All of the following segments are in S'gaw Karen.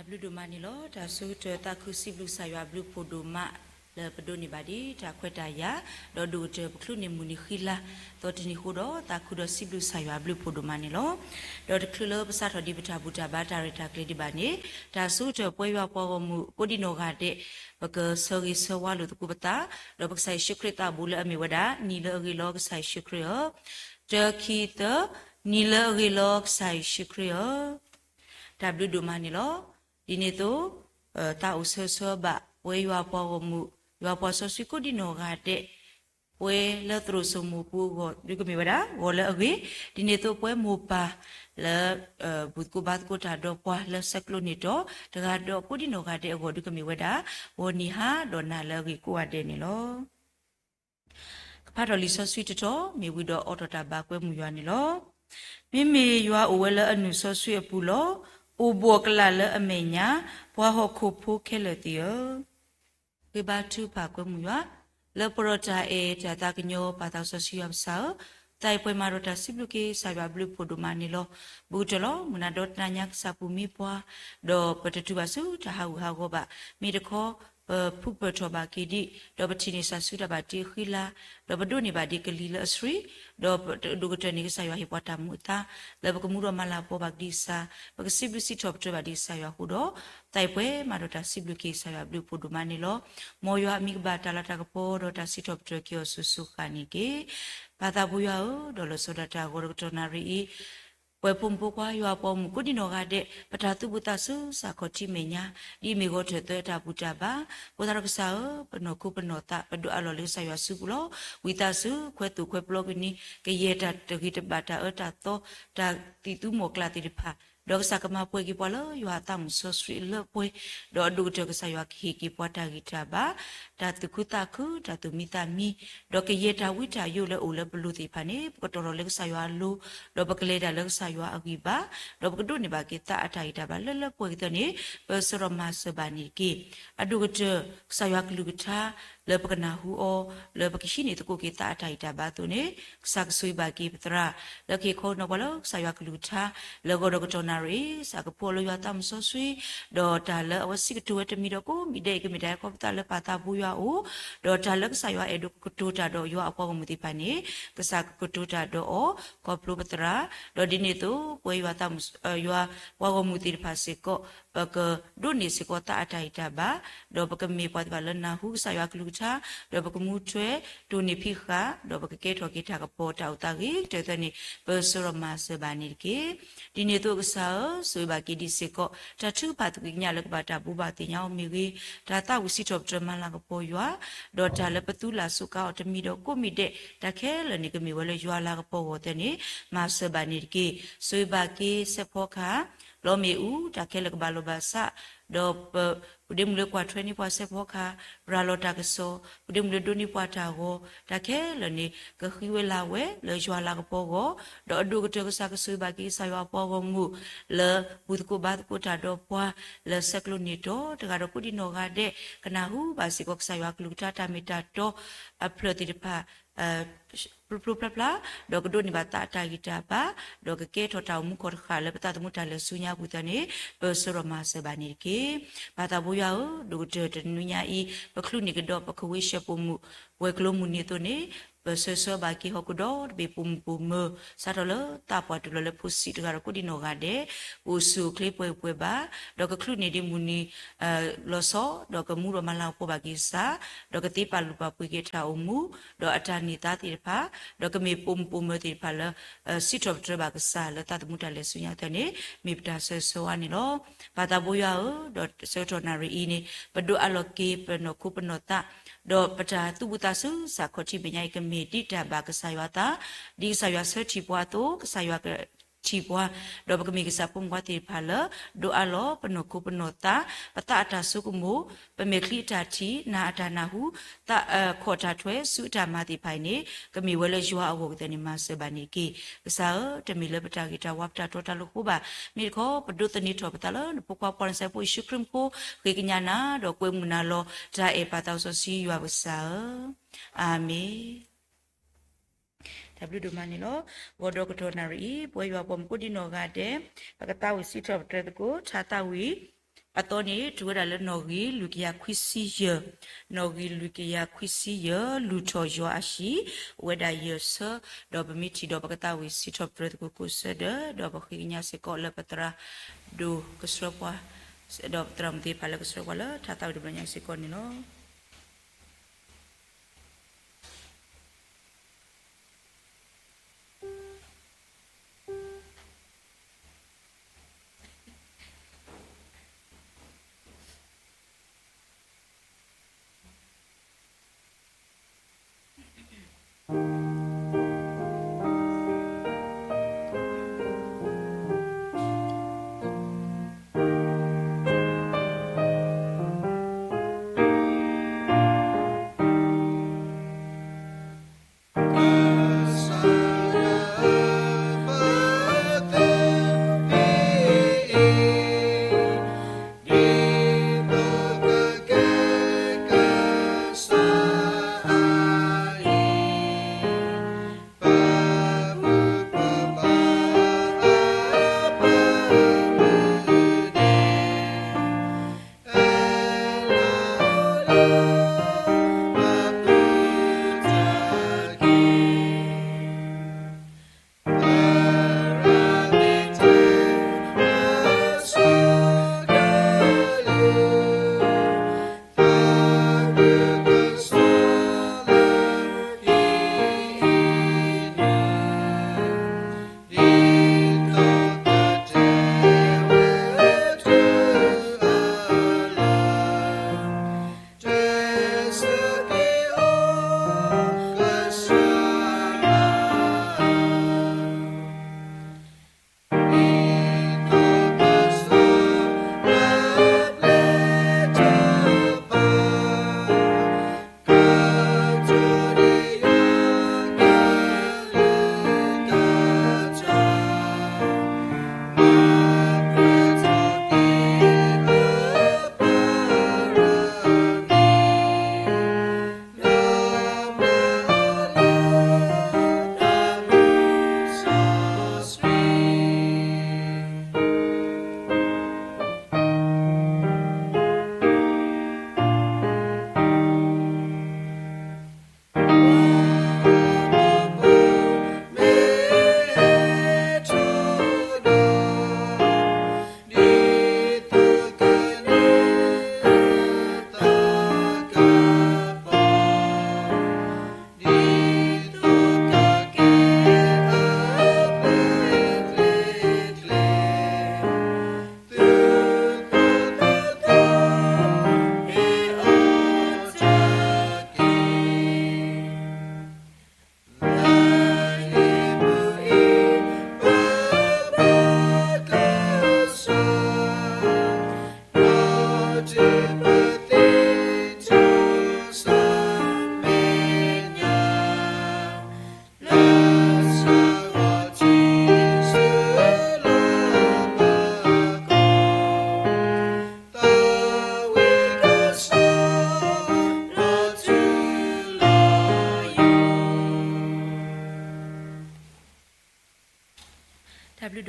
တၢ်ဘျုးဒိၣ်မးန့ၣ်လီၤ. တၢ်ဆၢကတီၢ်သးခုစံးဘျုးကစၢ်ယွၤဘျုးဖှိၣ်ဒိၣ်မး လၢပဒိးန့ၢ်ဘၣ်ဒ်တၢ်ခွဲးတၢ်ယာ်, ဒီးဒိၣ်ကတၢၢ်ပချုးန့ၢ်မုၢ်နံၤဃံလၤ သီတနံၤအဃိဒီး သးခုဒီးစံးဘျုးကစၢ်ယွၤဘျုးဖှိၣ်ဒိၣ်မးန့ၣ်လီၤ. ဒီးတချုးလၢပစးထီၣ်ဒံးပတၢ်ဘူၣ်တၢ်ဘါတၢ်ရဲၣ်တၢ်ကျဲၤဒံးဘၣ်န့ၣ်, တၢ်ဆၢကတီၢ်ပဝဲယွၤပှၤဂီၢ်မုၢ်ကိးဒံနီၢ်ဂၤဒဲး ပကဆၢဂ့ၤဆၢဝါလိာ်သကိးပသး, ဒီးပကစၢ်ယ့ၣ်ၡူးခရံာ်သးအိၣ်ဘူးလၢအမ့ၢ်ဝဲဒၣ် နံၤလၢအဂ့ၤလီၤကစၢ်ယ့ၣ်ၡူးခရံာ်ဧၢ, တၢ ခံ သၢ, နံၤလၢအဂ့ၤလီၤကစၢ်ယ့ၣ်ၡူးခရံာ်ဧၢ. တၢ်ဘျုးဒိၣ်မးန့ၣ်လီၤ. ဒ်န့ၣ်အသိး သးအိၣ်ဆၢဂ့ၤဆၢဝါဘၣ် ပဝဲယွၤပှၤဂီၢ်မုၢ် ယွၤပှၤစီဆှံကိးဒံနီၢ်ဂၤဒဲး, ပဝဲလၢသရိာ်စိမိၤပူၤအဂီၢ် ဒုးကမ့ၢ်ဝဲဒၣ် ဂီၤလၢအဂ့ၤ, ဒ်န့ၣ်အသိးပဝဲမိၢ်ပၢ်လၢ ဘူၣ်သကိးဘါသကိးတၢ်ဒီးပှၤလၢဆဲးကျိးန့ၢ်တီၤ တဂၤဒီးကိးဒံနီၢ်ဂၤဒဲးအဂီၢ် ဒုးကမ့ၢ်ဝဲဒၣ် ဂီၤနံၤဟါ ဒီးနၤလၢအဂ့ၤကိးဂၤဒဲးန့ၣ်လီၤ. ကဖးထီၣ်လံာ်စီဆှံတတီၤ မ့ၢ်ဝံၤဒီးအိးထီၣ်တၢ်ဘါကွဲမုာ်ယွၤန့ၣ်လီၤ. မ့မ့ၢ်ယွၤအိၣ်ဝဲလၢအနုာ်စီဆှံအပူၤလီၤ. အိၣ်ဘှီၣ်ကလာ်လၢအမဲာ်ညါ ပှၤဟီၣ်ခိၣ်ဖိခဲလၢာ်သ့ၣ်ဧၢ, ဃ့ဘါထုကဖၣ်ကွဲမုာ်ယွၤ လၢပှဲၤဒီးတၢ်အဲၣ်တၢ်သးကညီၤ ပၢ်သးစီဆှံယွၤပကစၢ်ဧၢ, သးအံၤပှဲၤမးဒီးတၢ်စံးဘျုးက့ၤကစၢ်ယွၤဘျုးဖှိၣ်ဒိၣ်မးန့ၣ်လီၤ. ဘူးကတၢၢ်လီၤ. မုၢ်နၤဒီတနၤညါကစၢ်ပူၤမံပှၤ, ဒီးပတတုၤဘၣ်ဆူတၢ်ဟးဂူာ်ဟးဂီၤဘၣ်. မ့ၢ်တခီ ပဖုပၢၢ်ထီၣ်ဘၣ်က့ၤဒံး, ဒီးပထံၣ်န့ၢ်စၢ်ဆူတၢ်ဘၣ်တ့အဃံလၤ, ဒီးပဒိးန့ၢ်ဘၣ်ဒံးကလံၤလၢအဆှံ, ဒီးဒိၣ်ကတၢၢ်န့ၣ် ကစၢ်ယွၤဟ့ၣ်ပှၤတၢ်မူအသါ, လၢပကမူဒီးမၤလၤကပီၤဘၣ်ကဒံကစၢ်, ပကစံးဘျုးစံးထီၣ်ပတြၢၤဘၣ်ဒံးကစၢ်ယွၤအဃိဒီး, သးအံၤပှဲၤမးဒီးတၢ်စံးဘျုးက့ၤကစၢ်ယွၤဘျုးဖှိၣ်ဒိၣ်မးန့ၣ်လီၤ. မ်ယွၤအမံၤကဘၣ်တၢ်လၤတၢ်ကပီၤ ဒီးတၢ်စံးထီၣ်ပတြၢၤက့ၤအီၤစိၤစိၤဃၣ်န့ၣ်တက့ၢ်. ပၢ်သးဘိယွၤဧၢ, ဒီးလီၤဆီဒၣ်တၢ်ဂီၤဒီးကတီၢ်နၣ်ရံၣ်အံၤ ပဝဲဖိမုၣ်ဖိခွါ ယွၤအပှၤဂီၢ်မုၢ်ကိးဒံနီၢ်ဂၤဒဲး ပတၢ်သူၣ်ဘူၣ်သးစူၤ စးခီၣ်ထံမဲာ်ညါ ဒ်အမ့ၢ်ဂီၤထၢၣ်သၢအတၢ်ဘူၣ်တၢ်ဘါ, ဖိသၣ်ဒီးကစၢ်ဧၢ, ပနီၢ်ခိပနီၢ်သး ပဒိးအးလီၤလၢကစၢ်ယွၤစုပူၤလီၤ. ဝံသးစူၤ ခွဲးသူၣ်ခွဲးပျီကန့ၢ် ကယဲၢ်တၢ်တဂ့ၤတဘၣ် တၢ်အၢတၢ်သီ တၢ်သံၣ်သူမီၢ်ကျၢ်သ့ၣ်တဖၣ်, ဒီးကစၢ်ကမၤပှဲၤက့ၤပှၤလၢယွၤအသးမုာ်စီဆှံအလၢပှဲၤ, ဒီးအဒိၣ်ကတၢၢ်ကစၢ်ယွၤကဟ့ၣ်က့ၤပှၤတၢ်ဂံၢ်တၢ်ဘါ, တၢ်သူၣ်ခုသးခု တၢ်သူၣ်မံသးမံ, ဒီးကယဲၢ်တၢ်ဝံတၢ်ယိးလၢအိၣ်လၢပလိၤသ့ၣ်တဖၣ်န့ၣ် ပကတီၤထီၣ်လၢကစၢ်ယွၤအလိၤ, ဒီးပကလဲၤတၢ်လၢကစၢ်ယွၤအဂံၢ်ဘါ, ဒီးပကဒိးန့ၢ်ဘၣ်က့ၤသးအတၢ်ဂံၢ်တၢ်ဘါလၢလၢပှဲၤကတၢၢ်န့ၣ် ပဆၢထီၣ်မၤစၢၤဘၣ်န့ၣ်တက့ၢ်. အဒိၣ်ကတၢၢ် ကစၢ်ယွၤကလုၢ်ကထါ လၢပကနၢ်ဟူအီၤ, လၢပကဟံးန့ၢ်သကိးက့ၤသးအတၢ်ဂံၢ်တၢ်ဘါအသိးန့ၣ်, ကစၢ်ကဆိၣ်ဂ့ၤဘၣ်က့ၤပသရၣ် လၢကဟ့ၣ်ခီနီၤပှၤလၢကစၢ်ယွၤကလုၢ်ကထါ လၢဂီၤဒီးကတီၢ်နၣ်ရံၣ်အံၤ, ကစၢ်ကဖှူအီၤလၢယွၤသးမုာ်စီဆှံ, ဒီးတၢ်လၢအဝဲစံးကတိၤဝဲတမံၤဒီးကိးမံၤဒဲးအံၤ ကမ့ၢ်တၢ်ဟဲခီဖျိသးလၢပၢ်သးဘိယွၤအအိၣ်, ဒီးတၢ်လၢကစၢ်ယွၤအဲၣ်ဒိးကကတိၤတၢ်ဒီးယွၤအပှၤဂီၢ်မုၢ်သ့ၣ်တဖၣ်န့ၣ်, ကစၢ်ကကတိၤတၢ်ဒီးအီၤ, ခီဖျိပသရၣ်, ဒီးဒ်န့ၣ်အသိး ပဝဲယွၤသးမုာ်, ယွၤပှၤဂီၢ်မုၢ်သ့ၣ်တဖၣ်စ့ၢ်ကီး ပကဒိးန့ၢ်စ့ၢ်ကီးသးအတၢ်ဂံၢ်တၢ်ဘါ, ဒီးပကမ့ၢ်ပှၤသ့ၣ်တဖၣ်လၢနၢ်ဟူကစၢ်ယွၤကလုၢ်ကထါ, ဒီးပကမူထွဲ တိၢ်န့ၢ်ဖံးဃာ်, ဒီးပကကဲထီၣ်က့ၤတၢ်ကပီၤတၢ်အိၣ်သးဂ့ၤကတၢၢ်အသိးန့ၣ် ပဆၢထီၣ်မၤစၢၤဘၣ်န့ၣ်တက့ၢ်. ဒ်န့ၣ်အသိးကစၢ်ဧၢ, ဆိၣ်ဂ့ၤဘၣ်က့ၤဒံးစ့ၢ်ကီး တၢ်ထုကဖၣ်သူၣ်ကံၢ်ကညးလၢကဘၣ်တၢ်ဘိးဘၣ်သ့ၣ်ညါအီၤမ့ၢ်ဂ့ၤ, တၢ်သးဝံၣ်စံးထီၣ်ပတြၢၤမၤလၤကပီၤယွၤ, ဒီးတၢ်လၢပသူလၢ်စူးကါအီၤတမံၤဒီးကိးမံၤဒဲး, တၢ်ခဲလၢာ်န့ၣ် ကမ့ၢ်ဝဲလၢယွၤလၤကပီၤအဂီၢ်အသိးန့ၣ် မၤစၢၤဘၣ်န့ၣ်တက့ၢ်. ဆိၣ်ဂ့ၤဘၣ်က့ၤစဲးဖီကဟၣ် လီမ့ၣ်အူ တၢ်ခဲလၢာ်ကဘၣ်လိာ်ဘၣ်စး, ဒီးပ ပဒ့မုၣ်လၢကွၢ်ထွဲန့ၢ်ပှၤစဲးဖီကဟၣ်, ရၤလီၤတၢ်ကစီၣ်, ပဒ့မုၣ်လၢဒိးန့ၢ်ပှၤတၢ်ဂီၤ, တၢ်ခဲလၢာ်န့ၣ် ကဃံဝဲလၤဝဲလၢယွၤလၤကပီၤအဂီၢ်, ဒီးအဒိၣ်ကတၢၢ်ကစၢ်ကဆိၣ်ဂ့ၤဘၣ်က့ၤကစၢ်ယွၤအပှၤဂီၢ်မုၢ် လၢဘူၣ်သကိးဘါသကိးတၢ်ဒီးပှၤ လၢဆဲးကျိးန့ၢ်တီၤ တဂၤဒီးကိးဒံနီၢ်ဂၤဒဲး ကနၢ်ဟူဘၣ်စ့ၢ်ကီးကစၢ်ယွၤကလုၢ်ကထါတၢ်မ့ၢ်တၢ်တီအဖျၢၣ်သ့ၣ်တဖၣ် ဖျိဖျိဖျါဖျါ, ဒီးကဒိးန့ၢ်ဘၣ်သးအတၢ်ဂံၢ်တၢ်ဘါ, ဒီးကကဲထီၣ်တၢ်အိၣ်မူခီၣ်တဃာ်လၢပသးသမူတၢ်လဲၤဆူညါအပူၤအသိးန့ၣ် ပဆၢထီၣ်မၤစၢၤဘၣ်န့ၣ်တက့ၢ်. ပၢ်သးဘိယွၤဧၢ, ဒိၣ်ကတၢၢ်တနွံညါအံၤ ပချုးန့ၢ်ကဒီးပကဝ့ၢ်ရှၢၣ်ပိာ်မုၣ် ဝဲၤကျိၤမုၢ်နံၤအသိးန့ၣ် ပဆၢဂ့ၤဆၢဝါဘၣ်က့ၤဟီၣ်ခိၣ်ဒီတဘ့ၣ်ပိာ်မုၣ်ပိာ်မၢၤ စးထီၣ်လၢသးပှၢ်တုၤလီၤလၢဖိဆံးတဂၤဒီးကိးဒံနီၢ်ဂၤဒဲး ကအိၣ်ဆူၣ်အိၣ်ချ့ပှဲၤပှဲၤဘၣ်, ဒီးကချုးန့ၢ်ဒံးမုၢ်နံၤ လီၤဆီ ဒီးကမူဒီးမၤလၤကပီၤဘၣ်က့ၤကစၢ်, ဒီးကသ့ပာ်လုၢ်ပာ်ပှ့ၤက့ၤတၢ်အိၣ်မူ, ဒီးအတၢ်န့ၢ်သါသ့ၣ်တဖၣ်, ဒီးကမ့ၢ်ပိာ်မုၣ်ပိာ်မၢၤသ့ၣ်တဖၣ်လၢ စံးထီၣ်ပတြၢၤဘၣ်ကစၢ်လၢသးသမူတၢ်လဲၤဆူညါအသိးန့ၣ် မ့ၢ်ပတၢ်ဆၢဂ့ၤဆၢဝါန့ၣ်လီၤ. ပၢ်သးဘိယွၤဧၢ, ဒီးဆၢကတီၢ်နၣ်ရံၣ်အံၤန့ၣ် ပဒိးအးလီၤက့ၤပနီၢ်ခိပနီၢ်သး, ဒီးပတၢ်သူၣ်ဘူၣ်သးစူၤစးခီၣ်ထံးမဲာ်ညါအံၤ ကမ့ၢ်ဒ်တၢ်ဘၣ်ကစၢ်ယွၤအသး, ဒ်ကစၢ်ယွၤဆၢထံၣ်ပှၤအသိး ကစၢ်ယွၤကထံၣ်ပှၤ, ဒီးပကမ့ၢ်ကစၢ်ဖိမုၣ်ဖိခွါသ့ၣ်တဖၣ်လၢ ဒိးအးလီၤပနီၢ်ခိပနီၢ်သး, ပသးအတၢ်ဆိကမိၣ်, ပမဲာ်ချံအတၢ်ထံၣ်, နၢ်အတၢ်နၢ်ဟူ, သးခီၣ်တၢ်ထွဲ ဆူအတၢ်မၤသ့ၣ်တဖၣ်အံၤန့ၣ် ကမ့ၢ်ဝဲလၢယွၤအဂီၢ်အသိးန့ၣ် မၤစၢၤဘၣ်န့ၣ်တက့ၢ်. ကစၢ်ဧၢ, တမ့ၢ်လၢပတၢ်ဂ့ၤတၢ်ဝါပတၢ်တီတၢ်လိၤအဃိဘၣ်, မ့ၢ်တခီ ပဒိးသန့ၤထီၣ်ပသးလၢနဖိခွါပှၤနစဲးဖိယ့ၣ်ၡူးခရံာ်အမူခိၣ်, ဃ့ကညးနၤ ဒီးကွဲမုာ်နၤလီၤတၢ်အဲၣ်ပၢ်သးစီဆှံယွၤပကစၢ်ဧၢ, အၤမ့ၣ်. တၢ်ဘျုးဒိၣ်မးန့ၣ်လီၤ. ဂီၤဒီးကတီၢ်နၣ်ရံၣ်အံၤ ပဝဲယွၤပှၤမုၣ်ကိးဒံနီၢ်ဂၤဒဲး ပကသးဝံၣ်စံးထီၣ်ပတြၢၤသကိး ထါသးဝံၣ် အသီန့ၣ် တုၤဝဲဒၣ်လၢနီၣ်ဂံၢ်လွံၢ်ကယၤခွံဆံယဲၢ်, နီၣ်ဂံၢ်လွံၢ်ကယၤခွံဆံယဲၢ် လူၤထီၣ်ယွၤအဟံၣ် အိၣ်ဝဲဒၣ်ယဲၢ်ဆၢ, ဒီးပမ့ၢ်ထံၣ်ဒီးပကသးဝံၣ်စံးထီၣ်ပတြၢၤသကိးကိးဆၢဒၢး, ဒီးပဃ့ကညးစ့ၢ်ကီးလၢပသရၣ်ဒိၣ်ကဆှၢပှၤ, ဒီးပသရၣ်မုၣ်သ့ၣ်တဖၣ်လၢကဆှၢပှၤလၢထါသးဝံၣ်တဘျီညါအံၤစ့ၢ်ကီးန့ၣ်လီၤ. တၢ်ဘျုးဒိၣ်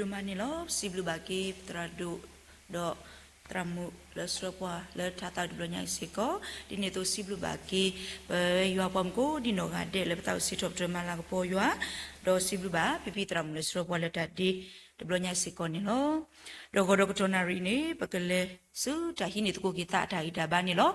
မးန့ၣ်လီၤ. ပစံးဘျုးဘၣ်က့ၤ ပသရၣ်ဒိၣ် ဒီးသရၣ်မုၣ်လၢဆှၢပှၤလၢထါသးဝံၣ်တဘျီညါအံၤစ့ၢ်ကီး, ဒ်န့ၣ်အသိးစံးဘျုးဘၣ်က့ၤ ပယွၤပှၤမူကိးဒံနီၢ်ဂၤဒဲးလၢပသးအိၣ်စံးထီၣ်ပတြၢၤမၤလၤကပီၤယွၤ, ဒီးစံးဘျုးဘၣ်ဖံဖံသရၣ်မုၣ်လၢဆှၢပှၤလၢတၢ်ဒ့တဘျီညါစ့ၢ်ကီးန့ၣ်လီၤ. ဒီးဂီၤဒီးကတီၢ်နၣ်ရံၣ်အံၤန့ၣ် ပကလဲၤဆူတၢ်ဟံးန့ၢ်သကိးက့ၤသးအတၢ်ဂံၢ်တၢ်ဘါန့ၣ်လီၤ.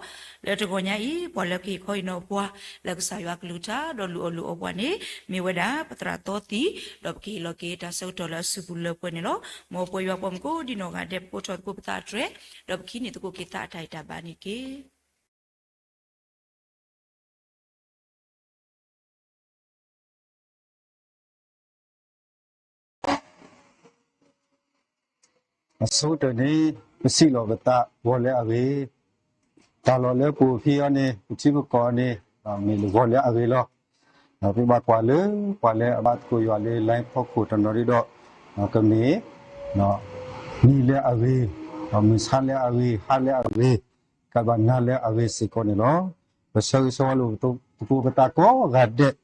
လၢတဂီၤညါအံၤ ပှၤလၢကဟ့ၣ်ခီဟ့ၣ်နီၤပှၤ လၢကစၢ်ယွၤအကလုၢ်ကထါ ဒီးလုၢ်အီၣ်လုၢ်အီပှၤန့ၣ် မ့ၢ်ဝဲဒၣ် ပသရၣ်သီသံ, ဒီးပကဟ့ၣ်လီၤက့ၤတၢ်ဆၢကတီၢ်လၢအစုပူၤလၢပှဲၤန့ၣ်လီၤ. မ်ပဝဲယွၤပှၤမူကိးဒံနီၢ်ဂၤဒဲး ပကိးထီၣ်သကိးပသးအတြဲၤ, ဒီးပကဟံးန့ၢ်သကိးက့ၤသးအတၢ်ဂံၢ်တၢ်ဘါန့ၣ်တက့ၢ်. အဆိကတၢၢ်န့ၣ် ပစံးလီၤပသးဂီၤလၢအဂ့ၤ, တၢ်လီၢ်လၢပအိၣ်ဖဲအံၤန့ၣ် ပထံပကီၢ်န့ၣ် မ့ၢ်ဂီၤလၢအဂ့ၤလီၤ. ဒီးပဘၣ်ကွၢ်လၢ ပှၤလၢအဘါသကိးယွၤလၢ line ဖီခိၣ်တနီၤဒ်ဒီး ကမ့ၢ် နံၤလၢအဂ့ၤ, ဒီးမုၢ်ဆါလၢအဂ့ၤ, ဟါလၢအဂ့ၤ, ကဘၣ်နၤလၢအဂ့ၤစ့ၢ်ကီးန့ၣ်လီၤ. ပဆၢဂ့ၤဆၢဝါလိာ်သကိးပသးကိးဂၤဒဲး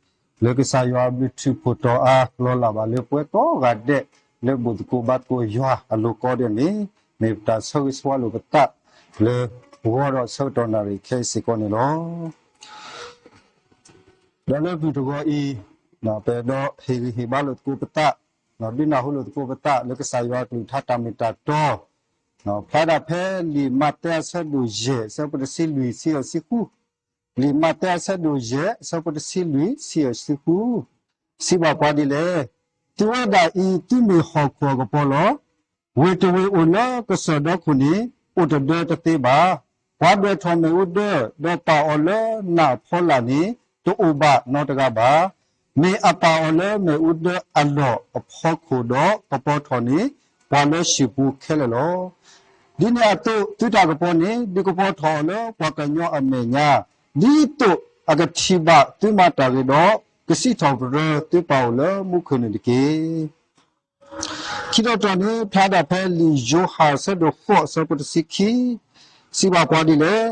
လၢကစၢ်ယွၤအဘျုးထူးဖှိၣ်တီၤအါ လီၤလးဘၣ်လၢပဝဲကိးဂၤဒဲး လၢဘူၣ်သကိးဘါသကိးယွၤအလိၤကိးဂၤဒဲးန့ၣ် မ့ၢ်ပတၢ်ဆၢဂ့ၤဆၢဝါလိာ်ပသးလၢ ဂီၤဒီးဆၢကတီၢ်နၣ်ရံၣ်ခဲအံၤစ့ၢ်ကီးန့ၣ်လီၤ. ဒီးလၢမုၢ်တဂီၤအံၤ, ပအဲၣ်ဒိးဟ့ၣ်ဂံၢ်ဟ့ၣ်ဘါလိာ်သကိးပသး, ဒုးနၢ်ဟူလိာ်သကိးပသးလၢကစၢ်ယွၤအကလုၢ်ကထါတၢ်မ့ၢ်တၢ်တီ ဖျါဒၣ်ဖဲလံာ်မးသဲအဆၢဒိၣ်ယဲၢ် အဆၢဖိတဆံလွံၢ်ဆံအီၤဆံဃု, လံာ်မးသဲအဆၢဒိၣ်ယဲၢ် အဆၢဖိတဆံလွံၢ်ဆံအီၤဆံဃု, စံးဘၣ်ပှၤဒ်လဲၣ်, သုဝဲဒၣ်အံၤသုမ့ၢ်ဟီၣ်ခိၣ်အကပီၤလီၤ. ဝ့ၢ်တဝ့ၢ်အိၣ်လၢကစၢၢ်ဒီခိၣ်န့ၣ် အိၣ်တဒၢတသ့ဘၣ်. ပှၤဒွဲၣ်ထီၣ်မ့ၣ်အူဒၢ ဒီးပာ်အီၤလၢနးအဖီလာ်န့ၣ် တအိၣ်ဘၣ်နီတဂၤဘၣ်. မ့ၢ်အပာ်အီၤလၢမ့ၣ်အူဒၢအလီၢ်အဖီခိၣ်ဒီးကပီၤထီၣ်န့ၢ် ပှၤလၢဟံၣ်ပူၤခဲလၢာ်လီၤ. ဒ်န့ၣ်အသိး သုတၢ်ကပီၤန့ၣ် ဒုးကပီၤထီၣ်အီၤလၢပှၤကညီအမဲာ်ညါ, ဒ်သိးအကထံၣ်ဘၣ်သုမၤတၢ်ဂ့ၤဒီး ကစံးထီၣ်ပတြၢၤသုပၢ်အိၣ်လၢမူခိၣ်န့ၣ်တက့ၢ်. ခံတီၤတတီၤန့ၣ် ဖျါဒၣ်ဖဲလံာ်ယိၤဟၣ်အဆၢဒိၣ်ဃိးအဆၢဖိတဆံခံ, စံးဘၣ်ပှၤဒ်လဲၣ်,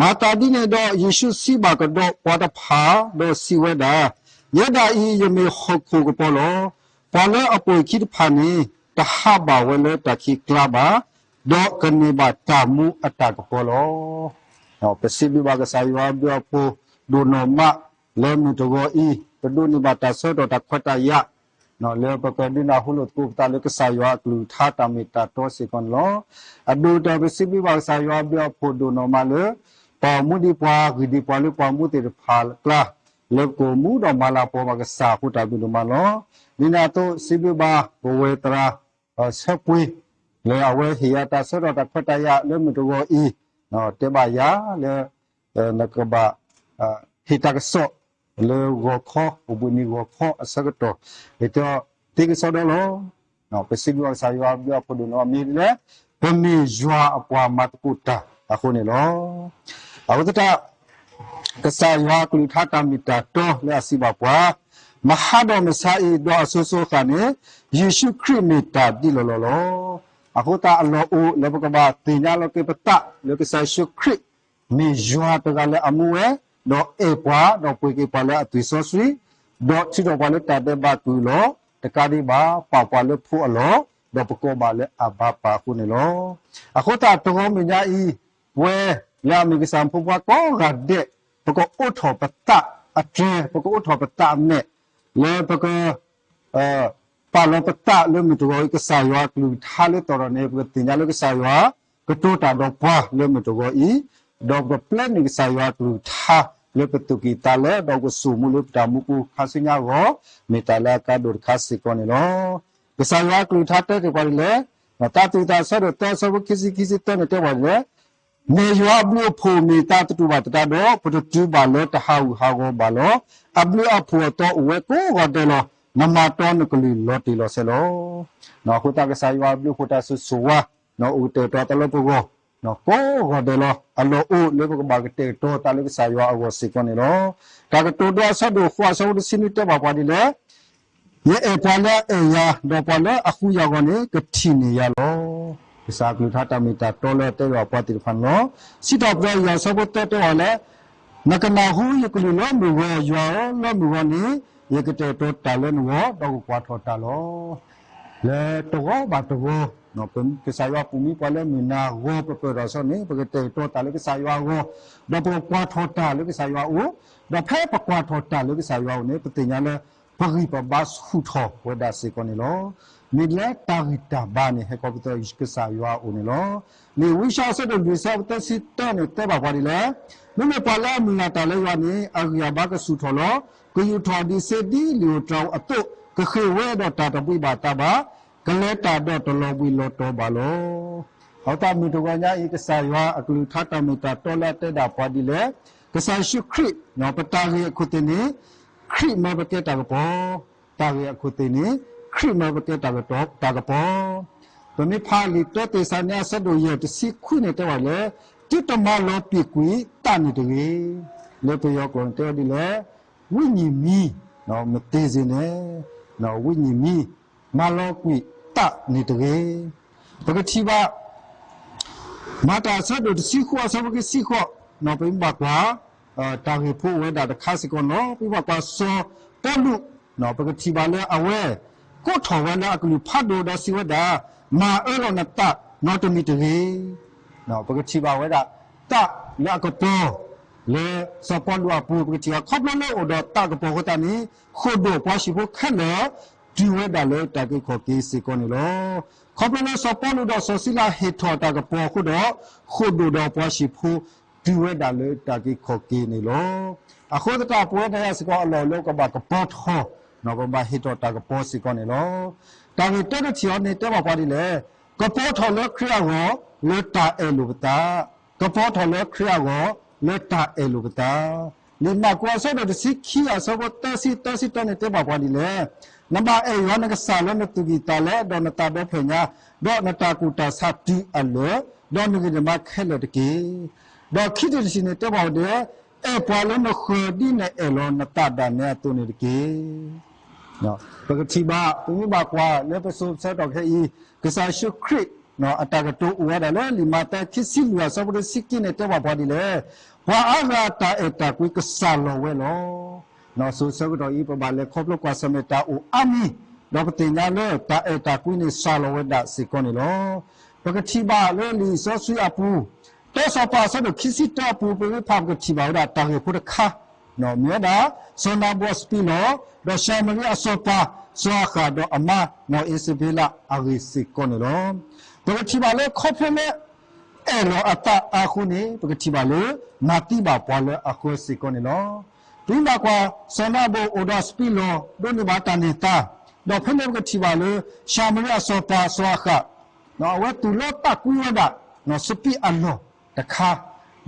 မၤသးဒ်န့ၣ်ဒီး ယ့ၣ်ၡူးစံးဘၣ်ကဒီးပှၤတဖၣ် ဒီးစံးဝဲဒၣ်, ယဲဒၣ်အံၤ ယမ့ၢ်ဟီၣ်ခိၣ်ကပီၤလီၤ. ပှၤလၢအပိာ်အခံတဖၣ်န့ၣ် တဟးဘၣ်ဝဲလၢတၢ်ခံးကျါဘၣ်, ဒီးကန့ၢ်ဘၣ်တၢ်မူအတၢ်ကပီၤလီၤ. ပစံးဘျုးဘၣ်ကစၢ်ယွၤအဘျုးအဖှိၣ်ဒိၣ်နီၢ်မး လၢမုၢ်တဂီၤအံၤ ပဒိးန့ၢ်ဘၣ်တၢ်ဆၢကတီၢ်တၢ်ခွဲးတၢ်ယာ် လၢပကဒုးနၢ်ဟူလိာ်သကိးပသးလၢကစၢ်ယွၤအကလုၢ်ကထါတၢ်မ့ၢ်တၢ်တီစ့ၢ်ကီးန့ၣ်လီၤ. အဒိၣ်ကတၢၢ်ပစံးဘျုးဘၣ်ကစၢ်ယွၤအဘျုးအဖှိၣ်ဒိၣ်နီၢ်မးလၢ ပာ်မူဒံးပှၤဂံၢ်ဒံးပှၤလၢပှၤမူသ့ၣ်တဖၣ်အကျါ လၢပကမူဒီးမၤလၤပှီၢ်ဘၣ်ကစၢ်အဃိတၢ်ဘျုးဒိၣ်မးလီၤ. ဒ်န့ၣ်အသိး စံးဘျုးဘၣ်ပဝဲသရၣ် ဆၢပှ့ၤ လၢအဝဲဟ့ၣ်ယၤတၢ်ဆၢကတီၢ်တၢ်ခွဲးတၢ်ယာ်လၢမုၢ်တဂီၤအံၤ တဲဘၣ်ယၤလၢ နကဘၣ် ဟ့ၣ်တၢ်ကစီၣ် လၢဂီၤခီ အိၣ်ဘှံးနံၤဂီၤခီအဆၢကတီၢ် ယတဲအီၤသ့ကစီဒီလီၤ. ပစံးဘျုးဘၣ်ကစၢ်ယွၤအဘျုးအဖှိၣ်ဒိၣ်နီၢ်မးလၢ ပမ့ၢ်ယွၤအပှၤမၤသကိးတၢ်အဃိန့ၣ်လီၤ. အဃိသတး ကစၢ်ယွၤအကလုၢ်ကထါတၢ်မ့ၢ်တၢ်တီလၢအစံးဘၣ်ပှၤ, မဟါဒီးမဆါအံၤ ဒီးအစိၤစိၤအဃၣ်န့ၣ် ယ့ၣ်ၡူးခရံာ်မ့ၢ်တၢ်ဒ်လီၢ်လီၢ်လီၤ. အဃိသတးအလီၢ်အိၣ်လၢပကဘၣ်သ့ၣ်ညါလီၤက့ၤပသးလၢကစၢ်ယ့ၣ်ၡူးခရံာ် မ့ၢ်ယွၤတဂၤလၢအမူဝဲ, ဒီးအဲၣ်ပှၤ, ဒီးပှ့ၤက့ၤပှၤလၢအသွံၣ်စီဆှံ, ဒီးထုးထီၣ်ပှၤလၢတၢ်ဒဲးဘးကုၢ်လီၤ, တကးဒံးဘၣ် ပာ်ပှၤလၢဖိအလီၢ်, ဒီးပကိးဘၣ်လၢအဘၤပၤအဃိန့ၣ်လီၤ. အဃိသတးတဂီၤမဲာ်ညါအံၤ ပဝဲလၢအမ့ၢ်ကစၢ်ဖိခွါကိးဂၤဒဲး ပကအိးထီၣ်ပသးအတြဲၤ, ပကအိးထီၣ်ပသးအမဲာ် လၢပက ပာ်လီၤပသးလၢမုၢ်တဂီၤအံၤ ကစၢ်ယွၤအကလုၢ်ကထါလၢသီဒီးန့ၣ် ပကသ့ၣ်ညါလၢကစၢ်ယွၤ ကတိၤတၢ်ဒီးပှၤလၢမုၢ်တဂီၤအံၤ, ဒီးပကပျဲန့ၢ်ကစၢ်ယွၤအကလုၢ်ကထါ လၢပသူၣ်ကံၢ်သးလဲ, ဒီးပကစိာ်မူလၢပတၢ်မူပူၤခါဆူညါအဂီၢ် မ့ၢ်တၢ်လၢအကါဒိၣ်တခါစ့ၢ်ကီးန့ၣ်လီၤ. ကစၢ်ယွၤအကလုၢ်ကထါတဲတ့ၢ်ပှၤဒ်လဲၣ်, တၢ်သံသးအဆၢဒိၣ်သၢအဆၢဖိခံဆံခံဆံသၢန့ၣ်တဲပှၤဒ်လဲၣ်, မ့ၢ်ယွၤအဘျုးအဖှိၣ်မ့ၢ်သးတတူၢ်ဘၣ်သတးဒီး ပတတုၤဘၣ်လၢတဟးဂူာ်ဟးဂီၤဘၣ်လီၤ. အဘျုးအဖှိၣ်အသီအိၣ်ဝဲကိးဂီၤဒဲးလီၤ. နမၤတီနကလုၢ်လီၤတံၢ်လီၤဆဲးလီၤ. အဃိသတးကစၢ်ယွၤအဘျုးအဖှိၣ်တၢ်ဆိၣ်ဂ့ၤဆိၣ်ဝါ အိၣ်ကတဲာ်ကတီၤသးလၢပဂီၢ် ကိးဂီၤဒဲးလီၤ. အလီၢ်အိၣ်လၢပကဘၣ်ကတဲာ်ကတီၤသးလၢကစၢ်ယွၤအဂီၢ်စ့ၢ်ကီးန့ၣ်လီၤ. တၢ်ကတိၤဒိအဆၢဒိၣ်ဃိးအဆၢဖိတဆံနွံတဲဘၣ်ပှၤဒ်လဲၣ်, ယအဲၣ်ပှၤလၢအအဲၣ်ယၤ, ဒီးပှၤလၢအဃုယၤအဂီၢ်န့ၣ် ကထံၣ်န့ၢ်ယၤလီၤ. ကစၢ်အကလုၢ်ကထါတၢ်မ့ၢ်တၢ်တီလၢအတဲဘၣ်ပှၤသ့ၣ်တဖၣ်န့ၣ်လီၤ. စံးထီၣ်ပတြၢၤယွၤအဆၢဖိသၢတဲဝဲလၢ နကနၢ်ဟူယကလုၢ်လၢမုၢ်ဂီၤ, ယွၤဧၢ, လၢမုၢ်ဂီၤန့ၣ် ယကတဲာ်ကတီၤတၢ်လၢနဂီၢ် ဒီးကကွၢ်ထီၣ်တၢ်လီၤ. လၢတဂီၤဘၣ်တဂီၤ ကစၢ်ယွၤပူၤမံပှၤလၢမုၢ်နၤဂီၤပပၢၢ်ထီၣ်အဆၢန့ၣ် ပကတဲာ်ကတီၤတၢ်လၢကစၢ်ယွၤအဂီၢ်, ဒီးပကကွၢ်ထီၣ်တၢ်လၢကစၢ်ယွၤအအိၣ်, ဒီးဖဲပကွၢ်ထီၣ်တၢ်လၢကစၢ်ယွၤအအိၣ်န့ၣ် ပသ့ၣ်ညါလၢ ပဂံၢ်ပဘါဆူၣ်ထီၣ်ဝဲဒၣ်စ့ၢ်ကီးန့ၣ်လီၤ. မ့ၢ်လၢတၢ်ဂံၢ်တၢ်ဘါန့ၣ် ဟဲခီဖျိကစၢ်ယွၤအအိၣ်န့ၣ်လီၤ. လံာ်ဝံယၡါယၤအဆၢဒိၣ်လွံၢ်အဆၢဖိသၢဆံတၢန့ၣ် တဲဘၣ်ပှၤဒ်လဲၣ်, မ့မ့ၢ်ပှၤလၢအမုၢ်လၢ်တၢ်လၢယွၤန့ၣ် အဂံၢ်အဘါကဆူၣ်ထီၣ်လီၤ. ကယူာ်ထီၣ်ဒံးစ့ဒ်လံာ်ဧိၤတြၤဧိၤအသိး, ကဃ့ၢ်ဝဲဒီးတၢ်တဘှံးဘၣ်အသးဘၣ်, ကလဲၤတၢ်ဒီးတလီၤဘှံးလီၤတီၤဘၣ်လီၤ. အဃိသတးမုၢ်တဂီၤညါအံၤ ကစၢ်ယွၤအကလုၢ်ကထါတၢ်မ့ၢ်တၢ်တီလၢအတဲဒၣ်ပှၤဒ်လဲၣ်, ကစၢ်ယ့ၣ်ၡူးခရံာ် ပတၢ်ဂ့ၢ်အခိၣ်သ့ၣ်န့ၣ် ခရံာ်မၢပကဲတၢ်ကပီၤ, တၢ်ဂ့ၢ်အခိၣ်သ့ၣ်န့ၣ် ခရံာ်မၢပကဲတၢ်ကပီၤ, တၢ်ကပီၤ. ပမ့ၢ်ဖးလံာ်တၢသ့းစၤလနံယၤအဆၢဒိၣ်ယဲၢ်တဆံခွံန့ၣ်တဲဝဲဒ်လဲၣ်, သုတမၤလီၤပံာ်ကွံာ်သးန့ၣ်တဂ့ၤ. လၢပယီၤကျိာ်န့ၣ်တဲဝဲဒ်လဲၣ်, ဝိညာဉ်မီး မတ့ၢ်စ့န့ၣ်, ဝိညာဉ်မီး မၤလီၤကွံာ်သးန့ၣ်တဂ့ၤ. ပကထံၣ်ဘၣ် မၤတၢ်အဆၢဒိၣ်တဆံဃိးအဆၢဖိခံဆံဃိး, ပမ့ၢ်ဘၣ်ကွၢ် တၢ်ဂ့ၢ်ဖိအိၣ်ဝဲဒၣ်တခါစ့ၢ်ကီးန့ၣ်လီၤ. ပမ့ၢ်ဘၣ်ကွၢ်စီၤပီလူး, ပကထံၣ်ဘၣ်လၢအဝဲ ကိးထီၣ်ဝဲလၢအကလုၢ်ဖးဒိၣ်ဒီးစံးဝဲဒၣ်, မၤအၢလီၤနသး နီတမံၤတဂ့ၤ. ပကထံၣ်ဘၣ်ဝဲဒၣ် သးလၢအကပီၤ လၢစီၤပီလူးအပူၤ ပကထံၣ်ဘၣ် ခီဖျိလၢအိၣ်ဒီးသးကပီၤအဃိသတးန့ၣ် ဃိာ်ဒိၣ်ပှၤဟံၣ်ဖိခဲလၢာ် တုၤဝဲဒၣ်လၢတၢ်အုၣ်က့ၤခီၣ်က့ၤစ့ၢ်ကီးန့ၣ်လီၤ. ခီဖျိလၢစီၤပီလူးဒီးစီၤစံလၤဟ့ၣ်ထီၣ်တၢ်ကပီၤအဃိဒီး ဃိာ်ဒိၣ်ဒီးပှၤဟံၣ်ဖိ တုၤဝဲဒၣ်လၢတၢ်အုၣ်က့ၤခီၣ်က့ၤန့ၣ်လီၤ. အဃိသတး ပဝဲဒၣ်ယၤစ့ၢ်ကီးအလီၢ်လၢကဘၣ်ကပီၤထီၣ် ပဘၣ်ဟ့ၣ်ထီၣ်တၢ်ကပီၤစ့ၢ်ကီးန့ၣ်လီၤ. တၢ်ဂ့ၢ်တၢတထံၣ်အံၤန့ၣ် တဲဘၣ်ပှၤဒ်လဲၣ်, ကပီၤထီၣ်လၢခရံာ်အဂီၢ် လၢတၢ်အဲၣ်လိာ်ပသး, ကပီၤထီၣ်လၢခရံာ်အဂီၢ် လၢတၢ်အဲၣ်လိာ်ပသး. လံာ်မၢ်ကူးအဆၢဒိၣ်တဆံခံအဆၢဖိသၢဆံ သၢဆံတၢန့ၣ် တဲဘၣ်ပှၤဒ်လဲၣ်, နဘၣ်အဲၣ်ယွၤနကစၢ်လၢနသူၣ်ကံၢ်သးလဲ ဒီးနသးဒီဖျၢၣ်ညါ, ဒီးနတၢ်ကူၣ်တၢ်ဆးတုၤအလၢာ်, ဒီးနဂံၢ်နဘါခဲလၢာ်တက့ၢ်. ဒီးခံထံၣ်တထံၣ်န့ၣ် တဲဘၣ်ပှၤဒ်လဲၣ်, အဲၣ်ပှၤလၢနဃၢၤဒ်နအဲၣ်လီၤနသးဒၣ်နဲအသိးန့ၣ်တက့ၢ်. ပကထံၣ်ဘၣ် ပမ့ၢ်ဘၣ်ကွၢ်လၢပစိၤဆၢကတီၢ်ခဲအံၤ ကစၢ်ယ့ၣ်ၡူးခရံာ် အတၢ်ကတိၤအိၣ်ဝဲဒၣ်လၢလံာ်မးသဲခံဆံလွံၢ်အဆၢဖိတဆံခံန့ၣ် တဲဘၣ်ပှၤဒ်လဲၣ်, ပှၤအါဂၤတၢ်အဲၣ်တၢ်ကွံကစၢ်လီၤဝဲလီၤ. စိၤဆၢကတီၢ်အံၤ ပဘၣ်လဲၤခီဖျိကွၢ်ဆၢၣ်မဲာ်တၢ်အိၣ်အါမံၤ, ဒီးပသ့ၣ်ညါလၢတၢ်အဲၣ်တၢ်ကွံန့ၣ် စၢ်လီၤဝဲဒၣ်စ့ၢ်ကီးန့ၣ်လီၤ. ပကထံၣ်ဘၣ်လၢလံာ်စီဆှံအပူၤ တၢစီၤပၤအဆၢဒိၣ်ခံဆံတၢအပူၤ ပမ့ၢ်ဖးပကထံၣ်ဘၣ်ဝဲဒၣ်တၢ်ဂ့ၢ်ဖိတခါ မ့ၢ်ဝဲဒၣ် စီၤနၤဘူးအစပံးလီၣ် ဒီးၡၤမရံအစီၤပၤ စီၤအၤဃးဒီးအမါ နီၢ်အ့စဘ့လးအဂ့ၢ်စ့ၢ်ကီးန့ၣ်လီၤ. ပကထံၣ်ဘၣ်လၢခီဖျိလၢ အဲၣ်လီၤအသးအါအဃိန့ၣ် ပကထံၣ်ဘၣ်လၢ မၤသံဘၣ်ပှၤလၢအဃၢၤစ့ၢ်ကီးန့ၣ်လီၤ. ပမ့ၢ်ဘၣ်ကွၢ် စီၤနၤဘူးအိၣ်ဒီးအစပံးလီၣ် ဒိးန့ၢ်ဘၣ်တၢ်န့ၢ်သါ, ဒီးဖဲန့ၣ်ပကထံၣ်ဘၣ်လၢ ၡၤမရံအစီၤပၤစီၤအၤဃး အဝဲသူၣ်လီသးကွံဝဲဒၣ် စပံးအလီၢ်တခါ,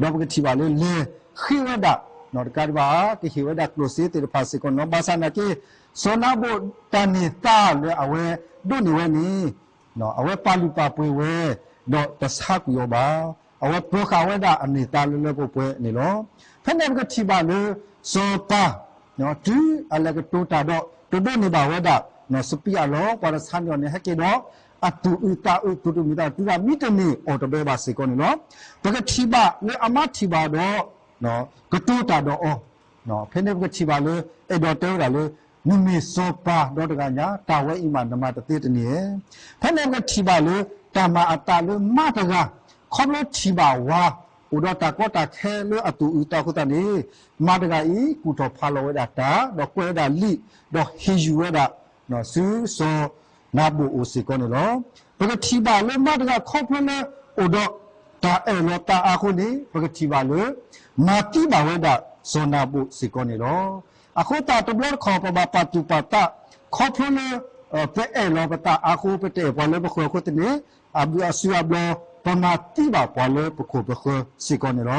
ဒီးပကထံၣ်ဘၣ်လၢ လဲၤဃ့ဝဲဒၣ် တကးဒံးဘၣ် ကဟ့ၣ်ဝဲဒၣ်ကျိၣ်စ့သ့ၣ်တဖၣ်စ့ၢ်ကီးန့ၣ်လီၤ. ဘၣ်ဆၣ်နာ်က့ စီၤနၤဘူးတၢ်န့ၢ်သါလၢအဝဲဒိးန့ၢ်ဝဲန့ၣ် အဝဲပာ်လုၢ်ပာ်ပှ့ၤဝဲ ဒီးတဆါကွံာ်အီၤဘၣ်. အဝဲပၢၤဃာ်ဝဲဒၣ်အန့ၢ်သါလၢလၢပှဲၤပှဲၤန့ၣ်လီၤ. ဖဲန့ၣ်ပကထံၣ်ဘၣ်လၢ စီၤပၤ တုၤအလဲၤကတိၤတၢ်ဒီး တဒိးန့ၢ်ဘၣ်ဝဲဒၣ် စပံးအလီၢ် ပှၤတဆါန့ၢ်အီၤန့ၣ် ဟဲက့ၤဒီး အသူၣ်အုးသးအုး သူၣ်တမုာ်သး တုၤဒၣ်မံတန့ၢ်အီၣ်တဘဲဘၣ်စ့ၢ်ကီးန့ၣ်လီၤ. ပကထံၣ်ဘၣ်လၢအမါထံၣ်ဘၣ်ဒီး ကတိၤတၢ်ဒီးအီၤ ဖဲန့ၣ်ပကထံၣ်ဘၣ်လၢ အဲၣ်ဒိးတဲဝဲဒၣ်လၢ နမ့ၢ်စီၤပၤဒီတဂၤညါ တၢ်ဝဲအံၤမး နမၤတသ့တန့ၢ်ဧါ. ဖဲန့ၣ်ပကထံၣ်ဘၣ်လၢ တၢ်မၤအသးလၢမါတဂၤ ခီဖျိထံၣ်ဘၣ်ဝၤ အိၣ်ဒီးတၢ်ကီတၢ်ခဲလၢအသူၣ်အုးသးအုးအဃိသတးန့ၣ် မါတဂၤအံၤ ကူၣ်ထီၣ်ဖးလီၤဝဲဒၣ်တၢ် ဒီးကွဲးဝဲဒၣ်လံာ် ဒီးဟ့ၣ်ယုၢ်ဝဲဒၣ် ဆူစီၤနၤဘူးအိၣ်စ့ၢ်ကီးန့ၣ်လီၤ. ပကထံၣ်ဘၣ်လၢမါတဂၤခီဖျိလၢ အိၣ်ဒီးတၢ်အဲၣ်လီၤသးအါအဃိန့ၣ် ပကထံၣ်ဘၣ်လၢ မၤသံဘၣ်ဝဲဒၣ်စီၤနၤဘူးစ့ၢ်ကီးန့ၣ်လီၤ. အဃိသတးတဘျီတခီၣ် ပဘၣ်ပာ်သူၣ်ပာ်သး ခီဖျိလၢ ပအဲၣ်လီၤပသးအါအဃိ ပတအဲၣ်ပှၤလၢပဃၢၤအဃိသတးန့ၣ် အဘျုးအစုအဘျီ ပမၤသံဘၣ်ပှၤလၢပခိၣ်ပဃၢၤစ့ၢ်ကီးန့ၣ်လ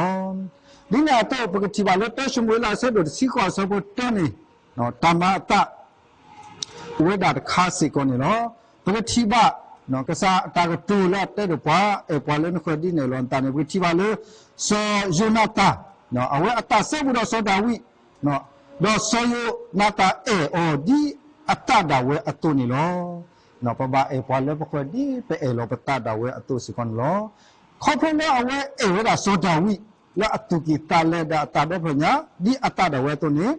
ီၤ. ဒ်န့ၣ်အသိး ပကထံၣ်ဘၣ်လၢတၢၡမူၤအ့လးအဆၢဒိၣ်တဆံဃိးအဆၢဖိတၢန့ၣ် တၢ်မၤအသး အိၣ်ဝဲဒၣ်တခါစ့ၢ်ကီးန့ၣ်လီၤ. ပကထံၣ်ဘၣ် ကစၢ်အတၢ်ကတိၤလၢအတဲဒီးပှၤ အဲၣ်ပှၤလၢနဃၢၤဒ်နအဲၣ်လီၤနသးန့ၣ် ပကထံၣ်ဘၣ်လၢ စီၤယိၤနၤသၣ် အဝဲအသးစဲဘူးဒီးစီၤဒၤဝံး ဒီးစီၤယိၤနၤသၣ်အဲၣ်အီၤဒ်အသးဒၣ်ဝဲအသိးန့ၣ်လီၤ. ပဘၣ်အဲၣ်ပှၤလၢပဃၢၤဒ်ပအဲၣ်လီၤပသးဒၣ်ဝဲအသိးစ့ၢ်ကီးန့ၣ်လီၤ. ခီဖျိလၢအဝဲအဲၣ်ဝဲဒၣ်စီၤဒၤဝံး လၢအသူၣ်ကံၢ်သးလဲဒီးအသးဒီဖျၢၣ်ညါ ဒ်အသးဒၣ်ဝဲအသိးန့ၣ်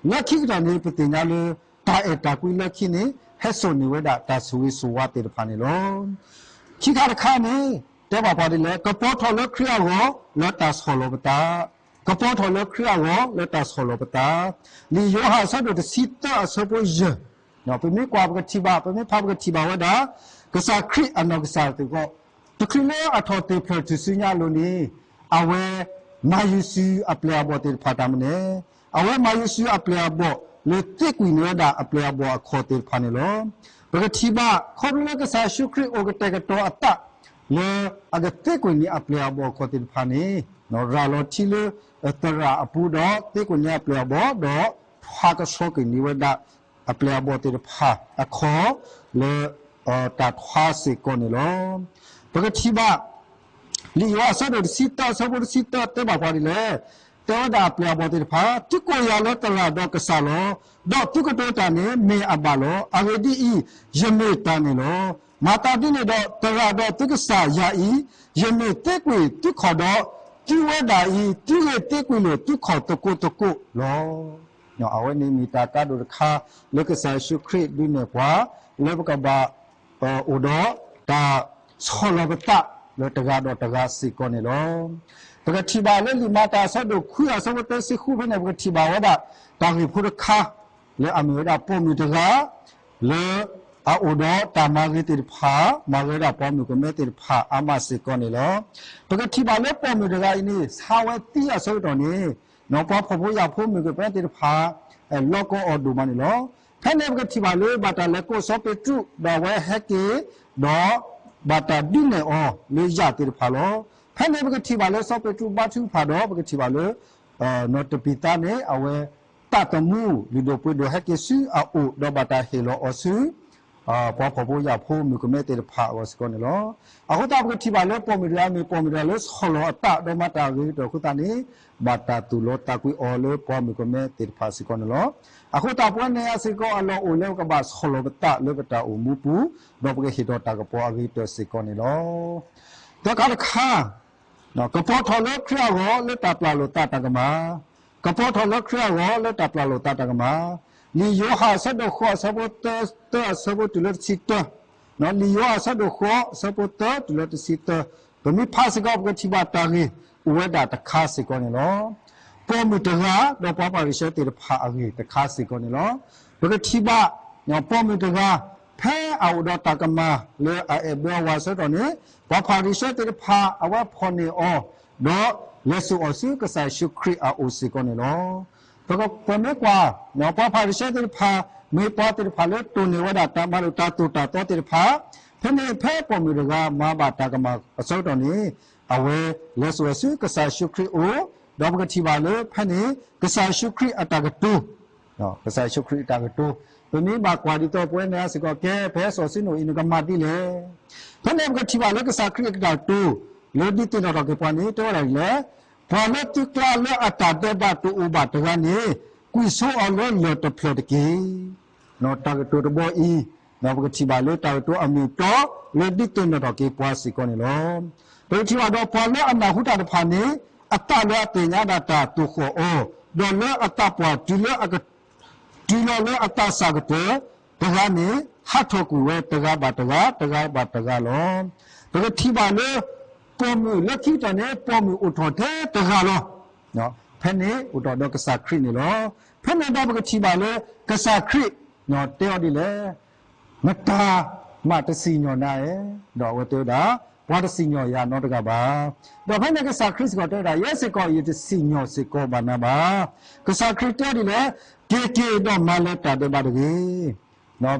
လၢခံကတၢၢ်န့ၣ် ပသ့ၣ်ညါလၢ တၢ်အဲၣ်တၢ်ကွံလၢခံန့ၣ် ဟဲစိာ်န့ၢ်ဝဲဒၣ်တၢ်ဆိၣ်ဂ့ၤဆိၣ်ဝါသ့ၣ်တဖၣ်န့ၣ်လီၤ. ခံခါတခါန့ၣ် တဲဘၣ်ပှၤဒ်လဲၣ်, ကပီၤထီၣ်လၢခရံာ်အဂီၢ် လၢတၢ်ဆီၣ်လီၤပသး, ကပီၤထီၣ်လၢခရံာ်အဂီၢ် လၢတၢ်ဆီၣ်လီၤပသး, လံာ်ယိၤဟၣ်အဆၢဒိၣ်တဆံသၢအဆၢဖိယဲၢ် ပမ့ၢ်ကွၢ်ပကထံၣ်ဘၣ် ပမ့ၢ်ဖးပကထံၣ်ဘၣ်ဝဲဒၣ် ကစၢ်ခရံာ်အနီၢ်ကစၢ်သ့ၣ်တဖၣ် တချုးလၢအထီၣ်သ့ၣ်ဖျၢၣ်ထူၣ်စုညါအလိၤန့ၣ် အဝဲမၤယုၤစုၤအပျဲၢ်အဘီၣ်သ့ၣ်တဖၣ်တၢ်မနုၤလဲၣ်, အဝဲမၤယုၤစုၤအပျဲၢ်အဘီၣ်လၢသ့ကွံာ်န့ၢ်ဝဲဒၣ်အပျဲၢ်အဘီၣ်အခီၣ်သ့ၣ်တဖၣ်န့ၣ်လီၤ. ပကထံၣ်ဘၣ် ခီဖျိလၢကစၢ်ယ့ၣ်ၡူးခရံာ်အိၣ်ကတဲာ်ကတီၤအသး လၢအကသ့ကွံာ်န့ၢ်အပျဲၢ်အဘီၣ်အခီၣ်သ့ၣ်တဖၣ်န့ၣ် ရၤလီၤထံလၢသရၣ်အပူၤဒီး သ့ကွံာ်န့ၢ်အပျဲၢ်အဘီၣ် ဒီးထွါကဆှီကွံာ်န့ၢ်ဝဲဒၣ် အပျဲၢ်အဘီၣ်သ့ၣ်တဖၣ်အခီၣ်လၢ တၢ်ထွါစ့ၢ်ကီးန့ၣ်လီၤ. ပကထံၣ်ဘၣ် လံာ်ယိၤဟၣ်အဆၢဒိၣ်တဆံသၢအဆၢဖိတဆံသၢတဲဘၣ်ပှၤဒ်လဲၣ်, တဲဝဲဒၣ်အပျဲၢ်အဘီၣ်သ့ၣ်တဖၣ်, သုကိးယၤလၢသရၣ်ဒီးကစၢ်လီၤ. ဒီးသုကတိၤတၢ်န့ၣ်မ့ၢ်အဘၣ်လီၤ. အဂ့ၢ်ဒ်အံၤ, ယမ့ၢ်တၢ်န့ၣ်လီၤ. မၤသးဒ်န့ၣ်ဒီး သရၣ်ဒီးသုကစၢ်ယၤအံၤ, ယမ့ၢ်သ့ကွံာ်သုခီၣ်ဒီး သုဝဲဒၣ်အံၤ သုဂ့ၤသ့ကွံာ်လိာ်သုခီၣ်သကိးသကိးလီၤ. အဝဲန့ၣ်မ့ၢ်တၢ်ကါဒိၣ်တခါ လၢကစၢ်ယ့ၣ်ၡူးခရံာ်ဒုးနဲၣ်ပှၤ လၢပကဘၣ် အိၣ်ဒီးတၢ် ဆီၣ်လီၤပသးလၢတဂၤဒီးတဂၤစ့ၢ်ကီးန့ၣ်လီၤ. ပကထံၣ်ဘၣ်လၢလံာ်မၤတၢ်အဆၢဒိၣ်ခွံအဆၢဖိသၢဆံဃုဖဲန့ၣ် ပကထံၣ်ဘၣ်ဝဲဒၣ် တၢ်ဂ့ၢ်ဖိတခါ လၢအမ့ၢ်ဝဲဒၣ်ပိာ်မုၣ်တဂၤ လၢအအိၣ်ဒီးတၢ်မၤဂ့ၤသ့ၣ်တဖၣ် မၤဂ့ၤဝဲဒၣ်ပိာ်မုၣ်ကမဲသ့ၣ်တဖၣ်အါမးစ့ၢ်ကီးန့ၣ်လီၤ. ပကထံၣ်ဘၣ်လၢပိာ်မုၣ်တဂၤအံၤန့ၣ် ဆါဝဲသံအဆၢကတီၢ်န့ၣ် ပှၤဖှီၣ်ဖိယာ်ဖိမုၣ်ကမဲသ့ၣ်တဖၣ် လီၤကီအီၤဒိၣ်မးန့ၣ်လီၤ. ဖဲန့ၣ်ပကထံၣ်ဘၣ်လၢဘၣ်တၢ်လဲၤကိးစီၤပ့းတရူး ဒီးအဝဲဟဲက့ၤ ဒီး ဘၣ်တၢ်ဒုးနဲၣ်အီၤလၢယၣ်သ့ၣ်တဖၣ်လီၤ. ဖဲန့ၣ်ပကထံၣ်ဘၣ်လၢစီၤပ့းတရူးဘါထုကဖၣ်ဒီး ပကထံၣ်ဘၣ်လၢ နီၢ်တပံၤသါန့ၣ် အဝဲသးသမူ လုၢ်ဒိၣ်ပှ့ၤဒိၣ်ဟဲက့ၤဆူအအိၣ် ဒီးဘၣ်တၢ်ဟ့ၣ်လီၤအီၤဆူ ပှၤဖှီၣ်ဖိယာ်ဖိမုၣ်ကမဲသ့ၣ်တဖၣ်အဂီၢ်စ့ၢ်ကီးန့ၣ်လီၤ. အဃိသတးပကထံၣ်ဘၣ်လၢပိာ်မုၣ်တဂၤမ့ၢ်ပိာ်မုၣ်တဂၤလၢဆီၣ်လီၤအသး ဒီးမၤတၢ်အဂ့ၤကတၢၢ်အဃိသတးန့ၣ် ဘၣ်တၢ်သူၣ်လီသးကွံအီၤလၢပှၤမုၣ်ကမဲသ့ၣ်တဖၣ်စ့ၢ်ကီးန့ၣ်လီၤ. အဃိသတးပဝဲနၤယၤစ့ၢ်ကီးအလီၢ်အိၣ်လၢပကဘၣ်ဆီၣ်လီၤပသးလၢပတၢ်အိၣ်မူပူၤ ဒီးပကဟ့ၣ်ထီၣ်တၢ်ကပီၤအဂ့ၤကတၢၢ်စ့ၢ်ကီးန့ၣ်လီၤ. သၢခါတခါ ကပီၤထီၣ်လၢခရံာ်အဂီၢ်လၢတၢ်ပျၢ်လိာ်သးတၢ်ကမၣ်, ကပီၤထီၣ်လၢခရံာ်အဂီၢ်လၢတၢ်ပျၢ်လိာ်သးတၢ်ကမၣ်, လံာ်ယိၤဟၣ်အဆၢဒိၣ်ဃိးအဆၢဖိသၢ သၢအဆၢဖိတုၤလၢတဆံတၢ, လံာ်ယိၤဟၣ်အဆၢဒိၣ်ဃိးအဆၢဖိသၢတုၤလၢတဆံတၢ, ပမ့ၢ်ဖးစ့ၢ်ကီး ပကထံၣ်ဘၣ်တၢ်ဂ့ၢ်အိၣ်ဝဲဒၣ်တခါစ့ၢ်ကီးန့ၣ်လီၤ. ပိာ်မုၣ်တဂၤ ဒီးပှၤဖၤရံၤၡဲသ့ၣ်တဖၣ်အဂ့ၢ်တခါစ့ၢ်ကီးန့ၣ်လီၤ. ပကထံၣ်ဘၣ် ပိာ်မုၣ်တဂၤ ဖဲအအိၣ်ဒီးတၢ်ကမၣ်လၢအအဲၣ်ဘၢအဝၤအဆၢကတီၢ်န့ၣ် ပှၤဖၤရံၤၡဲသ့ၣ်တဖၣ် အဝဲဖီၣ်န့ၢ်အီၤ ဒီးလဲၤစိာ်အီၤဆူကစၢ်ယ့ၣ်ၡူးခရံာ်အအိၣ်စ့ၢ်ကီးန့ၣ်လီၤ. ပမ့ၢ်ကွၢ် ပှၤဖၤရံၤၡဲသ့ၣ်တဖၣ် မ့ၢ်ပှၤသ့ၣ်တဖၣ်လၢတိၢ်န့ၢ်ဝဲဒၣ်တၢ်မၤလိာ်တၢ်သိၣ်တၢ်သီသ့ၣ်တဖၣ်, ဖဲန့ၣ်ဖဲပိာ်မုၣ်တဂၤမၤဘၣ်တၢ်ကမၣ်အဆၢကတီၢ်န့ၣ် အဝဲလဲၤစိာ်ဝဲဆူကစၢ်ယ့ၣ်ၡူးခရံာ်အအိၣ်, ဒီးပကထံၣ်ဘၣ်လၢဖဲန့ၣ် ကစၢ်ယ့ၣ်ၡူးခရံာ်အတၢ်ကတိၤ ကစၢ်ယ့ၣ်ၡူးခရံာ်အတၢ်ကတိၤ, ပမ့ၢ်ဘၣ်ကွၢ်ဒ်သိးပဝဲနၤယၤစ့ၢ်ကီး ကဲ ဖဲစိာ်ဆူနအိၣ်အံၤ နကမၤဒ်လဲၣ်. ဖဲန့ၣ်ပကထံၣ်ဘၣ်လၢကစၢ်ခရံာ်အတၢ်ကတိၤ လၢဒုးသ့ၣ်နီၣ်ထီၣ်က့ၤပှၤန့ၣ် တဲဝဲဒၣ်ဒ်လဲၣ်, ပှၤလၢသုကျါလၢအတၢ်ဒဲးဘးတအိၣ်ဘၣ်တဂၤန့ၣ် ကွံာ်ဆိအီၤလၢလၢၢ်တဖျၢၣ်တက့ၢ်. တၢ်ကတိၤတဘီအံၤ ပကထံၣ်ဘၣ်လၢတၢ်ကတိၤအမ့ၢ်အတီ လၢဒုးသ့ၣ်နီၣ်ထီၣ်က့ၤပှၤစ့ၢ်ကီးန့ၣ်လီၤ. ပကထံၣ်ဘၣ်ဒီးပှၤလၢအနၢ်ဟူတၢ်တဖၣ်န့ၣ် အသးလၢအသ့ၣ်ညါဒၣ်တၢ်သိၣ်ဃီၣ်အီၤ, ဒီးလၢအသးပှၢ်တုၤလၢအက တုၤလီၤလၢအသးစၢ်ကတၢၢ်တဂၤန့ၣ် ဟးထီၣ်ကွံာ်ဝဲတဂၤဘၣ်တဂၤ တဂၤဘၣ်တဂၤလီၤ. ပကထံၣ်ဘၣ်လၢ ပိာ်မုၣ်လၢခံကတၢၢ်န့ၣ် ပိာ်မုၣ်အိၣ်ထီၣ်ထဲတဂၤလီၤ. ဖဲန့ၣ်အိၣ်ထီၣ်ဒီးကစၢ်ခရံာ်န့ၣ်လီၤ. ဖဲန့ၣ်ဒီးပကထံၣ်ဘၣ်လၢ ကစၢ်ခရံာ် တဲအီၤဒ်လဲၣ်, နတၢ်မၤတစံၣ်ညီၣ်နၤဧၢ, ဒီးအဝဲတဲဝဲဒၣ်, ပှၤတစံၣ်ညီၣ်ယၤနီတဂၤဘၣ်. ဒီးဖဲန့ၣ်ကစၢ်ခရံာ်စ့ၢ်ကီးတဲဝဲဒၣ်, ယဲစ့ၢ်ကီးယတစံၣ်ညီၣ်စ့ၢ်ကီးဘၣ်နၤဘၣ်. ကစၢ်ခရံာ်တဲအီၤဒ်လဲၣ်, က့ၤက့ၤဒီးမၤလၢတၢ်ဒဲးဘးတဂ့ၤ.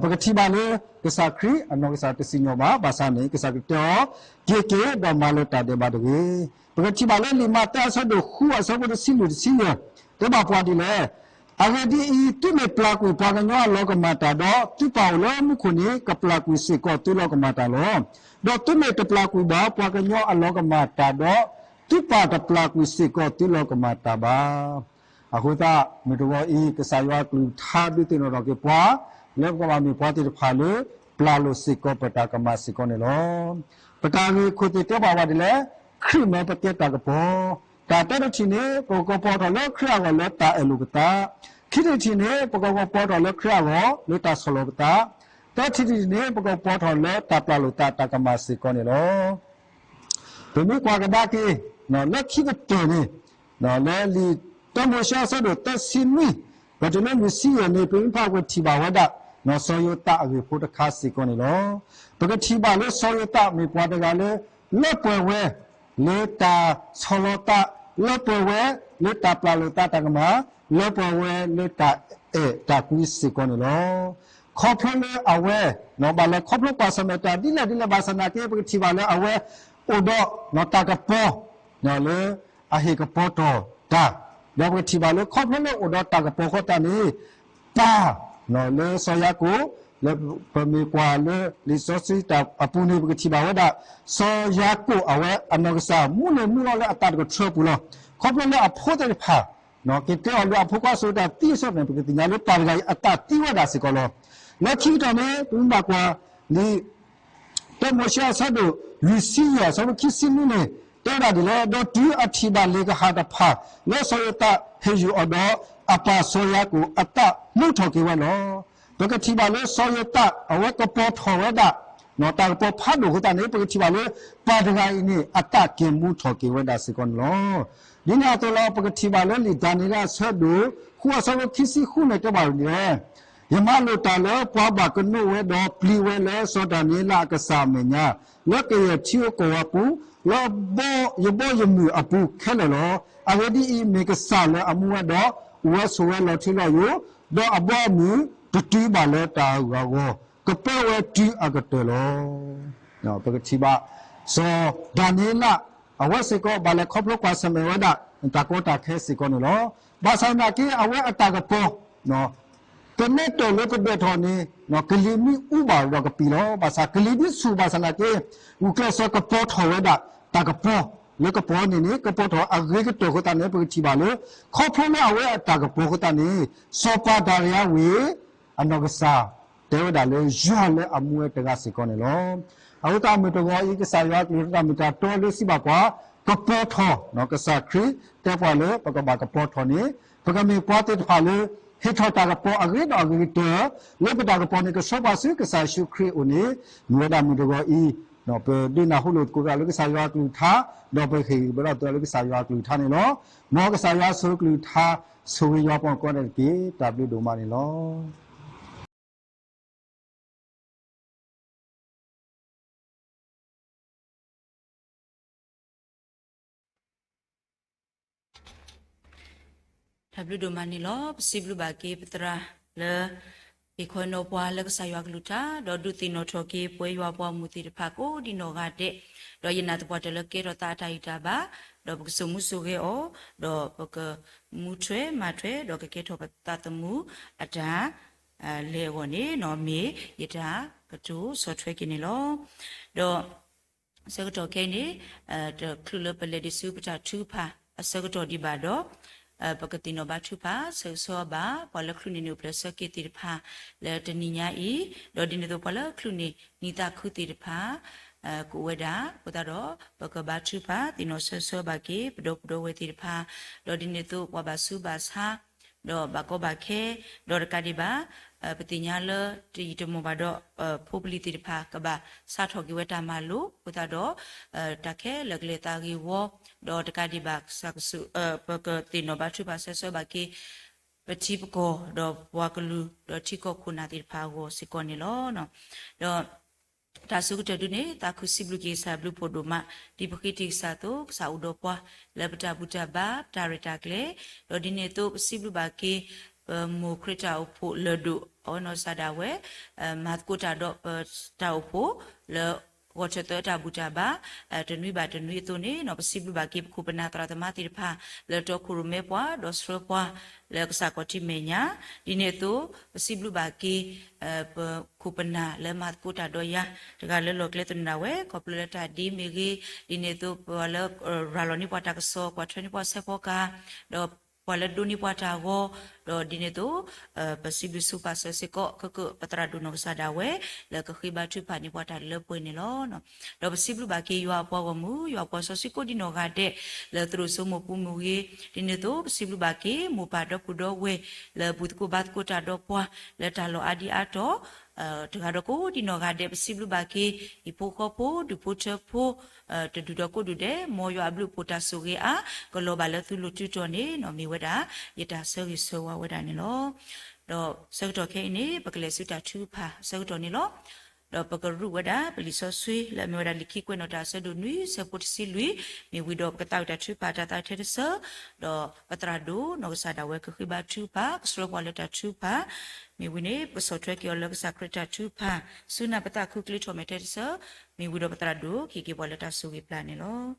ပကထံၣ်ဘၣ်လၢ ကစၢ်ခရံာ်အနီၢ်ကစၢ်တစံၣ်ညီၣ်ဘၣ်, ဘၣ်ဆၣ်န့ၣ် ကစၢ်ခရံာ်တဲအီၤ, က့ၤက့ၤဒီးမၤလၢတၢ်ဒဲးဘးတဂ့ၤ. ပကထံၣ်ဘၣ်လၢလံာ်မးသဲအဆၢဒိၣ်ဃုအဆၢဖိတဆံလွံၢ်တဆံယဲၢ်, တဲဘၣ်ပှၤဒ်လဲၣ်, အဂ့ၢ်ဒ်အံၤ, သုမ့ၢ်ပျၢ်ကွံာ်ပှၤကညီအလီၤကမၣ်တၢ်ဒီး သုပၢ်အိၣ်လၢမူခိၣ်န့ၣ် ကပျၢ်ကွံာ်စ့ၢ်ကီးသုလီၤကမၣ်တၢ်လီၤ. ဒီးသုမ့ၢ်တပျၢ်ကွံာ်ဘၣ်ပှၤကညီအလီၤကမၣ်တၢ်ဒီး သုပၢ်တပျၢ်ကွံာ်စ့ၢ်ကီးသုလီၤကမၣ်တၢ်ဘၣ်. အဃိသတး မုၢ်တဂီၤအံၤ ကစၢ်ယွၤအကလုၢ်ကထါဒုးသ့ၣ်နီၣ်ထီၣ်က့ၤပှၤ လၢပကဘၣ်မ့ၢ်ပှၤသ့ၣ်တဖၣ်လၢ ပျၢ်လိာ်စ့ၢ်ကီးပတၢ်ကမၣ်စ့ၢ်ကီးန့ၣ်လီၤ. ပတၢ်ဂ့ၢ်ခိၣ်သ့ၣ်တဲဘၣ်ပှၤဒ်လဲၣ်, ခရံာ်မၢပကဲတၢ်ကပီၤ, တၢ်တဲတထံၣ်န့ၣ် ပကကပီၤထီၣ်လၢခရံာ်အဂီၢ်လၢတၢ်အဲၣ်လိာ်ပသး, ခံထံၣ်တထံၣ်န့ၣ် ပကကပီၤထီၣ်လၢခရံာ်အဂီၢ်လၢတၢ်ဆီၣ်လီၤပသး, သၢထံၣ်တထံၣ်န့ၣ် ပကကပီၤထီၣ်လၢတၢ်ပျၢ်လိာ်သးတၢ်ကမၣ်စ့ၢ်ကီးန့ၣ်လီၤ. ပမ့ၢ်ကွၢ်ကဒါက့ၤ လၢခံကတၢၢ်န့ၣ် လၢလံာ်တၢမိၤၡ့အဆၢဒိၣ်သၢဆံနွံ ပတုၤလၢလွံၢ်ဆံယဲၢ်န့ၣ် ပမ့ၢ်ဖးပထံၣ်ဘၣ်ဝဲဒၣ် စီၤယိၤသးအဂ့ၢ်ဖိတခါစ့ၢ်ကီးန့ၣ်လီၤ. ပကထံၣ်ဘၣ်လၢစီၤယိၤသးမ့ၢ်ပှၤတဂၤလၢ လၢပှဲၤဝဲ လၢတၢ်ဆီၣ်လီၤသး, လၢပှဲၤဝဲ လၢတၢ်ပျၢ်လိာ်သးတၢ်ကမၣ်, လၢပှဲၤဝဲလၢတၢ်အဲၣ်တၢ်ကွံစ့ၢ်ကီးန့ၣ်လီၤ. ခီဖျိလၢအဝဲ ဘၣ်လဲၤခီဖျိကွၢ်ဆၢၣ်မဲာ်တၢ်ဒ်လဲၣ်ဒ်လဲၣ်ဘၣ်ဆၣ်သနာ်က့ ပကထံၣ်ဘၣ်လၢအဝဲ အိၣ်ဒီး တၢ်ကပီၤ လၢ အဟ့ၣ်ကပီၤထီၣ်တၢ်, ဒီးပကထံၣ်ဘၣ်လၢခီဖျိလၢအိၣ်ဒီးတၢ်ကပီၤဃီသတးန့ၣ် ပၢ် လၢစီၤယၤကိာ် လၢပမ့ၢ်ကွၢ်လၢလံာ်စီဆှံတၢ်အပူၤန့ၣ် ပကထံၣ်ဘၣ်ဝဲဒၣ် စီၤယၤကိာ်အဝဲအနီၢ်ကစၢ် မူန့ၢ်မူလီၤလၢအသးတကထြၢပူၤလီၤ. ခီဖျိလၢအဖိသ့ၣ်တဖၣ် က့ၤတဲအီၤလၢအဖိခွါစိာ်တၢ်သံအဆၢန့ၣ် ပကသ့ၣ်ညါလၢပၢ်တဂၤအံၤ အသးသံဝဲဒၣ်စ့ၢ်ကီးလီၤ. လၢခံကတၢၢ်န့ၣ် ပမ့ၢ်ဘၣ်ကွၢ်လံာ် တၢမိၤၡ့အဆၢဒိၣ် လွံၢ်ဆံယဲၢ် အဆၢဖိခံဆံနွံန့ၣ် တဲဝဲဒၣ်ဒ်လဲၣ်, ဒီးတုၤအထံၣ်ဘၣ်လ့ၣ်ကဟၣ်တဖၣ် လၢစီၤယိၤသးဟ့ၣ်ယုၢ်အီၤဒီး အပၢ်စီၤယၤကိာ်အသးမူထီၣ်က့ၤဝဲလီၤ. ပကထံၣ်ဘၣ်လၢစီၤယိၤသး အဝဲကပီၤထီၣ်ဝဲဒၣ် တၢ်ကပီၤဖးဒိၣ်အဃိသတးန့ၣ် ပကထံၣ်ဘၣ်လၢ ပၢ်တဂၤအံၤန့ၣ် အသးက့ၤမူထီၣ်က့ၤဝဲဒၣ်စ့ၢ်ကီးန့ၣ်လီၤ. ဒ်န့ၣ်အသိးလီၤ ပကထံၣ်ဘၣ်လၢလံာ်ဒၤနံးယ့လးအဆၢဒိၣ် ဃုအဆၢဖိခံဆံဃုန့ၣ်တဲဘၣ်ဒ်လဲၣ်, ယမၤလိာ်တၢ်လၢပှၤဘၣ်ကနိးဝဲဒီးပျံၤဝဲလၢစီၤဒၤနံးယ့လးအကစၢ်အမဲာ်ညါ, လၢကယဲၢ်ထံဧိၤကီၢ်ဧိၤအပူၤ, လၢယဘီယမုၢ်အပူၤခဲလၢာ်လီၤ. အဂ့ၢ်ဒ်အံၤ, မ့ၢ်ကစၢ်လၢအမူဝဲဒီး အိၣ်ဝဲဆိးဝဲလီၤထူလီၤယိာ်, ဒီးအဘီအမုၢ်တတုၤဘၣ်လၢတၢ်အဂၤအဂီၢ်, ကပၢဝဲတုၤအကတၢၢ်လီၤ. ပကထံၣ်ဘၣ် စီၤဒၤနံးယ့လး အဝဲစ့ၢ်ကီး ဘၣ်လဲၤခီဖျိကွၢ်ဆၢၣ်မဲာ်ဝဲဒၣ် တၢ်ကီတၢ်ခဲစ့ၢ်ကီးန့ၣ်လီၤ. ဘၣ်ဆၣ်သနာ်က့ အဝဲအတၢ်ကပီၤ ကနဲတၢၢ်လၢကဒၢးထီၣ်န့ၣ် ကလံၤမ့ၢ်အူဘၣ်ဒီးကပံာ်လီၤ. ဘၣ်ဆၣ်ကလံၤဒ်ဆူၣ်ဘၣ်ဆၣ်သနာ်က့ ဂုာ်ကျဲးစၢးကပီၤထီၣ်ဝဲဒၣ် တၢ်ကပီၤ လၢကပီၤန့ၣ်န့ၣ် ကပီၤထီၣ်အဂ့ၤကတၢၢ်အဃိသတးန့ၣ် ပကထံၣ်ဘၣ်လၢ ခီဖျိလၢအဝဲအတၢ်ကပီၤအဃိသတးန့ၣ် စီၤပၤဒၤရံယါဝ့ၤ အနီၢ်ကစၢ် တဲဝဲဒၣ်လၢယွၤလၢအမူဝဲတဂၤစ့ၢ်ကီးန့ၣ်လီၤ. အဃိသတးမုၢ်တဂီၤအံၤ ကစၢ်ယွၤအကလုၢ်ကထါတၢ်မ့ၢ်တၢ်တီလၢစံးဘၣ်ပှၤ ကပီၤထီၣ်, ကစၢ်ခရံာ်တဲပှၤလၢပကဘၣ်ကပီၤထီၣ်န့ၣ် ပကမ့ၢ်ပှၤသ့ၣ်တဖၣ်လၢ ဟ့ၣ်ထီၣ်တၢ်ကပီၤအဂ့ၤဒီးအဂ့ၤကတၢၢ် လၢပတၢ်ကပီၤန့ၣ် ကဆှၢပှၤဆူကစၢ်ယ့ၣ်ၡူးခရံာ်အအိၣ်န့ၣ် မ့ၢ်ဝဲဒၣ်မုၢ်တဂီၤအံၤ ပဒုးနၢ်ဟူလိာ်သကိးတၢ်လၢကစၢ်ယွၤအကလုၢ်ကထါ ဒီးပဟ့ၣ်ဂံၢ်ဘါဒၣ်သကိးလၢကစၢ်ယွၤအကလုၢ်ကထါန့ၣ်လီၤ. မ်ကစၢ်ယွၤဆိၣ်ဂ့ၤကလုၢ်ကထါ ဆိၣ်ဂ့ၤယွၤပှၤကိးဂၤဒဲးတက့ၢ်. တၢ်ဘျုးဒိၣ်မးန့ၣ်လီၤ. တၢ်ဘျုးဒိၣ်မးန့ၣ်လီၤ. ပစံးဘျုးဘၣ်က့ၤပသရၣ်လၢ ဟ့ၣ်ခီနီၤပှၤလၢကစၢ်ယွၤကလုၢ်ကထါ ဒီးဒုးသ့ၣ်နီၣ်ထီၣ်က့ၤပဝဲယွၤပှၤဂီၢ်မုၢ်သ့ၣ်တဖၣ်ကိးဒံးနီၢ်ဂၤဒဲး, ဒီးယနာ်သပှၢ်တၢၢ်လၢကကဲထီၣ်သးအတၢ်ဂံၢ်တၢ်ဘါ, ဒီးပကစိာ်မူစိာ်ဂဲၤအီၤ, ဒီးပကမူထွဲမၤထွဲ ဒီးကကဲထီၣ်ပသးသမူအတၢ် လဲၤအဂီၢ်န့ၣ် မ့ၢ်ယတၢ်ကတိၤဆီၣ်ထွဲက့ၤန့ၣ်လီၤ. ဒီးဆၢကတီၢ်ခဲအံၤန့ၣ် တချုးလၢပလဲၤဒံးဆူပတၢ်ထုကဖၣ်အဆၢကတီၢ်ဒံးဘၣ်ဒီး ပကသ့ၣ်နီၣ်ဘါထုကဖၣ် ဆၢဂ့ၤဆၢဝါဘၣ် ပှၤလၢချုးန့ၢ်နံၣ်အိၣ်ဖျဲၣ်ဆၢက့ၤသ့ၣ်တဖၣ် လၢတနံၤညါအံၤ, ဒီးဒ်န့ၣ်အသိးပှၤလၢချုးန့ၢ်နံၣ်သးခုသ့ၣ်တဖၣ် ကအိၣ်ဝဲဒၣ်, အဃိသတးဒီး ပကဘါထုကဖၣ် သ့ၣ်နီၣ်ဆၢဂ့ၤဆၢဝါဘၣ်က့ၤ ပဒီပုၢ်ဒီဝဲၢ်သ့ၣ်တဖၣ်, ဒီးဒ်န့ၣ်အသိးပှၤဘၣ်ဆူးဘၣ်ဆါ ဒီးဘၣ်ကီဘၣ်ခဲ, ဒီးတကးဒံးဘၣ် ပသ့ၣ်ညါလၢတယံာ်တမီၢ်ဘၣ်ဒီး ဖိပလံၤသ့ၣ်တဖၣ် ကဘၣ်စးထီၣ်က့ၤဝဲတၢ်မၤလိာ်, အဃိသတးဒီး တၢ်ခဲလၢာ်ကလဲၤသးဂ့ၤဝီ, ဒီးတကးဒံးဘၣ် ကစၢ်ကစူး ပကသ့ၣ်နီၣ်ဘါထုကဖၣ်ဆၢဂ့ၤဆၢဝါဘၣ်က့ၤ ပထံပကီၢ် ဒီးပှၤကလုာ် ဒီးထံကီၢ်ခိၣ်နၢ်သ့ၣ်တဖၣ်အဂီၢ်စ့ၢ်ကီးန့ၣ်လီၤ. ဒီး တၢ်ဆၢကတီၢ်ဒုန့ၣ် သးခုစံးဘျုးက့ၤကစၢ်ဘျုးဖှိၣ်ဒိၣ်မး, ဒ်ပဃ့တံၢ်ကစၢ်အသိး ကစၢ်အိၣ်ဒီးပှၤ လၢပတၢ်ဘူၣ်တၢ်ဘါ ပတၢ်ရဲၣ်တၢ်ကျဲၤ, ဒီးဒ်န့ၣ်အသိးပစံးဘျုးဘၣ်က့ၤ ပမိၢ်ခရံာ်တၢ်အိၣ်ဖှိၣ်လၢၢ်ဒိၣ် အဝဲနီၢ်ကစၢ်ဒၣ်ဝဲ မၤသကိးတၢ်ဒီးပတၢ်အိၣ်ဖှိၣ် လၢဂီၤထၢၣ်သၢတၢ်ဘူၣ်တၢ်ဘါ တနွံဘၣ်တနွံအသိးန့ၣ် ပစံးဘျုးဘၣ်က့ၤပခိၣ်ပနၢ်သရၣ်သမါသ့ၣ်တဖၣ် လၢတီခိၣ်ရိၣ်မဲပှၤ ဒီးဆှၢပှၤ လၢကစၢ်ခီၣ်ထံးမဲာ်ညါ, ဒ်န့ၣ်အသိး ပစံးဘျုးဘၣ်က့ၤ ပခိၣ်ပနၢ်လၢမၤသကိးတၢ်ဒီးယၤ တဂၤလၢလီၢ်ကျဲသနၢၣ်ဝဲ ခီဖျိလၢတၢ်ဒ့မ့ၢ်ဂ့ၤ, ဒ်န့ၣ်အသိးပှၤလၢ ရၤလီၤန့ၢ်ပှၤတၢ်ကစီၣ် ကွၢ်ထွဲန့ၢ်ပှၤဆဲးဖီကၤ ဒီးပှၤလၢဒိးန့ၢ်ပှၤတၢ်ဂီၤ, ဒီးဒ်န့ၣ်အသိး ပစံးဘျုးဆိပာ်စၢၤစ့ၢ်ကီး ခဲကၢၣ် ပသရၣ်ဒိၣ်နီၢ်ကစၢ်ဒၣ်ဝဲ လၢကဃ့ဘါထုကဖၣ်န့ၢ်ပှၤတၢ်လၢပှဲၤန့ၣ်လီၤ. ဒီးပစံးဘျုးဘၣ်က့ၤယွၤအပှၤဂီၢ်မုၢ် ယွၤအပှၤစီဆှံကိးဒံးနီၢ်ဂၤဒဲး လၢသရိာ်စိမိၢ်ပူၤမ့ၢ်ဂ့ၤ, ဒ်န့ၣ်အသိး ပစံးဘျုးဘၣ်က့ၤ မိၢ်ပၢ်ဒီပုၢ်ဒီဝဲၢ် လၢဘူၣ်သကိးဘါသကိးတၢ်ဒီးပှၤ လၢတၢ်လီၢ်အါဒံအါတီၤ တဂၤဒီးကိးဒံးနီၢ်ဂၤဒဲး ပစံးဘျုးဘၣ်က့ၤ ဟံၣ်ဖိဃီဖိ ဒူၣ်ဖိထၢဖိ တဒူၣ်ဒီးကိးဒူၣ်ဒဲး မ်ယွၤအဘျုးအဖှိၣ်တၢ်ဆိၣ်ဂ့ၤအါ ကလီၤဘၣ်လၢသုလိၤသုတီၤန့ၣ် မ့ၢ်ဝဲဒၣ် ယတၢ်ဆၢဂ့ၤဆၢဝါဝဲဒၣ်န့ၣ်လီၤ. ဒီးဆၢကတီၢ်ခဲအံၤန့ၣ် ပကလဲၤဆူတၢ်ထုကဖၣ်အဆၢကတီၢ်န့ၣ်လီၤ. ဒီးပကရူးဝဲဒၣ် ပလံာ်စီဆှံလၢအမ့ၢ်ဝဲဒၣ်လံာ်ခံကွဲးနီၣ်တၢ်အဆၢဒိၣ်နွံ ဆၢဖိတဆံလွံၢ်, မ့ၢ်ဝံၤဒီးပကသးဝံၣ်တၢ်ထုကဖၣ်တၢ်သးထဲတဆၢ, ဒီးပသရၣ်ဒိၣ်နီၢ်ကစၢ်ဒၣ်ဝဲကဃ့ဘါထုကဖၣ် ကဆှၢပှၤလၢတၢ်ထုကဖၣ်, မ့ၢ်ဝံၤန့ၣ် ပကဆီၣ်ထွဲက့ၤအီၤလၢကစၢ်ခရံာ်တၢ်ထုကဖၣ် ဆူနၢ်ပသးခုကျ့ထီၣ်မဲာ်ထဲတဆၢ, မ့ၢ်ဝံၤဒီးပသရၣ်ဒိၣ်ကဟ့ၣ်က့ၤပှၤလၢတၢ်ဆိၣ်ဂ့ၤပျၢ်န့ၣ်လီၤ. လံာ်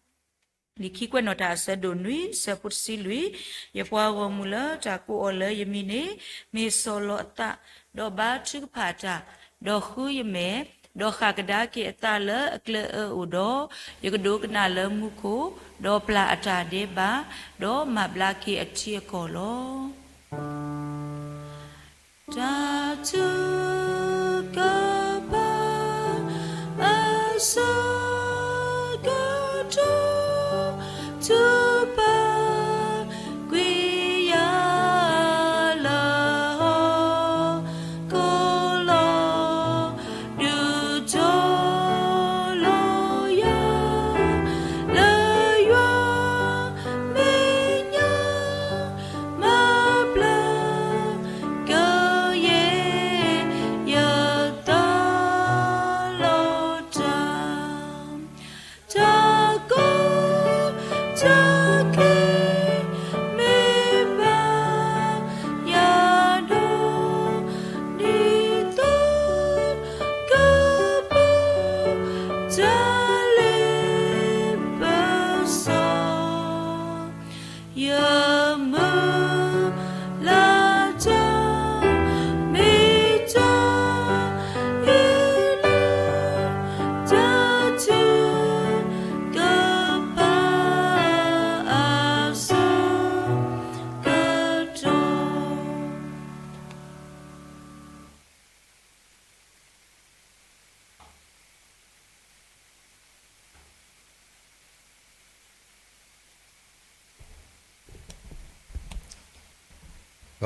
ခံကွဲးနီၣ်တၢ်အဆၢဒိၣ်နွံ ဆၢဖိတဆံလွံၢ်, ယပှၤဂီၢ်မုၢ်လၢတၢ်ကိးအီၤလၢယမံၤန့ၣ် မ့ၢ်ဆီၣ်လီၤအသး, ဒီးဘါထုကဖၣ်တၢ်, ဒီးဃုယမဲာ်, ဒီးဃၣ်ကဒါက့ၤအသးလၢအကျဲအၢအိၣ်ဒီး, ယကဒိကနၣ်လၢမူခိၣ်, ဒီးပျၢ်အတၢ်ဒဲးဘး, ဒီးမၤဘျါက့ၤအထံအကီၢ်လီၤ. တၢ်ထုကဖၣ်အဆၢကတီၢ် ထုကဖၣ်ကွံာ်ယၤလၢဟီၣ်ခိၣ်လီၤ. ဒုးထီၣ်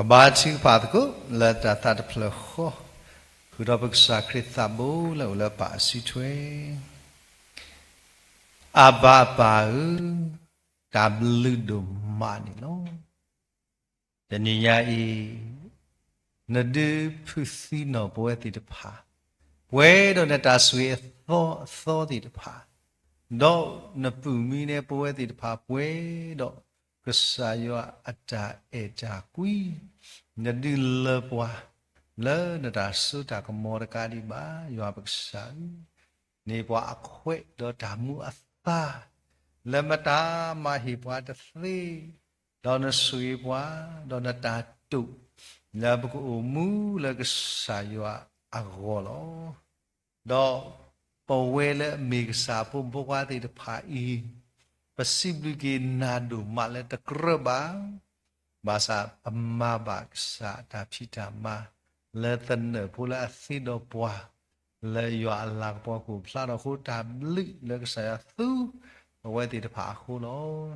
ပဘါထုကဖၣ်သကိးလၢတၢ်သးတဖျၢၣ်ဃီ, ဃုာ်ဒီးပကစၢ်ခရံာ်သးဘိလၢအိၣ်လၢပၢ်အစုထွဲ. အၤဘၤအပၢ်ဧၢ, တၢ်ဘျုးဒိၣ်မးန့ၣ်လီၤ. တနံၤညါအံၤ, နဒုးဖုးသံနီၢ်ပဝဲသ့ၣ်တဖၣ်, ပှဲၤဒီးနတၢ်ဆိၣ်ဂ့ၤအသီအသီသ့ၣ်တဖၣ်, ဒီးနပုၢ်မံနဲပဝဲသ့ၣ်တဖၣ် ပှဲၤဒီးကစၢ်ယွၤအတၢ်အဲၣ်တၢ်ကွံ, နဒုးလၢပှၤလၢနတၢ်စိတၢ်ကမီၤတကးဒံးဘၣ်, ယွၤပကစၢ်ဧၢ, န့ၢ်ပှၤအခွဲးဒီးတၢ်မူအသါ, လၢမတၤမၤဟ့ၣ်ပှၤတသ့, ဒီးနဆိၣ်ဂ့ၤပှၤ, ဒီးနတၢ်တိာ်, လၢပကအိၣ်မူလၢကစၢ်ယွၤအဂီၢ်လီၤ. ဒီးပဝဲလၢအမ့ၢ်ကစၢ်အဖိမုၣ်ဖိခွါသ့ၣ်တဖၣ်အံၤ, ပစံးဘျုးက့ၤနၤဒိၣ်မးလၢတကြၢးဘၣ်, ဘၣ်ဆၣ်ပမၤဘၣ်ကစၢ်အတၢ်ဖံးတၢ်မၤ, လၢသနၢၣ်ဖိလၢအသ့ဒီးပှၤ, လၢယွၤအလၤကပီၤကအိၣ်ဖျါထီၣ်အဃိ တၢ်ဘျုးလၢကစၢ်ယွၤသူ ပဝဲသ့ၣ်တဖၣ်အဃိလီၤ.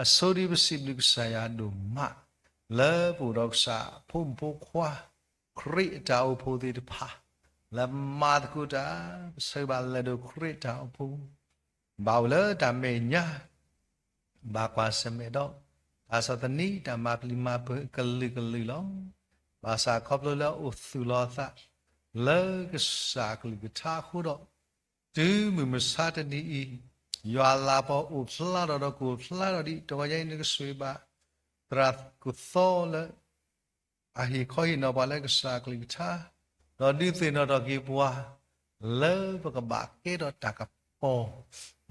အဆိဒ်ပစံးဘျုးကစၢ်ယွၤဒိၣ်မး, လၢပအိၣ်ဒီးကစၢ်အဖိမုၣ်ဖိခွါ, ခရံာ်အတၢ်အိၣ်ဖှိၣ်သ့ၣ်တဖၣ်, လၢမၤသကိးတၢ်, ပဆၢဂ့ၤဘၣ်လဲၤဒိးခရံာ်အတၢ်အိၣ်ဖှိၣ်, ဘၣ်အိၣ်လၢတၢ်မဲာ်ညါ, ဘၣ်ကွၢ်ဆၢၣ်မဲာ်ဒီး, တၢ်ဆီၣ်သနံး, တၢ်မၤပျံၤမၤဖုးကလုာ်ကလုာ်လီၤ. ဘၣ်ဆၣ်ခီဖျိလၢအအိၣ်သူၣ်လီၤအသး, လၢကစၢ်အကလုၢ်ကထါအဃိဒီး, တုၤမုၢ်မဆါတနံၤအံၤ, ယွၤအလၤကပီၤအိၣ်ဖျါထီၣ်ဒီးကအိၣ်ဖျါထီၣ်ဒံး, တဂီၤညါအံၤနကဆိၣ်ဂ့ၤဘၣ်, သရၣ်ကသီလၢ အဟ့ၣ်ခီဟ့ၣ်နီၤပှၤလၢကစၢ်အကလုၢ်ကထါ, ဒီးဒုးသ့ၣ်နီၣ်ထီၣ်က့ၤပှၤ, လၢပကဘၣ်ကဲထီၣ်တၢ်ကပီၤ,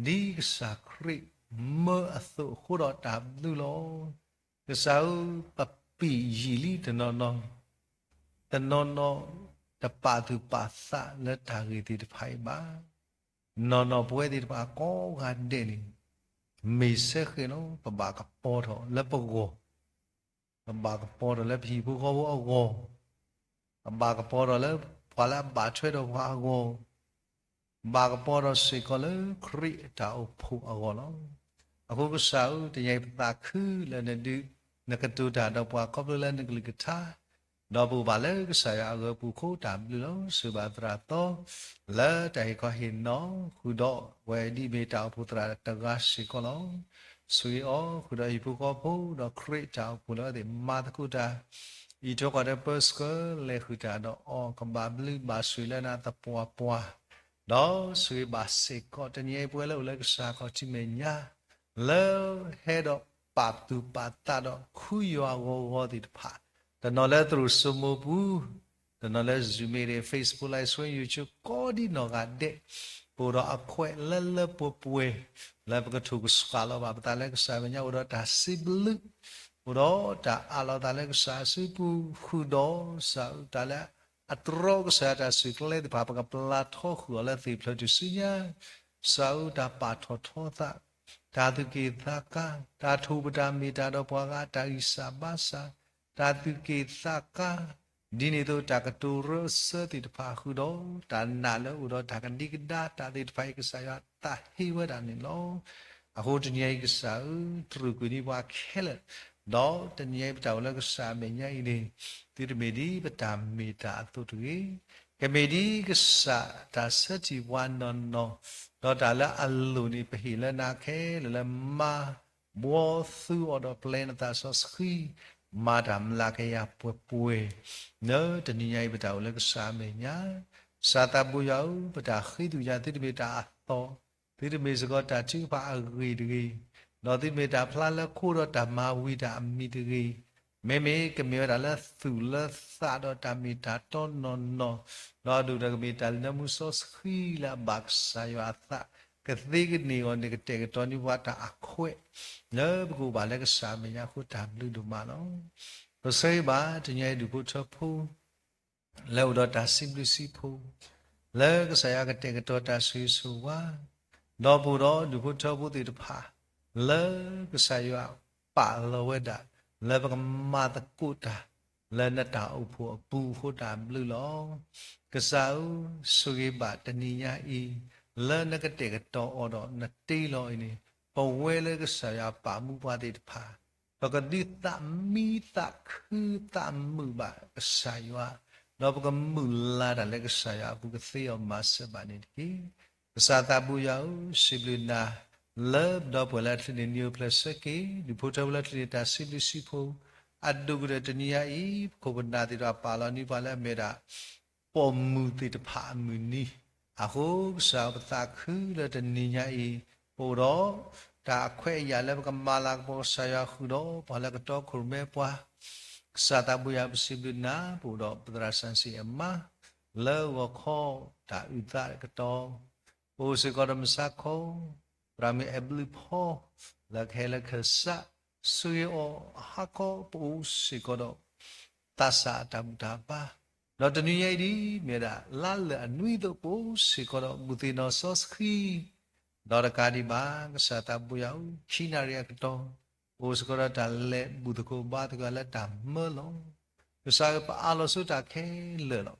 ဒ်ကစၢ်ခရံာ်မၢအသိးအဃိဒီးတၢ်ဘျုးလီၤ. ကစၢ်ဧၢ, ပပံာ်ယံာ်လံတနီၤနီၤ, တနီၤနီၤတပာ်သူၣ်ပာ်သးလၢတၢ်ဂ့ၢ်သ့ၣ်တဖၣ်အံၤဘၣ်. နီၢ်နီၢ်ပဝဲသ့ၣ်တဖၣ်ကိးဂၤဒဲးန့ၣ်, မ့ၢ်စ့ၢ်ကီးလီၤ ပဘၣ်ကပီၤထီၣ်လၢပဂီၢ်, ပဘၣ်ကပီၤထီၣ်လၢပဟံၣ်ဖိဃီဖိအဂီၢ်, ပဘၣ်ကပီၤထီၣ်လၢပှၤလၢအဘၣ်ထွဲဒီးပှၤအဂီၢ်, ဘၣ်ကပီၤထီၣ်စ့ၢ်ကီးလၢခရံာ်အတၢ်အိၣ်ဖှိၣ်အဂီၢ်လီၤ. အဃိကစၢ်ဧၢ, တနံၤအံၤပသးခုလၢနဒုး, နကတိၤတၢ်ဒီးပှၤခီဖျိလၢနကလုၢ်ကထါ, ဒီးပအိၣ်ဘၣ်လၢကစၢ်ယွၤအဂၢၤအပူၤအဃိတၢ်ဘျုးလီၤ. ဆိၣ်ဂ့ၤဘၣ်သရၣ်သီ လၢတၢ်ဟ့ၣ်ခီဟ့ၣ်နီၤ, ဃုာ်ဒီးအဝဲဒ်အမ့ၢ်တၢ်အိၣ်ဖှိၣ်သရၣ်တဂၤစ့ၢ်ကီးလီၤ. ဆိၣ်ဂ့ၤအီၤ, ဃုာ်ဒီးဟံၣ်ဖိဃီဖိ, ဒီးခရံာ်အတၢ်အိၣ်ဖှိၣ်လၢအဝဲသ့ၣ်မၤသကိးတၢ်, အံးထွဲကွၢ်ထွဲပၢဆှၢလဲၤဃုာ်တၢ်ဒီးအီၤ, ကဘၣ်ဘျုးဘၣ်ဆိၣ်ဂ့ၤလၢနသပှၢ်ပှၢ်, ဒီးဆိၣ်ဂ့ၤဘၣ်စ့ၢ်ကီး တနံၤအံၤပဝဲလၢအိၣ်လၢကစၢ်ခီၣ်ထံးမဲာ်ညါ, လၢဟဲဒီးပာ်သူၣ်ပာ်သးဒီးဃုယွၤအဂီၤဂီၤသ့ၣ်တဖၣ်, တနီၤလၢသရိာ်စိမိပူၤ, တနီၤလၢ Zoom meeting, Facebook Live Stream, YouTube ကိးဒ်နီၢ်ဂၤဒဲး, ပအိၣ်ဒီးအခွဲးလၢလၢပှဲၤပှဲၤ, လၢပကထိၣ်ကစှၤလီၤဘၣ်ပသးလၢကစၢ်မဲာ်ညါ, အိၣ်ဒီးတၢ်စံးဘျုး, အိၣ်ဒီးတၢ်အးလီၤသးလၢကစၢ်အစုပူၤ, ဃုာ်ဒီးကစၢ်အတၢ်လၢ အတြီကစၢ်ယွၤတၢ်ဆူၣ်ကျဲသ့ၣ်တဖၣ် ပကပျၢ်ထီဃုာ်အီၤလၢသ့ၣ်ဖျၢၣ်ထူၣ်စုညါ, ကစၢ်ဧၢ, တၢ်ပာ်ထီၣ်ထီသး, တၢ်သူၣ်က့ၣ်သးကါ, တၢ်ထိၣ်ပတၢ်မ့ၢ်တၢ်ဒီးပှၤဂၤအတၢ်ဂံၢ်စၢ်ဘါစၢ်, တၢ်သူၣ်က့ၣ်သးကါ, ဒ်န့ၣ်အသိးတၢ်ကတိၤရၢအစၢသ့ၣ်တဖၣ်ဃုာ်ဒီး တၢ်နာ်လၢအိၣ်ဒီးတၢ်ကဒံကဒါတၢ်သ့ၣ်တဖၣ်အံၤ ကစၢ်ယွၤသးဟ့ဝဲဒၣ်န့ၣ်လီၤ. အဃိတနံၤအံၤကစၢ်ဧၢ, တြူာ်ကွံာ်န့ၢ်ပှၤခဲလၢာ်, ဒီးတနံၤအံၤပတၢ်အိၣ်လၢကစၢ်အမဲာ်ညါအံၤန့ၣ်, သုတမ့ၢ်ဒ်ပတၢ်မ့ၢ်တၢ်အသိးတဂ့ၤ, ကမ့ၢ်ဒ်ကစၢ်တၢ်ဆၢထံၣ်ပှၤနီၢ်နီၢ်, ဒီးတၢ်လၢအလိၣ်န့ၣ် ပဟ့ၣ်လၢနၤခဲလၢာ်လၢမၤ ဘှီသူအီၤဒီးပျဲနသးစီဆှံ, မၤတၢ်မျးကယၤပှဲၤပှဲၤ, လၢတနံၤညါအံၤပတၢ်အိၣ်လၢကစၢ်အမဲာ်ညါ, ကစၢ်သးဘိယွၤဧၢ, ပတၢ်ဃ့သူၣ်ညါသုတမ့ၢ်တၢ်အသီၣ်, သုတမ့ၢ်စ့ၢ်ကီးတၢ်ထုကဖၣ်အဂ့ၢ်တဂ့ၤ, ဒီးသုတမ့ၢ်တၢ်ဖျါလၢခိဒီးတၢ်မၤဝံၤတၢ်အမံၤတဂ့ၤ, မ့မ့ၢ်ကမ့ၢ်ဝဲဒၣ်လၢသူၣ်လၢသးဒီးတၢ်မ့ၢ်တၢ်တီနီၢ်နီၢ်, ဒီးအဒိၣ်ဒီးကမ့ၢ်တၢ်လၢနၢမူစီဆှံလၢအဘၣ်ကစၢ်ယွၤအသး, ကသ့ကန့ၢ်အီၤန့ၣ် ကတဲာ်ကတီၤန့ၢ်ပှၤတၢ်အခွဲး, လၢပကအိၣ်ဘၣ်လၢကစၢ်အမဲာ်ညါအဃိတၢ်ဘျုးဒိၣ်မးလီၤ. ပဆၢဂ့ၤဘၣ်တနံၤအံၤဒူၣ်ဖိထၢဖိ လၢအိၣ်ဒီးတၢ်စံးဘျုးစံးဖှိၣ်, လၢကစၢ်ယွၤကတဲာ်ကတီၤတၢ်ဆိၣ်ဂ့ၤဆိၣ်ဝါ, ဒီးပအိၣ်ဒီးဒူၣ်ဖိထၢဖိသ့ၣ်တဖၣ်, လၢကစၢ်ယွၤပာ်လီၤဝဲဒၣ်, လၢပကမၤသကိးတၢ်, လၢနတၢ်အိၣ်ဖှိၣ်အပူၤအဃိတၢ်ဘျုးလီၤ. ကစၢ်ဧၢ, ဆိၣ်ဂ့ၤဘၣ်တနံၤညါအံၤ, လၢနကတဲာ်ကတီၤအီၤဒီးနတ့လီၤအံၤန့ၣ်, ပဝဲလၢကစၢ်ယွၤပာ်မူပှၤသ့ၣ်တဖၣ်, ပကဒုးသးမံသးခုသးမုာ်ဘၣ်ကစၢ်ယွၤ, ဒီးပကမုၢ်လၢ်တၢ်လၢကစၢ်ယွၤအပူၤကသ့အီၤမၤစၢၤဘၣ်န့ၣ်တက့ၢ်. ကစၢ်သးဘိယွၤဧၢ, စံးဘျုးနၤ လၢပဒီပုၢ်ဝဲၢ်လၢအချုးန့ၢ်နံၤအိၣ်ဖျဲၣ်ဆၢက့ၤ ဒူၣ်ဖိထၢဖိလၢအချုးန့ၢ်တၢ်စံးဘျုးစံးဖှိၣ် အဒိၣ်ကတၢၢ်တနံၤညါအံၤ ပခိၣ်ပနၢ်သ့ၣ်တဖၣ်ပာ်လီၤနံၤပှၤလၢအမ့ၢ်ဒၣ် ပိာ်မုၣ်သ့ၣ်တဖၣ်အမုၢ်နံၤ, အဃိကစၢ်ပသးခုလၢတနံၤညါအံၤ ပအိၣ်ဒီးတၢ်ခွဲးယာ်လၢပကမၤလၤကပီၤကစၢ်ယွၤဃုာ်ဒီး ပှၤလၢကတီခိၣ်ရိၣ်မဲပှၤ ကစၢ်သးဘိယွၤပစံးဘျုးနၤ ပအိၣ်ဒီးပသရၣ်စံးဆံအမါ လၢဂီၤခီတၢ်အုၣ်သးကတီၢ် ပအိၣ်စ့ၢ်ကီးဒီးမုၢ်ဆါခီ သရၣ်မုၣ်အဲၣ်ဘျုးဖီ လၢကဟဲလၢခၢၣ်စး ဆိၣ်ဂ့ၤအီၤအဟါခီ ပအိၣ်စ့ၢ်ကီးဒီး သးစၢ်အတၢ်ဘူၣ်တၢ်ဘါ, ဒီးတနွံညါအံၤဒ် မ့ၢ်ဝဲဒၣ်လါလၢာ်အနွံအသိး ပအိၣ်စ့ၢ်ကီးဒီးမုၢ်သ့ၣ်နီၣ်စီဆှံ, ဒီးတကးဒံးဘၣ် ကစၢ်သးဘိယွၤဧၢ, ခံနၣ်ရံၣ်အကတီၢ် ပအိၣ်စ့ၢ်ကီးဒီးတၢ်လဲၤဘူၣ်သကိးဘါသကိးလၢတၢ်မၢလီၤ. ကစၢ်ဧၢ ပအးလီၤဆိတၢ်ခဲလၢာ်လီၤ.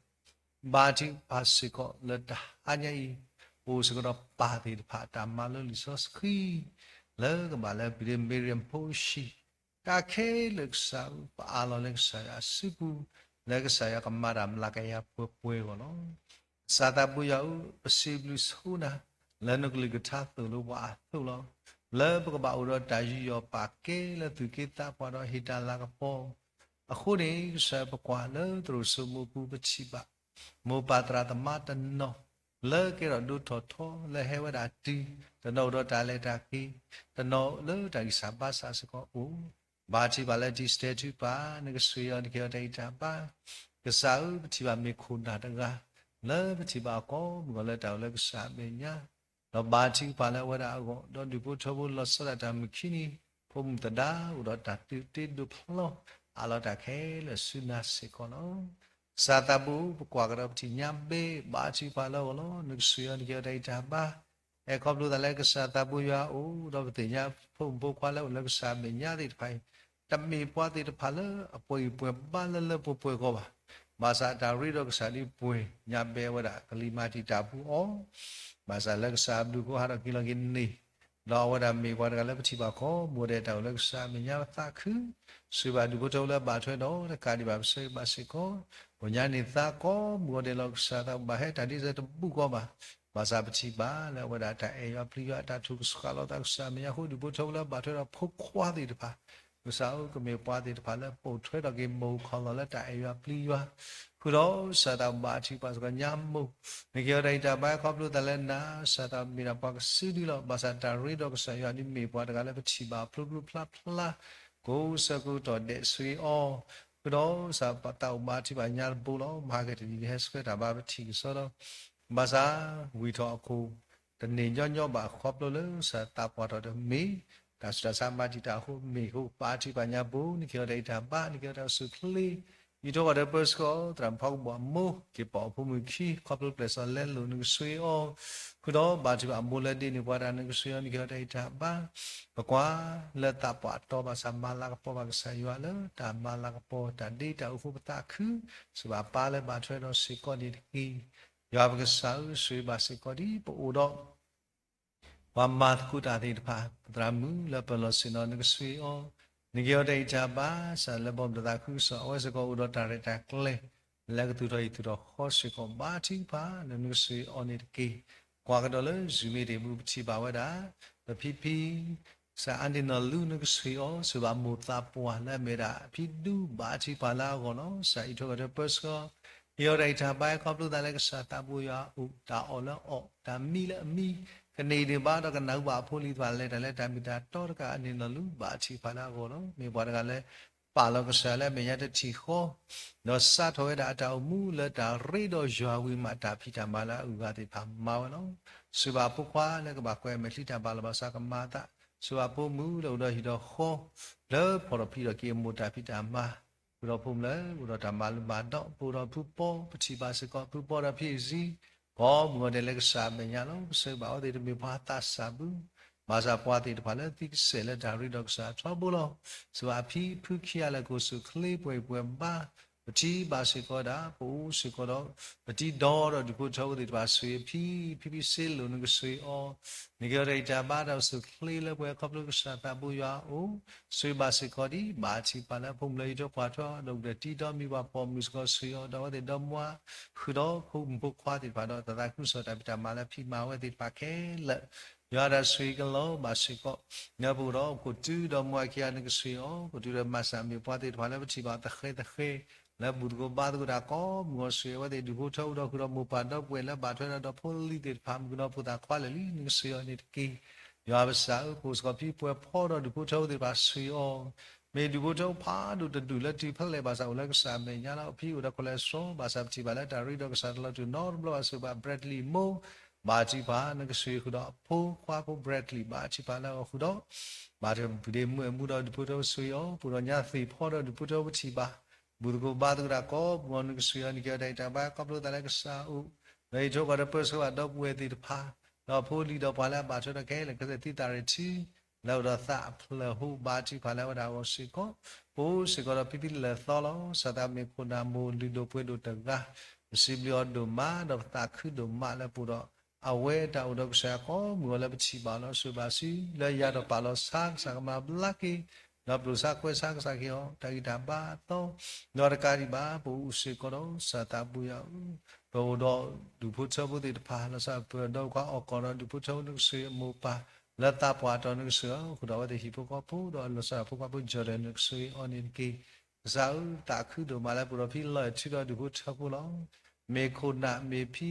ဘါထုကဖၣ်စ့ၢ်ကီးလၢတဟါညါအံၤ ပအိၣ်စ့ၢ်ကီးဒီးပၢ်သ့ၣ်တဖၣ်အတၢ်မၤလိလံာ်စီဆှံ လၢကဘၣ်လၢပံၤရမ့ရံဖိရၡံ တၢ်ခဲလၢာ်ကစၢ်ဧၢ ပအးလီၤလၢကစၢ်ယွၤအစုပူၤ လၢကစၢ်ယွၤကမၤတၢ်မျးကယၤပှဲၤပှဲၤအဂီၢ်လီၤ. ကစၢ်သးဘိယွၤဧၢ, ပစံးဘျုးဆိနၤ လၢနကလုၢ်ကထါသိၣ်လိပှၤအသိးလီၤ. လၢပကဘၣ်အိၣ်ဒီးတၢ်ယူးယီၣ်ပာ်ကဲလၢသူၣ်က့သးပှၢ်ဒီးဟ့ၣ်တၢ်လၤကပီၤ အဃိန့ၣ် ကစၢ်ပကွၢ်လၢသရိာ်စိမိၢ်ပူၤပထံၣ်ဘၣ် မိၢ်ပၢ်သရၣ်သမါတနီၤ လၢကဲထီၣ်ဒိၣ်ထီၣ်ထီ လၢဟဲဝဲဒၣ်တုၤ တနီၤအိၣ်ဒီးတၢ်လဲၤတၢ်က့ၤ တနီၤလၢတၢ်ဂံၢ်စၢ်ဘါစၢ်စ့ၢ်ကီးအိၣ် ဘါထုကဖၣ်လၢတံၤစတဲထုကဖၣ် နကဆိၣ်ဂ့ၤအီၤ နကဟ့ၣ်အီၤတၢ်ဂံၢ်တၢ်ဘါ ကစၢ်ဧၢ ပထံၣ်ဘၣ်မ့ၢ်ခိၣ်နၢ်တဂၤ လၢပထံၣ်ဘၣ်အီၤကိးမုၢ်ဂီၤလၢတၢ်အိၣ်လၢကစၢ်အမဲာ်ညါ ဒီးဘါထုကဖၣ်လၢအဝဲဒၣ်အဂီၢ် ဒီးဒူၣ်ဖိထၢဖိလီၤဆီဒၣ်တၢ်မုၢ်ခံနံၤ ဖိမုၣ်သဒါအိၣ်ဒီးတၢ်သုးတ့ဒိၣ်ဖျီ အးလီၤတၢ်ခဲလၢာ်ဆူနၤစ့ၢ်ကီးလီၤ. ကစၢ်သးဘိ ပကွၢ်ကဒီးပထံၣ်ညါဘ့ၣ် ဘါထုကဖၣ်လၢအဂီၢ်လီၤ. နကဆိၣ်ဂ့ၤအီၤ နကဟ့ၣ်အီၤတၢ်ဂံၢ်တၢ်ဘါ အဲၣ်ခီဖျိသးလၢကစၢ်သးဘိယွၤအိၣ် ဒီးပသ့ၣ်ညါဖိမုၣ်ဖိခွါလၢအိၣ်လၢကစၢ်အမဲာ်ညါသ့ၣ်တဖၣ်အံၤ တမ့ၢ်ပှၤသ့ၣ်တဖၣ်လၢအပှဲၤဂံၢ်ပှဲၤဘါလၢလၢပှဲၤပှဲၤအဂီၢ်ဘၣ်. ဘၣ်ဆၣ်တၢ်ရ့ဒီးကစၢ်ဒ်ပှဲၤညါဘဲဝဲဒၣ် ကလံၤမၤတံာ်တာ်ပူၤအီၤ ဘၣ်ဆၣ်လၢကစၢ်အဘျုးအဖှိၣ်ဟးထီၣ်က့ၤလီၤက့ၤန့ၣ် ဒီးအဝဲဒၣ်မ့ၢ်ပှၤတဂၤလၢပထံၣ်ဘၣ်ခီ မူဝဲဒဲးတၢ်အိၣ်လၢကစၢ်အမဲာ်ညါပသးခု စံးဘျုးဒူၣ်ဖိထၢဖိလၢအဘၣ်ထွဲဒီး တကးဒံးဘၣ်ပဆၢဂ့ၤဘၣ်စ့ၢ်ကီး ပညါန့ၣ်သးကိးမုၢ်ဂီၤဒဲးလီၤ ကစၢ်သးဘၣ်ဟဲတၢ်ဒ်စဲတဘူၣ်ကီးဘၣ်. ဘၣ်ဆၣ်ပထံၣ်ဘၣ်လၢအဝဲဒၣ်တၢ်အဲၣ်ယွၤပျံၤယွၤ တၢ်ထုကဆှးလီၤသးကစၢ်အမဲာ်ညါအဃိ ဒူၣ်ဖိထၢဖိလၢအဘၣ်ထွဲဒီးဖိခွါသ့ၣ်တဖၣ် ကစၢ်ဧၢ ကမ့ၢ်ပှၤသ့ၣ်တဖၣ်လၢပိာ်ထွဲထီၣ်က့ၤမုၢ်ခီၣ်လီၢ်လၢတၢ်အဲၣ်ယွၤပျံၤယွၤ ဃုာ်ဒီးကစၢ်သးဘၣ်ထုကဖၣ်စ့ၢ်ကီးညါမိၢ် နကဟ့ၣ်အီၤတၢ်ဂံၢ်တၢ်ဘါ ခီဖျိသးလၢနၤ ကစၢ်သးမ့ၢ်ဒၣ်ပှၤကစုဒုလီၤ. ဘၣ်ဆၣ်တၢ်ရ့ဒီးကစၢ်ယွၤဒ်မ့ၢ်ပှၤတဂၤလၢပထံၣ်ဘၣ်ဖျိဖျိဖျါဖျါ ကိးဆၢကတီၢ်ဒဲးဆိၣ်ဂ့ၤအီၤ ဃုာ်ဒီးကစၢ်သးအိၣ်ဘၣ်ထုကဖၣ်ညါတဘိလီၤ. မဟါကတနံၤဟဲဆှၢတၢ်ဘါပထံၣ်ကစီဒီး ဘၣ်ဆၣ်ဝံၤထီၣ်အခိၣ် တန့ၢ်ညီညီဘၣ်ခီဖျိလၢကစၢ်သးပှၢ်ထီၣ်ဒီးမ့ၢ် တၢ်ဆူးတၢ်ဆါမၤတံာ်တာ်အဃိ မ့ၢ်ဃိဘါထုကဖၣ်ညါဘိ နကဟ့ၣ်အီၤတၢ်ဂံၢ်တၢ်ဘါ နကဟ့ၣ်အီၤတၢ်အိၣ်ဆူၣ်အိၣ်ချ့ ယံာ်ထီၣ်ကဒီးပၢဆှၢအီၤ သရၣ်မုၣ်ဖီကဘီၣ်အမိၢ် က့ၤပာ်အိၣ်ဖိမုၣ်ခံ ခီဖျိပျဲၢ်စီၤလဲလိာ် နကဆိၣ်ဂ့ၤအီၤ ဃုာ်ဒီးဘါထုကဖၣ်အမိၢ်လၢဒ့န့ၢ်ပှၤတၢ် နကဆိၣ်ဂ့ၤအီၤ နကဟ့ၣ်အီၤတၢ်ဂံၢ်တၢ်ဘါ ပကွၢ်လၢသးပှၢ်တီဘၣ်ဆၣ်မၤလၤကပီၤဘၣ်ကစၢ်ယွၤလၢ တၢ်မၤလၤကပီၤတၢ်ဒ့တၢ်အုးဃိပသးခု စံးဘၣ်ပၢ်လၢဘၣ်ထွဲဒီးစ့ၢ်ကီးန့ၣ်တက့ၢ်. ယွၤပကစၢ်ဧၢ ဆိၣ်ဂ့ၤဘၣ်စ့ၢ်ကီးဒ်ပအိၣ်ဒီး ပှၤမၤသကိးတၢ်သ့ၣ်တဖၣ် ပသရၣ်မုၣ်လၢပၢၤလီၢ်ဆ့ၣ်နီၤ နကဆိၣ်ဂ့ၤအီၤ နကဟ့ၣ်အီၤတၢ်ဂံၢ်တၢ်ဘါ စးလၢဘီမုၢ်တသးခုကစီၣ် အဝဲစ့ၢ်ကီးအိၣ်ဒီးတၢ်ရဲၣ်တၢ်ကျဲၤ လၢကသူၣ်ထီၣ်ဟံၣ်သူၣ်ထီၣ်ဃီစ့ၢ်ကီး ဘါထုကဖၣ်လၢနကဆိၣ်ဂ့ၤအီၤန့ၣ်တက့ၢ်. ကွၢ်ကဒီးလၢ Zoom မ့ၢ်တ့ၢ်မူပထံၣ်ဘၣ်ဝဲဒၣ် ပဖံဖံ ကစၢ်အါန့ၢ်နီၢ်လူ နကဆိၣ်ဂ့ၤအီၤ ဆိၣ်ဘၣ်မိၢ်သးပှၢ်လၢအမ့ၢ်ဒၣ် ဖံဒူဘါထုကဖၣ်လၢအဂီၢ်လီၤ. ကစၢ်အံးထွဲကွၢ်ထွဲပၢဆှၢ ဟ့ၣ်အီၤတၢ်ဂံၢ်တၢ်ဘါ ခီဖျိသးလၢကစၢ်သးဘိယွၤအအိၣ် တၢ်အီၣ်လၢအီၣ် တၢ်မံလၢအမံ ကန့ၢ်ဒံးဘၣ်ဒီးကနၢ်ဟူဘၣ်အဖိအလံၤသ့ၣ်တဖၣ်လဲၤတၢ်လၢတၢ်မ့ၢ်တၢ်တီတကး အန့ၢ်နီၢ်လူဘါထုကဖၣ်လၢအဂီၢ်လီၤ. မ့ၢ်ပှၤတဂၤလၢ ပာ်လီၤကစၢ်လၢအမဲာ်ညါတထံၣ်ဃီ ဒီးစးထီၣ်ဝဲဒၣ်အတၢ်အိၣ်မူလၢတၢ်ရ့ဒီးယွၤဝံၤမး တၢ်ဖံးတၢ်မၤလၢအအုၣ်အဂၤသ့ၣ်တဖၣ်မၤဝဲလီၤ. ဆိၣ်ဘၣ်ဖိခွါလၢကဘၣ်ကွဲးအမဲာ်ချံတၢ်ဘၣ်လီၤဘၣ်စးကမၤအသး ဆိၣ်ဘၣ်ဖိမုၣ်လၢအိၣ်ဒီးဟံၣ်ဒီးဃီ လၢဖီၣ်ထီၣ်ဖံးထီၣ်က့ၤအမိၢ်တၢ်ဖံးတၢ်မၤ ဃုာ်ဒီးဖိမုၣ်လၢအိၣ်ဒီးတၢ်မၤလိမၤဒိး ပအိၣ်ဒီးဖုပီ ပထံၣ်ဘၣ်စ့ၢ်ကီး ဖုပီဒီးဖံအ့ၣ်စံ ကိးမုၢ်ဂီၤဒဲးလၢကစၢ်အမဲာ်ညါလီၤ. ပဆၢဘၣ်အဝဲသ့ၣ်တမ့ၢ်ပှၤသးစၢ်ဘၣ် ဘၣ်ဆၣ်ပှၤသ့ၣ်တဖၣ်လၢသံကစဲာ်လၢတၢ်ရ့ဒီးကစၢ်ထီဘိလီၤ. ဆိၣ်ဘၣ်ဖံဖုခံဂၤလၢကအိၣ်ဆူၣ်အိၣ်ချ့ပှဲၤဂံၢ်ပှဲၤဘါ ပထံၣ်ဘၣ်စ့ၢ်ကီးဝဲဒၣ် ပအိၣ်စ့ၢ်ကီးဒီး ပတံၤဒီဒီးဒူၣ်ဖိထၢဖိသ့ၣ်တဖၣ်ဆိၣ်ဂ့ၤအဖံ ဖံဖံစ့လိာ် နကဆိၣ်ဂ့ၤအီၤ, နကဲအီၤတၢ်ဂံၢ်တၢ်ဘါ တၢ်အိၣ်ဆူၣ်အိၣ်ချ့လၢပှဲၤခီဖျိကစၢ်သးဘိယွၤအအိၣ်, ဆိၣ်ဂ့ၤဘၣ်စ့ၢ်ကီးဒံး ဘၣ်ထံၣ်ပာ်လၢအဖိမုၣ်လၢဟံၣ်ထိၣ်ကွၢ်ထိဒီးကတၢၢ်တံၤဒီမံၤဘၣ်ပိာ်မုၣ်စ့ၢ်ကီးဆိၣ်ဂ့ၤအီၤ ဒီးအဝဲသ့ၣ်ဒီမါ ဃုာ်ဒီးဖိမုၣ်ဖိခွါသ့ၣ်တဖၣ်ဒီး တၢ်သးခုကစီၣ်တၢ်ဖံးတၢ်မၤလၢဖံးမၤဝဲသ့ၣ်တဖၣ်ခဲလၢာ် ယွၤတၢ်ဆိၣ်ဂ့ၤကလီၤဘၣ်စ့ၢ်ကီး လၢပအိၣ်ဒီး ကိးတုဒီးမိၢ်အခံဂၤ နကဆိၣ်ဂ့ၤအီၤ, ကိးတုဒီးမၤစၢ်မ့ၢ်ပှၤသ့ၣ်တဖၣ်လၢပထံၣ်ဘၣ်သဃဲသဃဲ လၢဘူၣ်သကိးဘါသကိးတၢ်ကိးမုၢ်ဂီၤ ဆိၣ်ဂ့ၤအဝဲသ့ၣ် ဒူၣ်ဖိထၢဖိဒီးဃုာ်ဒီးမိၢ်ပၢ်ဒီပုၢ်ဝဲၢ်လၢဘၣ်ထွဲဒီးဖိလံၤသ့ၣ်တဖၣ် မုၣ်ကနီၤဖိသၣ်ခွါလၢာ်လံ နကဆိၣ်ဂ့ၤအီၤန့ၣ်တက့ၢ်. ယွၤပစံး အိၣ်စ့ၢ်ကီးဖံပှဲၤဖီဒီးဒူၣ်ဖိထၢဖိသ့ၣ်တဖၣ်ဆိၣ်ဂ့ၤအီၤ, မ့ၢ်ဒူၣ်ဖိထၢဖိဖးဒိၣ်တဒူၣ်လၢတုၤဖဲလဲၣ်ဘၣ်ဆၣ်အိၣ်လၢကစၢ်အမဲာ်ညါလီၤ. အဖံအိၣ်ဒီး cholesterol ဘၣ်ဆၣ်ပထံၣ်ဘၣ်လၢတၢ်ရ့ဒီးကစၢ်တလီၤတူာ်နီတဘျီဘၣ် ဆိၣ်ဂ့ၤဘၣ် Bradley မိၢ် ဘၣ်ထံၣ်ပာ် နကဆိၣ်ဂ့ၤဃုာ်ဒီးအဖိခွါဖိ Bradley ဘၣ်ထံၣ်ပာ်လၢအဂီၢ်ဃုာ်ဒီး ဘၣ်တၢ်ဖံးဒ့မုၢ်အမူဒီးဒူၣ်ဖိထၢဖိဆိၣ်ဂ့ၤအီၤ, ပအိၣ်ဒီးညါသ့ၣ်ဖီဒီးဒူၣ်ဖိထၢဖိပထံၣ်ဘၣ် ဘူၣ်သကိးဘါသကိးတၢ်ကိးမုၢ်ဂီၤ နကဆိၣ်ဂ့ၤအီၤ နကဲအီၤတၢ်ဂံၢ်တၢ်ဘါခီဖျိသးလၢကစၢ်အအိၣ်, ဒီးဟံၣ်ထိၣ်ကွၢ်ထိပၢဆှၢဘၣ်ဒီပုၢ်ဝဲၢ်သ့ၣ်တဖၣ်, ဒီးဖိလံၤဒီးပှၤလၢအဘၣ်ထွဲဒီးခဲလၢာ် ကသံၣ်သရ့ၣ်ထံ လၢအိၣ်ဒီးသးအဖျၢၣ်ဟိ ဘၣ်ထံၣ်ပာ်လၢအဝဲဒၣ်အဂီၢ်စ့ၢ်ကီး, ပအိၣ်စ့ၢ်ကီးဒီးဖံဖံလၢာ်သီလီၤ. ကစၢ်သးမ့ၢ်ခိၣ်နၢ်မိၢ်လုၢ်ဒိၣ်ပှ့ၤဒိၣ်တဂၤ, ပစံးဘျုးအီၤဒိၣ်မး ဒီးပသးခုဒိၣ်မးလၢပအိၣ်ဒီး အဝဲတၢ်အိၣ်ဒီးကစၢ်ယွၤကိးမုၢ်ဂီၤလၢပထံၣ်ဘၣ်လီၤ. ဆိၣ်ဂ့ၤဘၣ်ဆူ လၢယၤဒီးပာ်လီၤဆါ ကစၢ်ကမၤဘျါက့ၤ, ဒီးပျိာ်ဆါကွဲဆါ ကစၢ်ကဟ့ၣ်အီၤ တၢ်ဂံၢ်တၢ်ဘါအသီ, ဒီးတကးဒံးဘၣ် ပအိၣ်စ့ၢ်ကီးဒီးကစၢ်သးဘိယွၤအအိၣ်, ပအိၣ်ဒီးဒူၣ်ဖိထၢဖိသ့ၣ်တဖၣ် လီၤဆီပၢၤဒီးပှၤအီၣ်ကီၢ်ဒီးဒူၣ်ဖိထၢဖိ နကဆိၣ်ဂ့ၤအမိၢ်ပၢ် လၢသးပှၢ်တီၤ နကဆိၣ်ဂ့ၤအီၤ ဃုာ်ဒီးအဝဲသ့ၣ်ဟံၣ်ဖိဃီဖိ ဒီးလီၤဆီဖိခွါဖိ Jordan နကဆိၣ်ဂ့ၤအီၤန့ၣ်တက့ၢ်. ကစၢ်ဧၢ, သးခုဒိၣ်မးလၢပအိၣ်ဒီးဖံလီၤထုဒီးဒူၣ်ဖိထၢဖိလီၤ. မ့ၢ်ခိၣ်နၢ်မ့ၢ်ဖံ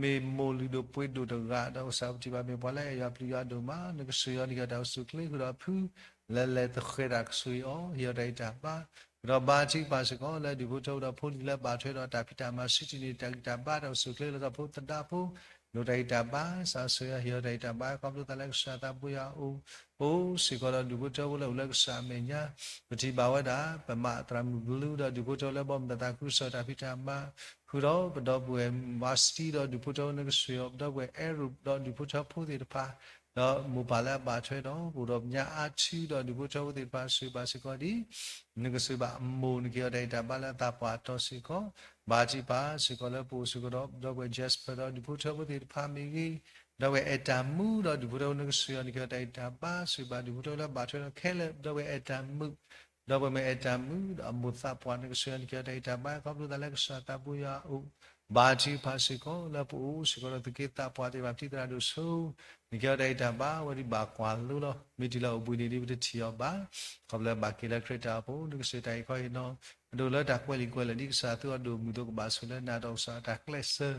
မ့ၢ်မိၢ်လုၢ်ဒိၣ်ပှ့ၤဒိၣ်တဂၤ ဒီးကစၢ်ပထံၣ်ဘၣ်မ့ၢ်ပှၤလၢအဲၣ်ယွၤပျံၤယွၤဒိၣ်မး နကဆိၣ်ဂ့ၤအီၤ နကဲအီၤတၢ်အိၣ်ဆူၣ်အိၣ်ချ့ ဃုာ်ဒီးအဖု လဲၤလဲၤသဃဲၤတၢ်ကဆိၣ်ဂ့ၤအီၤ ဟ့ၣ်အီၤတၢ်ဂံၢ်တၢ်ဘါ, ဒီးဘါထုကဖၣ်စ့ၢ်ကီးလၢဒူၣ်ဖိထၢဖိဒီးဖိလံၤလၢဘၣ်ထွဲဒီးတၢ်ဖံးတၢ်မၤ စံးတ့ၢ်န့ၢ်တၢ်ဂံၢ်တၢ်ဘါ တၢ်အိၣ်ဆူၣ်အိၣ်ချ့ လၢတၢ်ဖိသဒါဖိ ဒိးတၢ်ဂံၢ်တၢ်ဘါ ကစၢ်ဆိၣ်ဂ့ၤအီၤ ဟ့ၣ်အီၤတၢ်ဂံၢ်တၢ်ဘါ ခီဖျိသးလၢကစၢ်သးဘိယွၤအအိၣ်, ပအိၣ်စ့ၢ်ကီးဒီးဒူၣ်ဖိထၢဖိလၢအိၣ်လၢကစၢ်အမဲာ်ညါ, ပထံၣ်ဘၣ်ဝဲဒၣ် ပမၤသရၣ်မုၣ်ကလူးဒီးဒူၣ်ဖိထၢဖိလၢဘီမုၢ်သးခုကစီၣ်တၢ်ဖံးတၢ်မၤ, ဃုာ်ဒီးပဒီပုၢ်ဝဲၢ် ဝါစတံဒီးဒူၣ်ဖိထၢဖိ နကဆိၣ်ဂ့ၤအီၤ ပဒီပုၢ်ဝဲၢ်အဲရူးဒီးဒူၣ်ဖိထၢဖိသ့ၣ်တဖၣ်, ဒီးမိၢ်ပၢ်လၢအဘၣ်ထွဲဒီး ပအိၣ်ဒီးပညါအါထံဒီးဒူၣ်ဖိထၢဖိသ့ၣ်တဖၣ် ဆိၣ်ဂ့ၤဘၣ်စ့ၢ်ကီးဒ် နကဆိၣ်ဂ့ၤဘၣ်အမိၢ် နကဟ့ၣ်အီၤတၢ်ဂံၢ်တၢ်ဘါလၢအသးပှၢ်တီၤစ့ၢ်ကီး, ဘါထုကဖၣ်စ့ၢ်ကီးလၢပအိၣ်စ့ၢ်ကီးဒီး ပဒီပုၢ်ဝဲၢ် Jasper ဒီးဒူၣ်ဖိထၢဖိသ့ၣ်တဖၣ်မ့ၢ်ဂ့ၤ, ဒီပုၢ်ဝဲၢ်အဲၣ်တၢ်မူဒီးဒူၣ်ဖိထၢဖိ နကဆိၣ်ဂ့ၤအီၤ နကဟ့ၣ်အီၤတၢ်ဂံၢ်တၢ်ဘါ, ဆိၣ်ဂ့ၤဘၣ်ဒူၣ်ဖိထၢဖိလၢဘၣ်ထွဲဒီးခဲလၢာ် ဒီပုၢ်ဝဲၢ်အဲၣ်တၢ်မုာ် ဒီပုၢ်ဝဲၢ်အဲၣ်တၢ်မုာ်ဒီးအမိၢ်သးပှၢ် နကဆိၣ်ဂ့ၤအီၤ နကဟ့ၣ်အီၤတၢ်ဂံၢ်တၢ်ဘါ ခီဖျိသးလၢကစၢ်သးဘိယွၤအအိၣ်, ဘါထုကဖၣ်စ့ၢ်ကီးလၢပအိၣ်စ့ၢ်ကီးဒီးသုးက့သးပှၢ်သ့ၣ်တဖၣ် ပထံၣ်သရၣ်ဒိၣ်ဆိ နကဟ့ၣ်အီၤတၢ်ဂံၢ်တၢ်ဘါ အဝဲဒၣ်ဘၣ်ကွၢ်လိလီၤ. မ့ၢ်တုၤလၢအိၣ်ဘှံးနံၤဒ်ပတထံၣ်အီၤဘၣ်, ခီဖျိလၢဘၣ်က့ၤလၢခရံာ်တၢ်အိၣ်ဖှိၣ် နကဆိၣ်ဂ့ၤတၢ်အံၤခီအံၤနီၤ, အဒိၣ်လၢတၢ်ကွဲးလံာ်ကွဲးလဲၢ်ဒ်ကစၢ်အသူအဒိၣ်မုၢ်အသိး ကဘၣ်ဆိၣ်လၢနၤဒီးကစၢ်အတၢ်ကျဲးစၢး,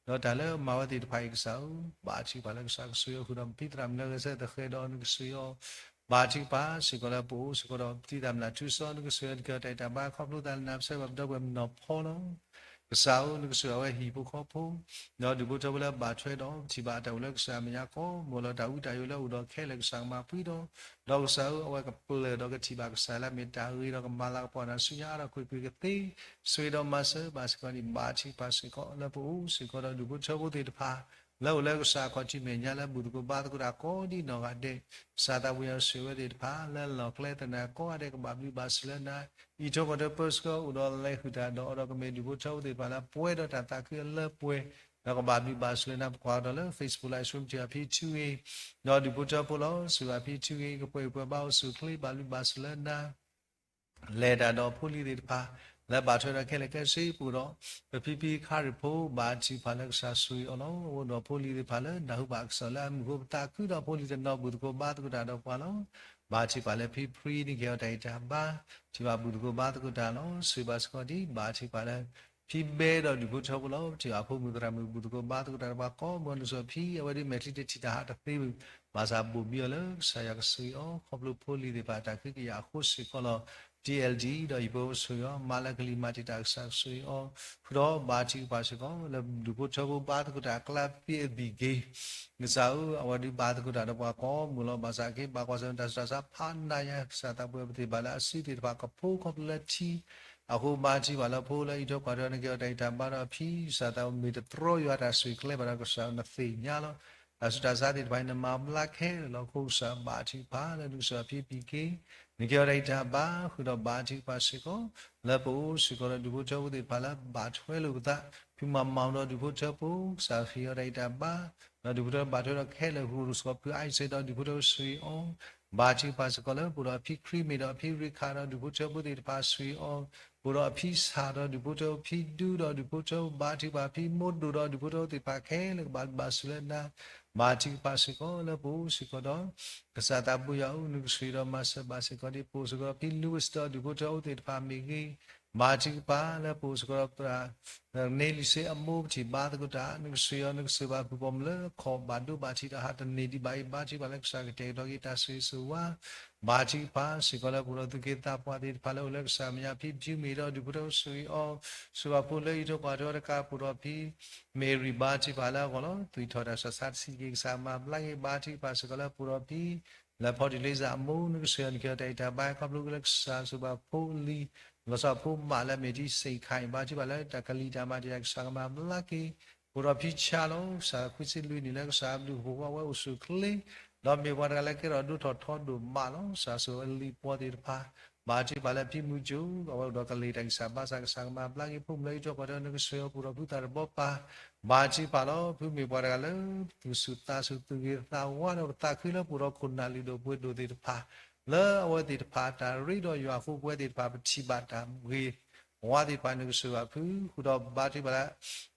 ဒီးတၢ်လၢအမၤဝဲသ့ၣ်တဖၣ်အံၤ ကစၢ်ဧၢ, ဘါထုကဖၣ်လၢကစၢ်ကဆိၣ်ဂ့ၤအီၤ ဃုာ်ဒီးပထံၣ်သရၣ်မုၣ်လၢဂဲၤဆၢထၢၣ်သဃဲးဒီး နကဆိၣ်ဂ့ၤအီၤ, ဘါထုကဖၣ်စ့ၢ်ကီးလၢပအိၣ်စ့ၢ်ကီးဒီးပထံၣ်သရၣ်မုၣ်လၢထူစီ နကဆိၣ်ဂ့ၤအီၤ နကဟ့ၣ်အီၤတၢ်ဂံၢ်တၢ်ဘါ ခီဖျိသးလၢနၤ ပဆၢဂ့ၤဘၣ်ပဒီပုၢ်ဝဲၢ်မုၣ်နီၢ်ဖီလီၤ. ကစၢ်ဧၢ, နကဆိၣ်ဂ့ၤအဝဲဟံၣ်ဖိဃီဖိ, ဒီးဒူၣ်ဖိထၢဖိလၢဘၣ်ထွဲဒီး ပထံၣ်ဘၣ်အတၢ်အိၣ်လၢကစၢ်အမဲာ်ညါကိးမုၢ်ဂီၤလီၤ. တၢ်ဝံတၢ်ယိးလၢအိၣ်ဒီးခဲလၢာ် ကစၢ်ကမၤပှဲၤဒီး, ဒီးကစၢ်ဧၢ, အဝဲကပျၢ်ဒီးကထံၣ်ဘၣ်ကစၢ်လၢအမ့ၢ်တၢ်ဂ့ၤဒီးကမၤလၤကပီၤနၤဆူညါအါထီၣ်ကွ့ၢ်ကွ့ၢ်ကသ့, ဆိၣ်ဂ့ၤဒီးမၤစၢၤဘၣ်စ့ၢ်ကီးန့ၣ် ဘါထုကဖၣ်စ့ၢ်ကီးလၢပအိၣ်စ့ၢ်ကီးဒီးဒူၣ်ဖိထၢဖိသ့ၣ်တဖၣ် လၢအိၣ်လၢကစၢ်အခီၣ်ထံးမဲာ်ညါလၢဘူၣ်သကိးဘါသကိးတၢ်ကိးဒ်နီၢ်ဂၤဒဲး, ကစၢ်သးဘိယွၤဆိၣ်ဂ့ၤဝဲသ့ၣ်တဖၣ် လၢလီၢ်ကျဲသနၢၣ်ကိးဂၤဒဲး ကဘၣ်ဘျုးဘၣ်ဆိၣ်လၢနၤ, ဟံၣ်ထိၣ်ကွၢ်ထိပၢဆှၢအိၣ်ဒီးလဲၤဃုာ်တၢ်ဒီးအီၤဒီးကမ့ၢ်ဒူၣ်ဖိထၢဖိသ့ၣ်တဖၣ်လၢပှဲၤဒီးတၢ်သးခုအလၢပှဲၤ, ဒီးကဘၣ်ဘျုးဘၣ်ဆိၣ်လၢနၤ ပကွၢ်ကဒီးလၢ Facebook Live Stream ထံၣ်ဘၣ်ဖံထူဂ့ၤ, ဒီးဒူၣ်ဖိထၢဖိလီၤ ဆိၣ်ဂ့ၤဘၣ်ဖံထူဂ့ၤ ကပှဲၤပှဲၤဘါအိၣ်ဆူၣ်အိၣ်ချ့ ဘၣ်ဘျုးဘၣ်ဆိၣ်လၢနၤ လဲၤတၢ်ဒီးဖိလံၤသ့ၣ်တဖၣ် လၢဘၣ်ထွဲဒီးခဲလၢာ်ခဲဆ့ပူၤဒီး ပဖံဖံခါရံၣ်ဖိ ဘါထုကဖၣ်လၢကစၢ်ဆိၣ်ဂ့ၤအီၤလီၤ. အိၣ်ဒီးဖိလံၤသ့ၣ်တဖၣ်လၢနၢ်ဟူဘၣ်ကစၢ်လၢအမုာ်ဃိ ပသးခုဒီးဖိလံၤတနီၤ ဘူၣ်သကိးဘါသကိးတၢ်ဒီးပှၤလီၤ. ဘါထုကဖၣ်လၢဖံဖရံ နကဟ့ၣ်အီၤတၢ်ဂံၢ်တၢ်ဘါ ထံၣ်ဘၣ်ဘူၣ်သကိးဘါသကိးတၢ်လီၤ. ဆိၣ်ဂ့ၤဘၣ်စ့ၢ်ကီးဒ် ဘါထုကဖၣ်လၢ ဖံဘဲဒီးဒူၣ်ဖိထၢဖိလီၤ. ပထံၣ်ဘၣ်ဖိမုၣ်သရၣ်မုၣ် ဘူၣ်သကိးဘါသကိးတၢ်ဒီးပှၤကိးမုၢ်နုာ်စီၤဖံ အဝဲဒ်မဲာ်ချံတထံၣ်တၢ်ဟးတသ့ဘၣ် ဘၣ်ဆၣ်ဘိၣ်ဘံအီၤလၢကစၢ်ယွၤကဆိၣ်ဂ့ၤအီၤ ခီဖျိဖိလံၤသ့ၣ်တဖၣ်တၢ်ခွဲးတၢ်ယာ်အဃိစ့ၢ်ကီးလီၤ. တံၢ်အဲလ်ဒံ ဒီးဟံၣ်ဖိဆိၣ်ဂ့ၤအီၤ မါလၢကလံၤမၤတံာ်တာ် ကစၢ်ကဆိၣ်ဂ့ၤအီၤ ဃုာ်ဒီးဘါထုကဖၣ်စ့ၢ်ကီး လၢဒူၣ်ဖိထၢဖိဘါသကိးတၢ်အကျါ ဖံအဘံၣ်က့ၤ ကစၢ်ဧၢ အဝဲဒ်ဘါသကိးတၢ်ဒီးပှၤကိးမုၢ်လီၤ. ဘၣ်ဆၣ်က့ ဘၣ်ကွၢ်ဆၢၣ်မဲာ်တၢ်ဆူးတၢ်ဆါဖးနးယါ ကစၢ်သးပှဲၤပသ့ၣ်ဘၣ်လၢအစုသ့ၣ်တဖၣ်ကဖိခီဖျိလၢထံ အဃိဘါထုကဖၣ်လၢဖိလၢဟံၣ်ထိၣ်ကွၢ်ထိ နကဟ့ၣ်အီၤတၢ်ဂံၢ်တၢ်ဘါဒီးအဖံ ကစၢ်သးမ့ၢ်တတြီယွၤတၢ်ဆိၣ်ဂ့ၤကျဲဘၣ်ဒီး ကစၢ်နသ့ၣ်ညါလီၤ. တၢ်ဆူးတၢ်ဆါသ့ၣ်တဖၣ်အံၤ နမၤဘျါခဲလၢာ်လီၤ. အဃိကစၢ်ဘါထုကဖၣ်လၢနကစၢ်ဖံဘံၣ်က့ၤ နကဲထီၣ်တၢ်ဂံၢ်တၢ်ဘါ ဃုာ်ဒီးဘါထုကဖၣ်စ့ၢ်ကီး လၢပအိၣ်စ့ၢ်ကီးဒီးဒူၣ်ဖိထၢဖိသ့ၣ်တဖၣ်လၢဘၣ်ထွဲလိာ်ပသး ဖုမၤမၤဒီးဒူၣ်ဖိထၢဖိ ကစၢ်ဟ့ၣ်အီၤတၢ်ဂံၢ်တၢ်ဘါ ဒီးဒူၣ်ဖိထၢဘၣ်ထွဲဒီးခဲလၢာ် ဃိာ်စ့ၢ်ကီးဖုအါစ့ဒီးဒူၣ်ဖိထၢဖိ ဆိၣ်ဂ့ၤအီၤ ဘါထုကဖၣ်စ့ၢ်ကီးလၢပအိၣ်ဒီးအဖံခရံာ်မ့ၢ်ဒီးအဖံရ့ခၣ်ဒီးဒူၣ်ဖိထၢဖိသ့ၣ်တဖၣ် ဆိၣ်ဂ့ၤအီၤ ပအိၣ်ဒီးအဖံစၢ်ဒီးဒူၣ်ဖိထၢဖိ ဖံဒူဒီးဒူၣ်ဖိထၢဖိ ဘါထုကဖၣ်ဖံမိၢ်ဒိၣ်ဒီးဒူၣ်ဖိထၢဖိသ့ၣ်တဖၣ်ခဲလၢာ် ကဘၣ်ဘၣ်ဆိၣ်လၢနၤ ဘါထုကဖၣ်စ့ၢ်ကီးလၢပအိၣ်စ့ၢ်ကီးဒီး ကစၢ်သးဘိယွၤဧၢ နကဆိၣ်ဂ့ၤဒီးမၤစၢၤဘၣ်စ့ၢ်ကီးဒ် ပအိၣ်စ့ၢ်ကီးဒီးဖံ Louis ဒီးဒူၣ်ဖိထၢဖိသ့ၣ်တဖၣ်မ့ၢ်ဂ့ၤ ဘါထုကဖၣ်လၢပအိၣ်စ့ၢ်ကီးဒီး သရၣ် န့လံၤစ့အမိၢ် ပထံၣ်ဘါသကိးတၢ် နကဆိၣ်ဂ့ၤအီၤ နကစၢ်ဘၣ်ဖုးပိာ်မုၣ်လၢအခီၣ်ဘၣ်ဒိဘၣ်ထံးဒီးဟးတန့ၢ်ဒံးဘၣ်အံၤ ဘါထုကဖၣ်လၢကစၢ်ကတဲာ်ကတီၤက့ၤတၢ်ဆိၣ်ဂ့ၤဆိၣ်ဝါ ဘါထုကဖၣ်စ့ၢ်ကီးလၢပအိၣ်ဒီးသူၣ်က့သးပှၢ်သ့ၣ်တဖၣ်လၢအိၣ်လၢကစၢ်မဲာ်ညါ ဖံဖုမ့ၢ်ဒီးဒူၣ်ဖိထၢဖိ ဆိၣ်ဂ့ၤအီၤ ဆိၣ်ဂ့ၤဘၣ်ဖိလၢအံးထွဲကွၢ်ထွဲတကး ပအိၣ်ဒီးဖံ Mary ဘါထုကဖၣ်လၢအဂီၢ်လီၤ သွံၣ်ထီၣ်တၢ်ဆူးတၢ်ဆါတဆံးတက့ၢ် ကစၢ်ကမၤဘျါက့ၤ ဘါထုကဖၣ်စ့ၢ်ကီးလၢပအိၣ်ဒီးဖံ လၢဖီဒံလ့စၢ်အမိၢ် နကဆိၣ်ဂ့ၤအီၤ နကဲထီၣ်တၢ်ဂံၢ်တၢ်ဘါ ခီဖျိလၢကစၢ်ဆိၣ်ဘၣ်ဖိလံၤ လီၤဆီဖိမးလၢအမ့ၢ်တံၢ်စ့ၣ်ခါအံၤ ဘါထုကဖၣ်လၢတၢ်ကလံၤတၢ်မၤတံာ်တာ် ကစၢ်ကမၤဘျါက့ၤ ပအိၣ်ဒီးဖံဆါလီၤ ကစၢ်ခွံဆံလွံၢ်နံၣ်လၢကစၢ်အဘျုးအဖှိၣ်အဝဲအိၣ်ဆူၣ်ချ့ ဒီးမ့ၢ်ပှၤတဂၤလၢကဲထီၣ်ဒိၣ်ထီၣ်ထီဒိၣ်မးလီၤ ကစၢ်ဆိၣ်ဂ့ၤအလံၤပှီၢ်သ့ၣ်တဖၣ် ဘါထုကဖၣ်လၢဖံမုၢ်ကၠိ အဝဲအိၣ်ဒီးကလံၤတၢ်ဂံၢ်စၢ်ဘါစၢ် ကစၢ်ကမၤဘျါက့ၤ ဖိမုၣ်လၢအံးထွဲကွၢ်ထွဲ နကဆိၣ်ဂ့ၤအီၤ ပအိၣ်ဒီးဖုသးတဘီပၢ် ဘါထုကဖၣ်လီၤ ဖုမ့ၢ်ပှၤတဂၤလၢ သူၣ်ဆူၣ်သးဆူၣ် သူၣ်ဂ့ၤသးဝါဒီးပသးခုလၢပအိၣ်ဒီးခိၣ်နၢ်လုၢ်ဒိၣ်ပှ့ၤဒိၣ်သ့ၣ်တဖၣ် လၢအဝဲသ့ၣ်တဖၣ်အတၢ်ရ့ဒီးယွၤအဃိ ပဝဲသ့ၣ်တဖၣ်ပထံၣ်ဘၣ်တၢ်ဂ့ၤ ဝါသ့ၣ်တဖၣ် နကဆိၣ်ဂ့ၤဘၣ်ဖု ဃုာ်ဒီးဘါထုကဖၣ်လၢ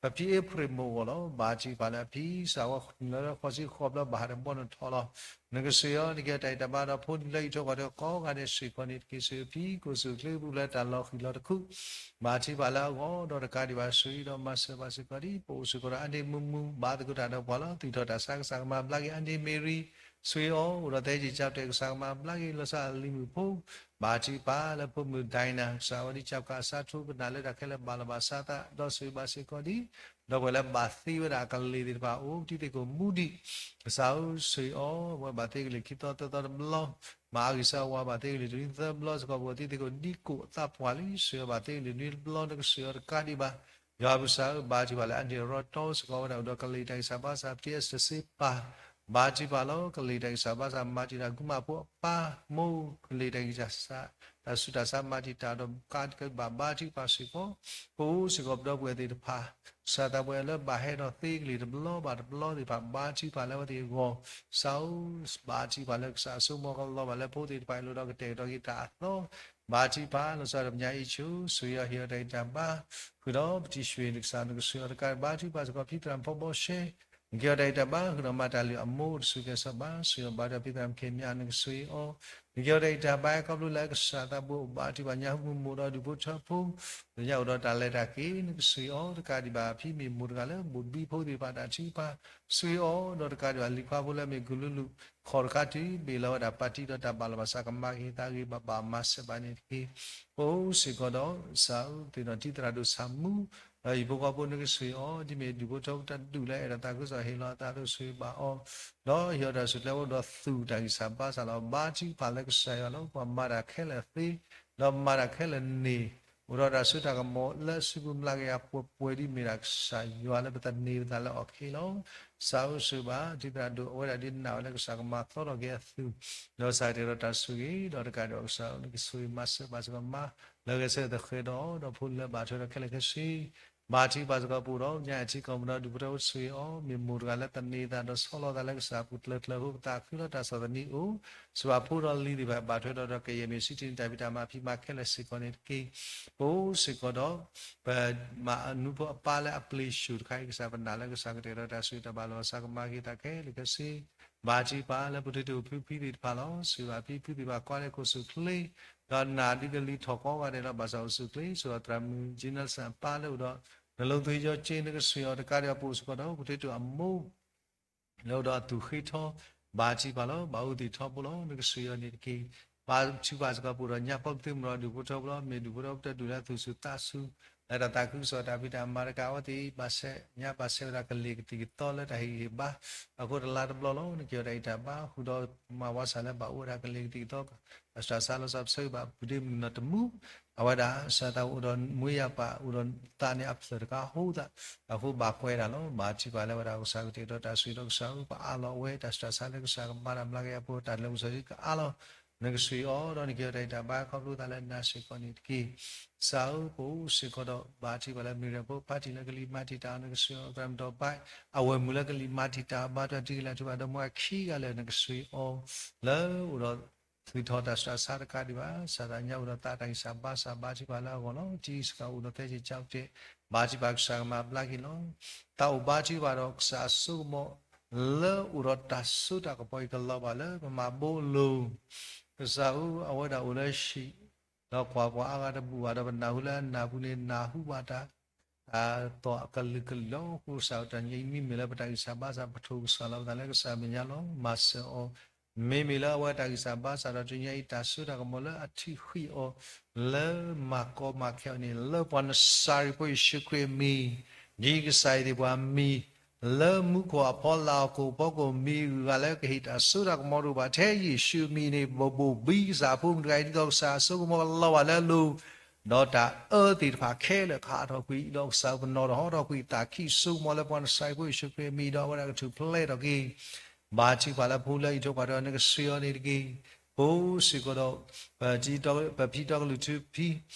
ပဖံအ့ဖြ့ၣ်မိၢ်အဂီၢ်လီၤ ဘါထုကဖၣ်လၢအဖံ စးဝဲနုာ်လီၤလၢဃိးဆံဃိးဘျီ ဘၣ်ဟးတဘီနထီၣ်လီၤ နကဆိၣ်ဂ့ၤအီၤ နကဲတၢ်ဂံၢ်တၢ်ဘါဒီးဖိလံၤလၢအံးထွဲကွၢ်ထွဲကိးဂၤဒဲး စ့ၢ်ကီးန့ၣ်တက့ၢ် ဆိၣ်ဂ့ၤအဖံ ကိးဆူၣ်ချ့ပူၤလၢတၢ်လီၤဃံၤလီၤတခူ ဘါထုကဖၣ်လၢအဂီၢ် ဒီးတကးဒံးဘၣ် ဆိၣ်ဂ့ၤဒီးမၤစၢၤဘၣ်စ့ၢ်ကီးဒ် ပအိၣ်စ့ၢ်ကီးဒီးအါန့ၢ်မုာ်မုာ် ဘါသကိးတၢ်ဒီးပှၤလီၤ သွံၣ်ထီၣ်တၢ်ဆါ ကစၢ်ကမၤဘျါက့ၤ အါန့ၢ်မ့ၢ်ရံ ဆိၣ်ဂ့ၤအီၤ အိၣ်ဒီးသဲက့ၤကၠီတဲာ် ကစၢ်ကမၤဘျါက့ၤ လီၤဆီအလံၤမုၣ်ဖိ ဘါထုကဖၣ်လၢဖိမုၣ်ဒိၣ်နၤ ကစၢ်ဝဲဒ်ကၠီကစးထူကနၣ်လၢတၢ်ခဲလၢာ်ဘၣ်လီၤဘၣ်စးသး ဒီးဆိၣ်ဂ့ၤဘၣ်စ့ၢ်ကီးဒ် ဒီပုၢ်ဝဲၢ်လၢဘၣ်သ့ဝဲဒၣ်အကလံၤသ့ၣ်တဖၣ်အအိၣ် တံၤသကိးမူဒံး ကစၢ်ဧၢ ဆိၣ်ဂ့ၤအီၤ အဝဲဘၣ်သ့ကလံၤခံသီသၢသီတဘျီ မၤအါဂံၢ်စၢ်ဝါဘၣ်သ့ကလံၤတနွံသၢဘျီ စ့ၢ်ကီးပအိၣ်တံၤသကိးဒံကိးအသးပှၢ်လံ ဆိၣ်ဂ့ၤအီၤဘၣ်သ့ကလံၤတနွံတဘျီ နကဆိၣ်ဂ့ၤအီၤတကးဒံးဘၣ် ယွၤပကစၢ်ဧၢ ဘါထုကဖၣ်လၢအါန့ၢ်ရီတီ စ့ၢ်ကီးဝဲဒၣ်အိၣ်ဒီးကလံၤတၢ်ဂံၢ်စၢ်ဘါစၢ် ပတံၤအစၢ်စ့ပၢ် ဘါထုကဖၣ်လီၤ ကလံၤတၢ်ဂံၢ်စၢ်ဘါစၢ် မၤတံာ်တာ် ကုမၣ်ဖိအပၢ်မိၢ် ကလံၤတၢ်ဂံၢ်စၢ် တၢ်ဆူးတၢ်ဆါမၤတံာ်တာ်ဒီးကးကဘၣ်ဘါထုကဖၣ်စ့ၢ်ကီး ပအိၣ်စ့ၢ်ကီးပဒီပုၢ်ဝဲၢ်သ့ၣ်တဖၣ် ကစၢ်သးပှၢ်လၢဘၣ်ဟဲဒီးသ့ကလံၤတဘျီဘၣ်တဘျီသ့ၣ်တဖၣ် ဘါထုကဖၣ်လၢအဝဲသ့ၣ်အဂီၢ် ကစၢ်ဧၢ ဘါထုကဖၣ်လၢကစၢ်အစိကမီၤကလီၤဘၣ်လၢဖိသ့ၣ်တဖၣ်အလိၤဒီးကတဲာ်ကတီၤက့ၤတၢ်အသီ ဘါထုကဖၣ်လီၤဆီဒီးပညါအံၤဆူ ဆိၣ်ဂ့ၤအီၤဟ့ၣ်အီၤတၢ်ဂံၢ်တၢ်ဘါ ဃုာ်ဒီးပတံၤဆှ့ၣ်နကစၢ် နကဆိၣ်ဂ့ၤအီၤတကးဘါထုကဖၣ်စ့ၢ်ကီးဖံသရၣ်ဖီဘီရှဲ နကဲအီၤတၢ်ဂံၢ်တၢ်ဘါ ဃုာ်ဒီးမၤတၢ်လုၢ်အမိၢ်တစူၢ်ကဲၤစီၤဘၣ် ဆိၣ်ဂ့ၤအီၤဘါထုကဖၣ်ဖံသရၣ်မုၣ်ခ့မၠၣ် နကဆိၣ်ဂ့ၤအီၤ နကဲအီၤတၢ်ဂံၢ်တၢ်ဘါ ခီဖျိလၢကစၢ်သးဘိအိၣ်ဘါထုကဖၣ်ညါ မုၢ်မိၢ်ဒီးဒူၣ်ဖိထၢဖိ လၢညါအိၣ်ဒီးတၢ်လဲၤတၢ်က့ၤ နကဆိၣ်ဂ့ၤအီၤ တကးဒံးဘၣ် ဖံမ့ၢ်မိၢ်တဂၤလၢ ဘိၣ်တဘံဖိသ့ၣ်တဖၣ်တၢ်ထုကဖၣ် ဆိၣ်ဂ့ၤအီၤ ဒီးတကးဒံးဘၣ် လံၤခွါဖိလၢမ့ၢ်ကလုာ်လုာ် ခီၣ်တခါတုၤဘ့ၣ်လီၤဝဲဒၣ်ပၣ်တံၢ်ဒီးတၢ်ဘၣ်လီၤဘၣ်စး ကမၤကဟ့ၣ်သးဂ့ၤဘၣ်ဘၣ်မၤစၢၤဘၣ်န့ၣ်တက့ၢ် ပအိၣ်စ့ၢ်ကီးဒီး ကစၢ်ဧၢ သ့ၣ်နီၣ်ထံသရၣ်ဒိၣ်ဆၣ်မူ ဒီးဟံၣ်ဖိဃီဖိနကဆိၣ်ဂ့ၤအီၤ ဒ်မ့ၢ်ဒူၣ်ဖိထၢဖိတဒူၣ်လၢအဲၣ်ဒိးသးခုကစီၣ်ဟ့ၣ်လီၤအသးအသိးဆိၣ်ဂ့ၤဘၣ်အီၤ ဒီးဟ့ၣ်အီၤတၢ်ဆူၣ်ချ့အိၣ်ဒီးသူၣ်တၢ်ဂံၢ်စၢ်ဘါစၢ်လီၤ ဘါထုကဖၣ်လၢကစၢ်ယွၤလီၤ ပှၤမၤတၢ်ခဲလၢာ်သ့ ဒီးမၤတၢ်ခဲလၢာ်န့ၣ် အိၣ်ဒီးတၢ်စိတၢ်ကမီၤလၢအစုပူၤမျးကယၤပှဲၤပှဲၤဒ်မ့ၢ်ဒၣ်ကစၢ်ယွၤလၢပသန့ၤပသးလၢအီၤခဲလီၤ ကစၢ်ဧၢဆိၣ်ဂ့ၤဘၣ် ထံသရၣ်ဒိၣ်အဝဲဒၣ်ဒ်နာ်ဝဲလၢကစၢ်ကမၤသီထီၣ်က့ၤအသူၣ် ဒီးကစၢ်ကတဲာ်ဒီးတၢ်ဆိၣ်ဂ့ၤ ဒီးတကးဒံးဘၣ်ကစၢ်ဧၢ နကဆိၣ်ဂ့ၤမၤစၢၤဘၣ်စ့ၢ်ကီးမါ လၢဂဲၤဆၢထၢၣ်တဃဲလၢာ်ခဲဆ့ ဘါထုကဖၣ်စ့ၢ်ကီးပအိၣ်ဒီး ညါအထံကီၢ်မုၢ်ဒီးဒူၣ်ဖိထၢဖိဆိၣ်ဂ့ၤအီၤ မ့ၢ်မိၢ်တဂၤလၢသန့ၤသးဒီးဆီလီၤသးလၢကစၢ်အပူၤကျၢၤကျၢၤအဃိ ပသးခုလီၤတၢ်ဆီၣ်သနံးအိၣ် စှၤဖိဒီးလံၤသ့ၣ်တဖၣ် ဘၣ်ထွဲဒီးဒီးကယဲၢ်မ့ၢ်စံးတ့ၢ်န့ၣ် တၢ်ဖံးတၢ်မၤဖံးမၤခဲလၢာ်စ့ၢ်ကီးန့ၣ်တက့ၢ် ပအိၣ်စ့ၢ်ကီးဒီး ပမၤအနူဖိအပၢ်လၢအပျ့ၤဆူၣ်တခါအံၤ ကစၢ်ပနာ်လၢကစၢ်ကတဲာ်ဒီးတၢ်ဆိၣ်ဂ့ၤ တၢ်ဘၣ်လီၤဘၣ်စးကမၤကဟ့ၣ်သးခဲလၢာ်ခဲဆ့ ဘါထုကဖၣ်လၢပထံၣ်တ့ၢ်အိၣ်ဖုဖံသ့ၣ်တဖၣ်လီၤ ဆိၣ်ဂ့ၤဘၣ်ဖံဖုသ့ၣ်တဖၣ်ကွၢ်လၢခိၣ်ဆူၣ်ချ့ ဒီးနာ်ဒ်ကလံၤထီၣ်ကိးဂၤဒဲးလီၤ ဘၣ်ဆၣ်အိၣ်ဆူၣ်ချ့ ဆိၣ်ဂ့ၤသရၣ်မုၣ် Jenelson အပၢ်လၢအိၣ်ဒီး နလိသုယီၤက့ နကဆိၣ်ဂ့ၤအီၤတကးဒံးဘၣ် ပအိၣ်စ့ၢ်ကီးဒီး ပထံၣ်တ့ၢ်အိၣ်အမိၢ် လၢအိၣ်ဒီးအသူၣ်ဃ့ထီ ဘါထုကဖၣ်လီၤ ဘၣ်အူသံၣ်ထီဘိလီၤ နကဆိၣ်ဂ့ၤအီၤန့ၣ်တက့ၢ် ဘါထုကဖၣ်စ့ၢ်ကီးပအိၣ်ဒီးညါ ဖီပသုးမုၢ်ဒီးဒူၣ်ဖိထၢဖိလီၤ မ့ၢ်ဒူၣ်ဖိထၢဖိတဒူၣ်လၢသူၣ်ဆူၣ်သးဆူၣ် လၢတၢ်သးခုကစီၣ်တၢ်ဖံးတၢ်မၤတကးအဝဲသ့ၣ် ဘၣ်ဆဲးညါဘၣ်ဆဲးဝဲဒၣ်ကလံၤကသံၣ်ကသီလၢတၢ်ဟ့ၣ်ဂံၢ်ဟ့ၣ်ဘါ အဃိတလါတဘျီလီၤ နကဲအီၤတၢ်ဂံၢ်တၢ်ဘါ ဃုာ်ဒီးမၤဝါစၢ်လၢဘၣ်အိၣ်ဝဲဒၣ်ကလံၤကသံၣ်ကသီ တၢ်ဆူးတၢ်ဆါလီၤဆီ ပဆၢဂ့ၤဘၣ် ပူၤဒ့မုၢ်နီၢ်တမူ အဝဲဒၣ် ကစၢ်သးအိၣ်ဒီးမူယၤပၢ် အိၣ်ဒီးသးန့ၣ်အဖျၢၣ်တကးဟိသး အဃိဘၣ်ကွဲးတၢ်လီၤ ဘါထုကဖၣ်လၢဝဲဒၣ်ကစၢ်ကတဲာ်ဒီးတၢ်ဆိၣ်ဂ့ၤဒီးကစၢ်ဧၢ ပအးလီၤဝဲ တၢ်ဆူးတၢ်ဆါလၢကစၢ်ကမၤတၢ်မျးကယၤဖိ တၢ်လၢမုၢ်စီဆှံကအါလီၤ နကဆှၢအီၤဒီးနကဟ့ၣ်အီၤတၢ်ဂံၢ်တၢ်ဘါခီဖျိသးလၢနၤစ့ၢ်ကီးန့ၣ်တက့ၢ်. ကစၢ်ဧၢ ပအိၣ်စ့ၢ်ကီးဒီးဘါထုကဖၣ်လၢ မ့ၢ်ရၢဖိပၢ်တံၢ်လၢကလံၤမၤတံာ်တာ်အီၤ နကဆှၢအီၤသရၣ်မုၣ်ဒီးဘါ အဝဲၢ်မုၣ်လၢကလံၤမၤတံာ်တာ်အီၤ ဘါထုကဖၣ်တံၢ်ကလံၤထူဘၣ်ဒီး မ့ၢ်အခံဂၤလၢနကဆှၢအီၤ လၢအိၣ်ဒီး သုးထီၣ်တၢ်ဆူးတၢ်ဆါတကးဒံးဘၣ် စၢ်သးညါအိၣ်ဒီးသးတၢ်ဂံၢ်စၢ်ဘါစၢ်ဘါထုကဖၣ်လၢအဂီၢ်လီၤ. တံၤစကၤအိၣ်ဒီးသဲက့ၤကၠီကတဲာ် ဘါထုကဖၣ်ကစၢ်ကမၤဘျါက့ၤလီၤ. သးအိၣ်ဘါထုကဖၣ်ဒီးကစၢ်အစိကမီၤ လၢအိၣ်ဒီးတၢ်စိတၢ်ကမီၤအံၤကလီၤဘၣ်လၢပမၤဘိလိၤ ကစၢ်ဧၢ အဝဲဒၣ်အိၣ်လၢဟံၣ် ဒီးကွၢ်ပှၤအါဂၤတဘူၣ်ဘၣ်ဒီး ပနၢ်ဟူလၢအနၢ်ပူၤန့ၣ် နၢ်ဟူဘၣ်တၢ် တၢ်သီၣ်အကလုာ်ကလုာ်လီၤ. အဃိကစၢ်ဧၢ တနံၤအံၤမ့မ့ၢ်လၢပတၢ်ဂံၢ်စၢ်ဘါစၢ် ပထိၣ်ကစၢ်လီၤပသးလၢကစၢ်မဲာ်ညါလီၤ. မၤစၢၤအီၤ မ့မ့ၢ်လၢအဝဲတၢ်ဂံၢ်စၢ်ဘါစၢ်ဒီး တနံၤအံၤတၢ်စိတၢ်ကမီၤလၢအထုးဃံအီၤ လၢမၤကီမၤခဲအီၤန့ၣ် လၢပှၤနစၤရ့းဖိယ့ၣ်ၡူးခရံာ်အမံၤ ဒ်ကစၢ်ယွၤသ့ၣ်ပှၤမံၤ လၢမူခိၣ်အဖီလာ်အခိၣ်ဖီခိၣ်မံၤ ဂုၤဂၤလၢကဟ့ၣ်တၢ်စိတၢ်ကမီၤတအိၣ်ဘၣ် ထဲယ့ၣ်ၡူးအမံၤန့ၣ် ဘိးဘိၣ်ဘံကစၢ်အဖိမုၣ်တဂၤအံၤ ဒ်သိးကစၢ်အစိကမီၤကလီၤဘၣ်လၢအလိၤ ဒီးတၢ်အၢသ့ၣ်တဖၣ်ခဲလၢာ်ကဟးထီၣ်ကွံာ် ဒီးကစၢ်ပနီၣ်တဟီထီၣ်ကွံာ်သးခံစိကမီၤလၢပှၤနစၤရ့းဖိယ့ၣ်ၡူးခရံာ်အမံၤ ဒီးအဝဲဒၣ်ကထူၣ်ဖျဲးထီၣ်က့ၤ ဘါထုကဖၣ်လၢဖိလၢဟံၣ်ထိၣ်ကီၢ်ဒီးနကဆှၢအီၤန့ၣ်တက့ၢ်. ပအိၣ်စ့ၢ်ကီးဒီး ပထံ ပဖံတီကလုာ်ထူဖံ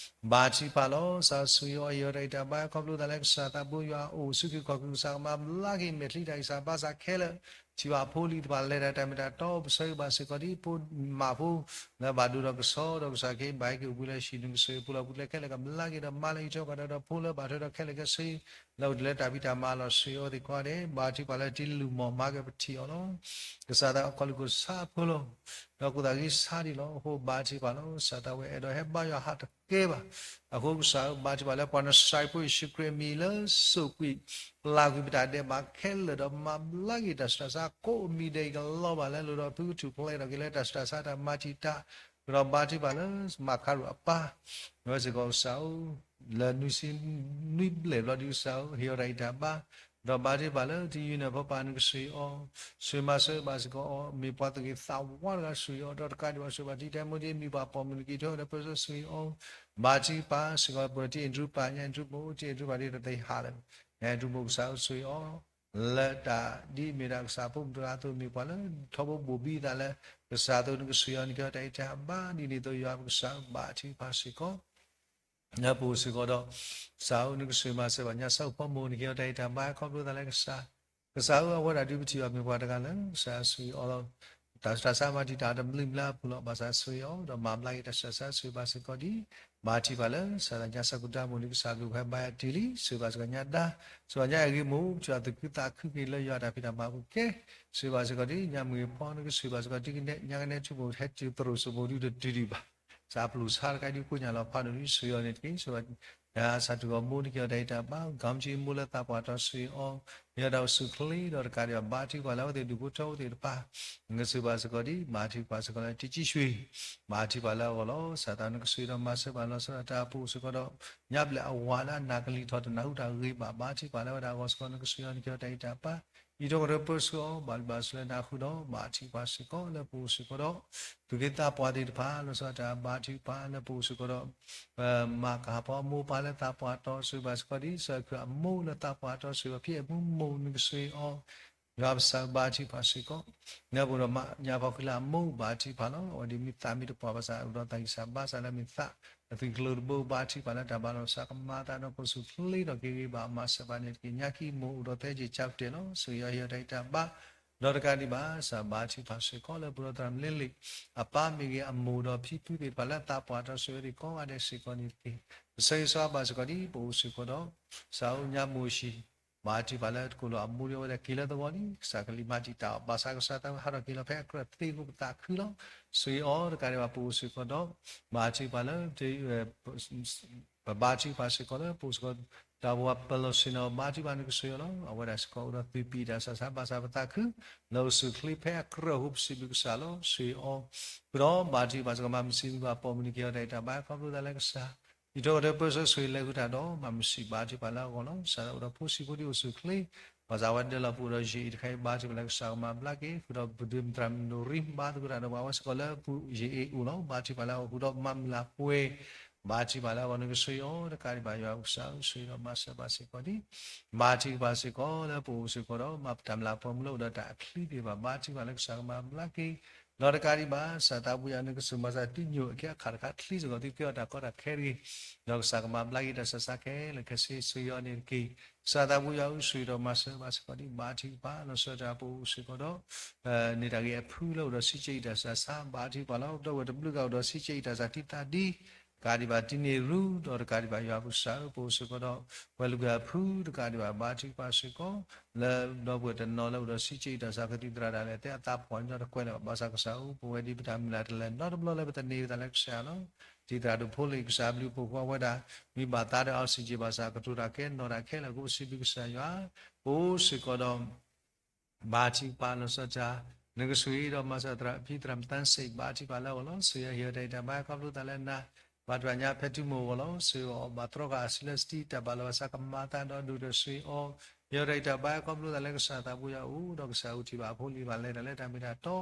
ဘါထုကဖၣ်လီၤ. ကစၢ်ဆှၢအီၤ ဟ့ၣ်အီၤတၢ်ဂံၢ်တၢ်ဘါခီဖျိသးလၢကစၢ်သးဘိယွၤအအိၣ် ဆူၣ်ခုၣ်ခီၣ်ခုၣ် ကစၢ်ကမၤဘျါက့ၤမဲာ်ချံတၢ်ဂံၢ်စၢ်ဘါစၢ်ခဲလၢာ် ထံၣ်ဘၣ်ဖိလံၤတဖၣ် လဲၤတၢ်တၢ်မ့ၢ်တၢ်တီ ပဆၢဂ့ၤဘၣ်စ့ၢ်ကီးဒ် ဖိမးဖိ လၢဘၣ်ဒိဒီးကဆီဒီးကစၢ်ခ့ဘၣ်ဟဲက့ၤအိၣ်ဘှံးလၢဟံၣ် နကဆှၢဖိလီၤ ပူၤဖျဲးခဲလၢာ်ကဘျါက့ၤဒီးမၤလၢဟံၣ်ထိၣ်ကီၢ်ဒီး ဖိလၢဘၣ်ထွဲဒီးခဲလၢာ်ခဲဆ့ လၢအိၣ်တ့ၢ်လၢတၢ်ဖံးတၢ်မၤလီၤ ဆှၢအီၤသ့ၣ်တဖၣ်န့ၣ် ဘါထုကဖၣ်လၢတံလူၢ်မီၢ်မၤက့ၤပထံၣ်အီၤလီၤ. ကစၢ်သးအခီၣ်လူၢ်ကစၢ်ဖိလီၤ. ဒီးကိၣ်သးဂံၢ်ဆါဒံးလီၤ. အဃိဘါထုကဖၣ်လီၤ. ကစၢ်သးဝဲအဲၣ်ဒိးဟဲဘါယွၤဟးတကဲဘၣ်. အဃိကစၢ်ဧၢ ဘါထုကဖၣ်လၢပှၤနစၤရ့းဖိယ့ၣ်ၡူးခရံာ်အမံၤလၢစိာ်ကွံာ် ပျၢ်ကွံာ်ပတၢ်ဒဲးဘးခဲလၢာ်ဒီးမၤဘျါက့ၤတၢ်ဆူးတၢ်ဆါကိးမံၤဒဲးအံၤကလီၤဘၣ်လၢအလိၤဒီး သုကထူၣ်ဖျဲးထီၣ်က့ၤလၢတၢ်ဆူးတၢ်ဆါတၢ်မၤတံာ်တာ် ဒီးဘါထုကဖၣ်လၢမၤခးရူၢ်အပၢ် အဝဲစ့ၢ်ကီးကစၢ်ဧၢ လၢနွံဆံနွံဘျဲၣ်ဘျီဒ်ကစၢ်ဧၢ ဟ့ၣ်အီၤတၢ်ဂံၢ်တၢ်ဘါ ဒီးဘါထုကဖၣ်လၢတယုၢ်နၢ်ဖီပၢ်နကဆှၢအီၤ ဆှၢမၤစၢၤဘၣ်စ့ၢ်ကီးအီၤ မ့ၢ်ပှၤသူၣ်ဂ့ၤသးဝါတဂၤဆှၢအီၤ ဒီးတကးဒံးဘၣ်ဆှၢဘၣ်တံၤတဲမိၣ်တ့ၢ်မံၤပှၤပိာ်မုၣ်နက့ၤထီၣ်ဒီးပၢဆှၢဆှၢအီၤ ဘါထုကဖၣ်စ့ၢ်ကီး ပှၤတံၤအဲၣ်ဒရူၣ်ပၢ် ညၣ်အဲၣ်ဒရူၣ်မိၢ် တံၤအဲၣ်ဒရူၣ်ပၢ်ဒ်တသ့ဟးလၢ ညၣ်အဲၣ်ဒရူၣ်မိၢ်ကစၢ်ဧၢဆှၢအီၤ လၢတၢ်ဒ်မ့ၢ်ဒၣ်ကစၢ်ဖိမုၣ်တဂၤအသိး မ့ၢ်ပှၤလၢထီဘိဘိၣ်ဘံသးလၢ ကစၢ်အသိးနကဆှၢအီၤ နကဟ့ၣ်အီၤတၢ်ဂံၢ်တၢ်ဘါဒ်န့ၣ်အသိး ယွၤပကစၢ်ဘါထုကဖၣ်စ့ၢ်ကီး လၢပအိၣ်စ့ၢ်ကီးဒီး ကစၢ်ဧၢ နကဆှၢမၤစၢၤဘၣ်ညါ ဆၣ်ဖိမုၣ် နကဟ့ၣ်အီၤတၢ်ဂံၢ်တၢ်ဘါခီဖျိသးလၢကစၢ်, ကစၢ်ဧၢ အဝဲဒၣ်ဒုးပထံၣ်ဘၣ်မ့ၢ်ပှၤတဂၤလၢ ကစၢ်ဆှၢအီၤလီၤ. တၢ်ဆူးတၢ်ဆါမၤတံာ်တာ်တဘျုးဘျါအပူၤလီၤ. ဘၣ်ဆၣ်ဆှၢအီၤ ဒီးမၤဘျါက့ၤတၢ်ဆူးတၢ်ဆါဆှၢဘၣ်စ့ၢ်ကီးဒ် ဘါထုကဖၣ်လၢ ကစၢ်သးကစၢ်ကဒုးမူလံ ကစၢ်ဘျုးဖှိၣ်ဘါယွၤတုၤလံ, ဆှၢဘၣ်စ့ၢ်ကီးညါဒါ, ဆှၢဘၣ်ညါအဂ့ၢ်မိၢ် ကစၢ်သူၣ်ခုသးခုက့ၤလၢယွၤတၢ်ဖံးတၢ်မၤပူၤကဲ, ဆှၢဘၣ်စ့ၢ်ကီးဒ်ညါမုၢ်ဖီ နကဆှၢဘၣ်စ့ၢ်ကီးဒ်ကနဲ ညါကနဲထူဘိၣ် ဟဲတုၤသရိာ်စိမိၢ်ဒုတတုၤဒံးဘၣ် စးပျုၢ်ဆါတခါဒ်ကိညၢ်လီၤဖးဒိၣ်ဒ်ဆှၢအီၤန့ၣ်တက့ၢ်. ဆှၢဘၣ်ညါစးထူၣ်ဂီၤမိၢ် နကဟ့ၣ်အီၤတၢ်ဂံၢ်တၢ်ဘါ ဂီၤမုၢ်ဆ့မိၢ်လၢသးပှၢ်တီဆှၢအီၤ, မ့ၢ်အီၤတၢ်အိၣ်ဆူၣ်ချ့ဒီးတကးဒံးဘၣ် ဘါထုကဖၣ်လၢအဝဲသ့ၣ်ဒူၣ်ဖိထၢဖိသ့ၣ်တဖၣ် နကဆှၢဘၣ်စ့ၢ်ကီးဒ် ဘါထုကဖၣ်စ့ၢ်ကီးလၢတံၤကံၣ်ရွှ့ၣ်, ဘါထုကဖၣ်လၢအဂီၢ်လီၤ. စးထီၣ်နကဆှၢဒီးမၤစၢၤဘၣ်လီၤဆီဒၣ်တၢ်အပူၤစ့ၢ်ကီးဒီး ညါဘျဲၣ်အဝၤလၢအနၢ်ကလံၤထီၣ်တနၢ်ဟူတၢ်ဂ့ၤဘၣ် ဘါထုကဖၣ်လၢအဝဲဒၣ်အဂီၢ်စ့ၢ်ကီး နကဆှၢအီၤ နကဟ့ၣ်အီၤတၢ်ဂံၢ်တၢ်ဘါ အံၤထိၣ်ကရၢပၢဆှၢအီၤ ဘၣ်လံဘၣ်ဆှၢလၢနၢ်ဟူဒီး ဘါထုကဖၣ်စ့ၢ်ကီးလၢပအိၣ်စ့ၢ်ကီးဒီး သူၣ်က့သးပှၢ်သ့ၣ်တဖၣ် လီၤဆီဒၣ်တၢ်ဘါထုကဖၣ်လၢပအိၣ်စ့ၢ်ကီးဒီး မၤကဟၣ်ဖီအမိၢ်ပၢ်လၢသးပှၢ်တီဆှၢဘၣ်စ့ၢ်ကီးဒ် စီၤခုၣ်အမိၢ်လၢသးပှၢ်တီဆှၢဘၣ် ဖံအဲၣ်မူမိၢ် နကဆှၢအီၤ ယွၤပကစၢ်ဘါထုကဖၣ်စ့ၢ်ကီး နၢ်ပူၤဒီးမါညါဖီဃံလၤအမိၢ် ဘါထုကဖၣ်လီၤ. အဝဲဒ်မ့ၢ်သးမ့ၢ်တပှၢ်ဘၣ်ဆၣ် အိၣ်ဒီးတၢ်ဂံၢ်စၢ်ဘါစၢ်လၢမ့ၢ်သး အသုးကျိၤတဘိ ဘါထုကဖၣ်လၢတၢ်ဘါလီၤစၢ်ကမၤသးဒီး ပအိၣ်ဆူၣ်ချ့ထီၣ်က့ၤဂ့ၤဘၣ်မၤစၢၤဘၣ်န့ၣ်တက့ၢ်. ညါခံမိၢ်အိၣ်ဒီးသဲက့ၤကၠီကတဲာ်လီၤ. ဆှၢအီၤဟ့ၣ်အီၤတၢ်ဂံၢ်တၢ်ဘါ ဒီးတကးဒံးဘၣ် စးဘါထုကဖၣ်စ့ၢ်ကီးလၢပဒီသရၣ်မလ့လ့ၣ် အပၢ်မ့ၢ်ဂ့ၤ အမိၢ်ဒီးဖံဖုသ့ၣ်တဖၣ်လၢသးပှၢ်တီဆှၢဝဲသ့ၣ်ကိးဂၤဒဲးစ့ၢ်ကီးန့ၣ်တက့ၢ်. ပဆၢဂ့ၤဆၢဝါဘၣ်စ့ၢ်ကီးဒ် ပအိၣ်စ့ၢ်ကီးဒီး စးအိၣ်ညါမိၢ်ၡံၣ် ဘါထုကဖၣ်လၢတကိၢ်လီၤအမိၢ်ဒီး အဝဲဒၣ်က့ၤလၢသဝီလံ ကစၢ်ကလံၤမၤတံာ်တာ်အီၤ ဘၣ်ဆၣ်ကစၢ်သးဟးထီၣ်က့ၤလီၤဖဲအကြၢးသ့အဃိ ပသးခုလီၤ. ဆှၢအီၤတကးဒံးဘၣ် ပအိၣ်စ့ၢ်ကီးဒီး ဘါထုကဖၣ်လၢ ပဘါထုကဖၣ်စ့ၢ်ကီးလၢ ပအိၣ်စ့ၢ်ကီး တၢ်ဘိးပလီၢ်ဆ့ၣ်နီၤ ဘါထုကဖၣ်နကဆှၢအီၤလီၤ. အဝဲဒၣ်စ့ၢ်ကီးအိၣ်ဒီးသုးပံးတၢ်ဆးဆါဘၣ်ဆၣ်ပသးခု လၢအိၣ်ဆူၣ်ချ့ဖဲအကြၢးအဃိ ပစံးဘျုးကစၢ်လီၤ. ဆှၢအီၤ ဃုာ်ဒီးဘါထုကဖၣ်စ့ၢ်ကီး မၤမုၢ်ဆံးမုၢ်ဂီၤပိာ်မုၣ်နကဟ့ၣ်အီၤတၢ်ဂံၢ်တၢ်ဘါခီဖျိသးလၢကစၢ် အံၤထိၣ်ကရၢပၢဆှၢဆှၢလဲၤဃုာ်တၢ်ဒီး မၤမုၢ်ဆံးဘါထုကဖၣ်လၢအဂီၢ်လီၤ. စးထီၣ်အိၣ်ဒီးဖိဆံးဖိဒ်အိၣ်ဆူၣ်ချ့ ဘၣ်ဆၣ်ဝဲဒၣ်လီၤပအိၣ်ဒီးယံာ်အံၤတခါအံၤ ဘါထုကဖၣ်လၢကစၢ်ကမၤဘျါက့ၤ ဃုာ်ဒီးပဒုးမတြၢ်မနိရံ ဘါသကိးတၢ်ဒီးပှၤဝဲစ့ၢ်ကီးလၢပူၤယံာ်အံၤအိၣ်လီၤ. ဘါထုကဖၣ်လၢအဂီၢ် ဃုာ်ဒီးမၤမုၢ်လၢ်ပှဲၤ ဘါထုကဖၣ်လၢအဂီၢ် နကဆှၢအီၤတကးဒံးဘၣ် ယွၤကစၢ်ဆှၢဒီးမၤစၢၤဘၣ်စ့ၢ်ကီးဒ် ဘါထုကဖၣ်စ့ၢ်ကီးလၢပအိၣ်စ့ၢ်ကီးဒီး မၤပတၢ်မုၢ်လၢ်ပှဲၤမုၢ်လၢအိၣ်ဒီးတၢ်အချံသ့ၣ်တဖၣ် ဘါထုကဖၣ်လၢကစၢ်ကမၤဘျါက့ၤ ဒီးတကးဒံးဘၣ် ကစၢ်သးဘိယွၤ နကစၢၢ်မၤစၢ်တံညိၣ်အခ့အခါတခါချ့စ့ၢ်ကီးသုကဲထီၣ်တၢ်ကီတၢ်ခဲတဂ့ၤ, ဒီးကစၢ်ကမၤဘျါက့ၤတၢ်ဆူးတၢ်ဆါခဲလၢာ်ခဲဆ့ဆူယီၤန့ၣ်တက့ၢ်. ကစၢ်သးဘိယွၤအိၣ်ဆိၣ်ဂ့ၤဒီးမၤစၢၤဘၣ်စ့ၢ်ကီးဒံး ဘါထုကဖၣ်လီၤဆီဒၣ်တၢ်ပအိၣ်စ့ၢ်ကီးဒီး န့ၣ်တၢ်ဂ့ၢ်အဖုလၢအိၣ်ဒီးစံးကဲအံၤတၢ်ဆူးတၢ်ဆါ ဘါထုကဖၣ်လီၤ. ဒီပုၢ်ဝဲၢ်တဘျုးကအိၣ်ဒီးစံးကဲအံၤတၢ်ဆူးတံသးဒ် တကးဒံးဘၣ်တံန့ၢ်ရူ ဒီးတကးဒံးဘၣ်ယွၤပကစၢ်ဧၢ ပအိၣ်စ့ၢ်ကီးဒီး ပှၤလုၢ်ပှၤကညီအဖု တကးဒံးဘၣ် ဘါထုကဖၣ်စ့ၢ်ကီး လၢဒီပုၢ်ဝဲၢ်တနီၤလၢအိၣ်ဒီးစံးကဲအံၤတၢ်ဆူးကသံၣ်သရၣ်ဒၣ်လဲာ် တဲအသးပှၢ်န့ၣ်ဒီးတကွဲးလၢၤဘၣ် ဘၣ်ဆၣ်ကစၢ်အိၣ်ပဝဲဒ်ပတၢ်မုၢ်လၢ်တလၢာ်နီတဘျီလၢပသန့ၤပသးလၢကစၢ်ယွၤလီၤ. တံၤသရၣ်ဒိၣ်ဖိလံၤ ကစၢ်ဘျုးဖှိၣ်ဃီဝဲဒၣ် မ့ၢ်ဘၣ်သးဒီး oxygen ဘၣ်ဆၣ်ကတိၤတၢ်ခဲနီၢ်တၢ်ခဲလၢာ် ကအိၣ်စံးဘျုးကစၢ်ယွၤ ပအိၣ်စ့ၢ်ကီးဒီး ဘါထုကဖၣ်လီၤဆီဒၣ်တၢ် နကဆိၣ်ဂ့ၤဒီးမၤစၢၤသရၣ်ဖံသရၣ်မုၣ်သၢစ့ၣ် ဘါထုကဖၣ်လၢအဂီၢ်လီၤ. ဆိၣ်ဂ့ၤဟ့ၣ်အီၤတၢ်ဂံၢ်တၢ်ဘါ ခီဖျိသးလၢနၤ ဘၣ်ထွဲညါဖဲတုၤမုၢ်အဂီၢ်လီၤ. ဆိၣ်ဂ့ၤအီၤဘၣ်တြီဃာ်အစုလၢစတံ တၢ်ဘၣ်လီၤဘၣ်စးကမၤအသးဒီးဒိၣ်ကတၢၢ်ဆိၣ်ဂ့ၤအီၤ ဟ့ၣ်အီၤတၢ်ဂံၢ်တၢ်ဘါ ခီဖျိသးလၢကစၢ်သးဘိယွၤအအိၣ် ဒီးကစၢ်အိၣ်ထံၣ်ဘၣ်အဖိလံၤဘၣ်လဲၤတၢ်လၢတၢ်မ့ၢ်တၢ်တီ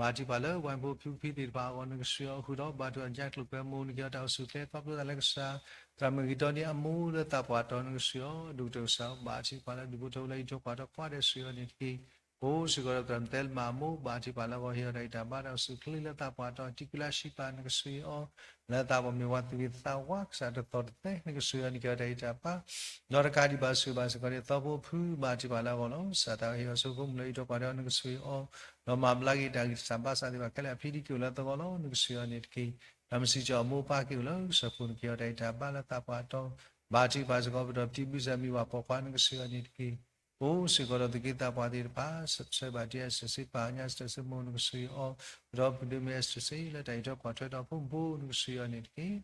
ဘါထုကဖၣ်လၢဝၢ်ဖိဖုဖံသ့ၣ်တဖၣ်အဂီၢ် နကဆိၣ်ဂ့ၤအီၤဃုာ်ဒီး ဘါထုကဖၣ်ညါကျိၤကျဲမိၢ် နကဟ့ၣ်အီၤတၢ်အိၣ်ဆူၣ်အိၣ်ချ့ ခီဖျိသးလၢကစၢ် သရၣ်မုၣ်ဂံၢ်တီနံၤအမိၢ်လၢသးပှၢ်တီၤ နကဆိၣ်ဂ့ၤအီၤ ဒိၣ်ကတၢၢ်ကစၢ်ဧၢ ဘါထုကဖၣ်လၢဒူၣ်ဖိထၢဖိလၢဟံၣ်ထိၣ်ကွၢ်ထိၣ်ကိးဂၤဒဲးဆိၣ်ဂ့ၤအီၤန့ၣ်တက့ၢ်. ပအိၣ်စ့ၢ်ကီးဒီးသရၣ်မုၣ်သဲလၢမၤအမိၢ် ဘါထုကဖၣ်လၢအဂီၢ် ဟ့ၣ်အီၤတၢ်ဂံၢ်တၢ်ဘါ တၢ်အိၣ်ဆူၣ်အိၣ်ချ့လၢသးပှၢ်တီၤ တံၤကုလါဆံပၤ နကဆိၣ်ဂ့ၤအီၤ လၢသးပှၢ်မ့ၢ်ဝဲသးဝးကစၢ်တသီၣ်တသဲ နကဆိၣ်ဂ့ၤအီၤ နကဟ့ၣ်အီၤတၢ်ဂံၢ်တၢ်ဘါ ဒီးတကးဒံးဘၣ်ဆိၣ်ဂ့ၤဘၣ်စ့ၢ်ကီးဒ်သိဖိဖု ဘါထုကဖၣ်လၢအဂီၢ်လီၤ. ကစၢ်သးဟ့ၣ်အီၤဆိဖိမုၣ်လၢဟံၣ်ထိၣ်ကွၢ်ထိၣ် နကဆိၣ်ဂ့ၤအီၤ ဒီးမၤဘျါက့ၤတၢ်ဂံၢ်တၢ်ဘါစးသ့ၣ်တဖၣ်ခဲလၢာ် အဖံဒံက့ၤအိၣ်လၢသဂီၢ်လီၤ နကဆိၣ်ဂ့ၤအီၤန့ၣ်တက့ၢ်. ဒီးမုၢ်ဆံးကီၢ်အမိၢ်ပၢ်က့ၤအိၣ်လၢကစၢၢ်ပူၤ နကဟ့ၣ်အီၤတၢ်ဂံၢ်တၢ်ဘါလၢသးပှၢ်တီၤ ဘါထုကဖၣ်စ့ၢ်ကီး ပဒီးပတံၤဘုၣ်စၢ်မံၤပှၢ်ပိာ်ခွါ နကဆိၣ်ဂ့ၤအီၤန့ၣ်တက့ၢ်. ပအိၣ်စ့ၢ်ကီးဒီးသူၣ်က့သးပှၢ်သ့ၣ်တဖၣ် ဆၢဘၣ်တံၢ်အစၢၤစ့ပာ်ညါစၢၤစ့မိၢ် နကဆိၣ်ဂ့ၤအီၤ ပဒီးပဒိၣ်မ့ၢ်အစၢၤစ့ လၢတၢ်ဟံၣ်ထိၣ်ကွၢ်ထိၣ်ဒီးဖိမုၣ်ဖိ နကဆိၣ်ဂ့ၤအီၤန့ၣ်တက့ၢ်.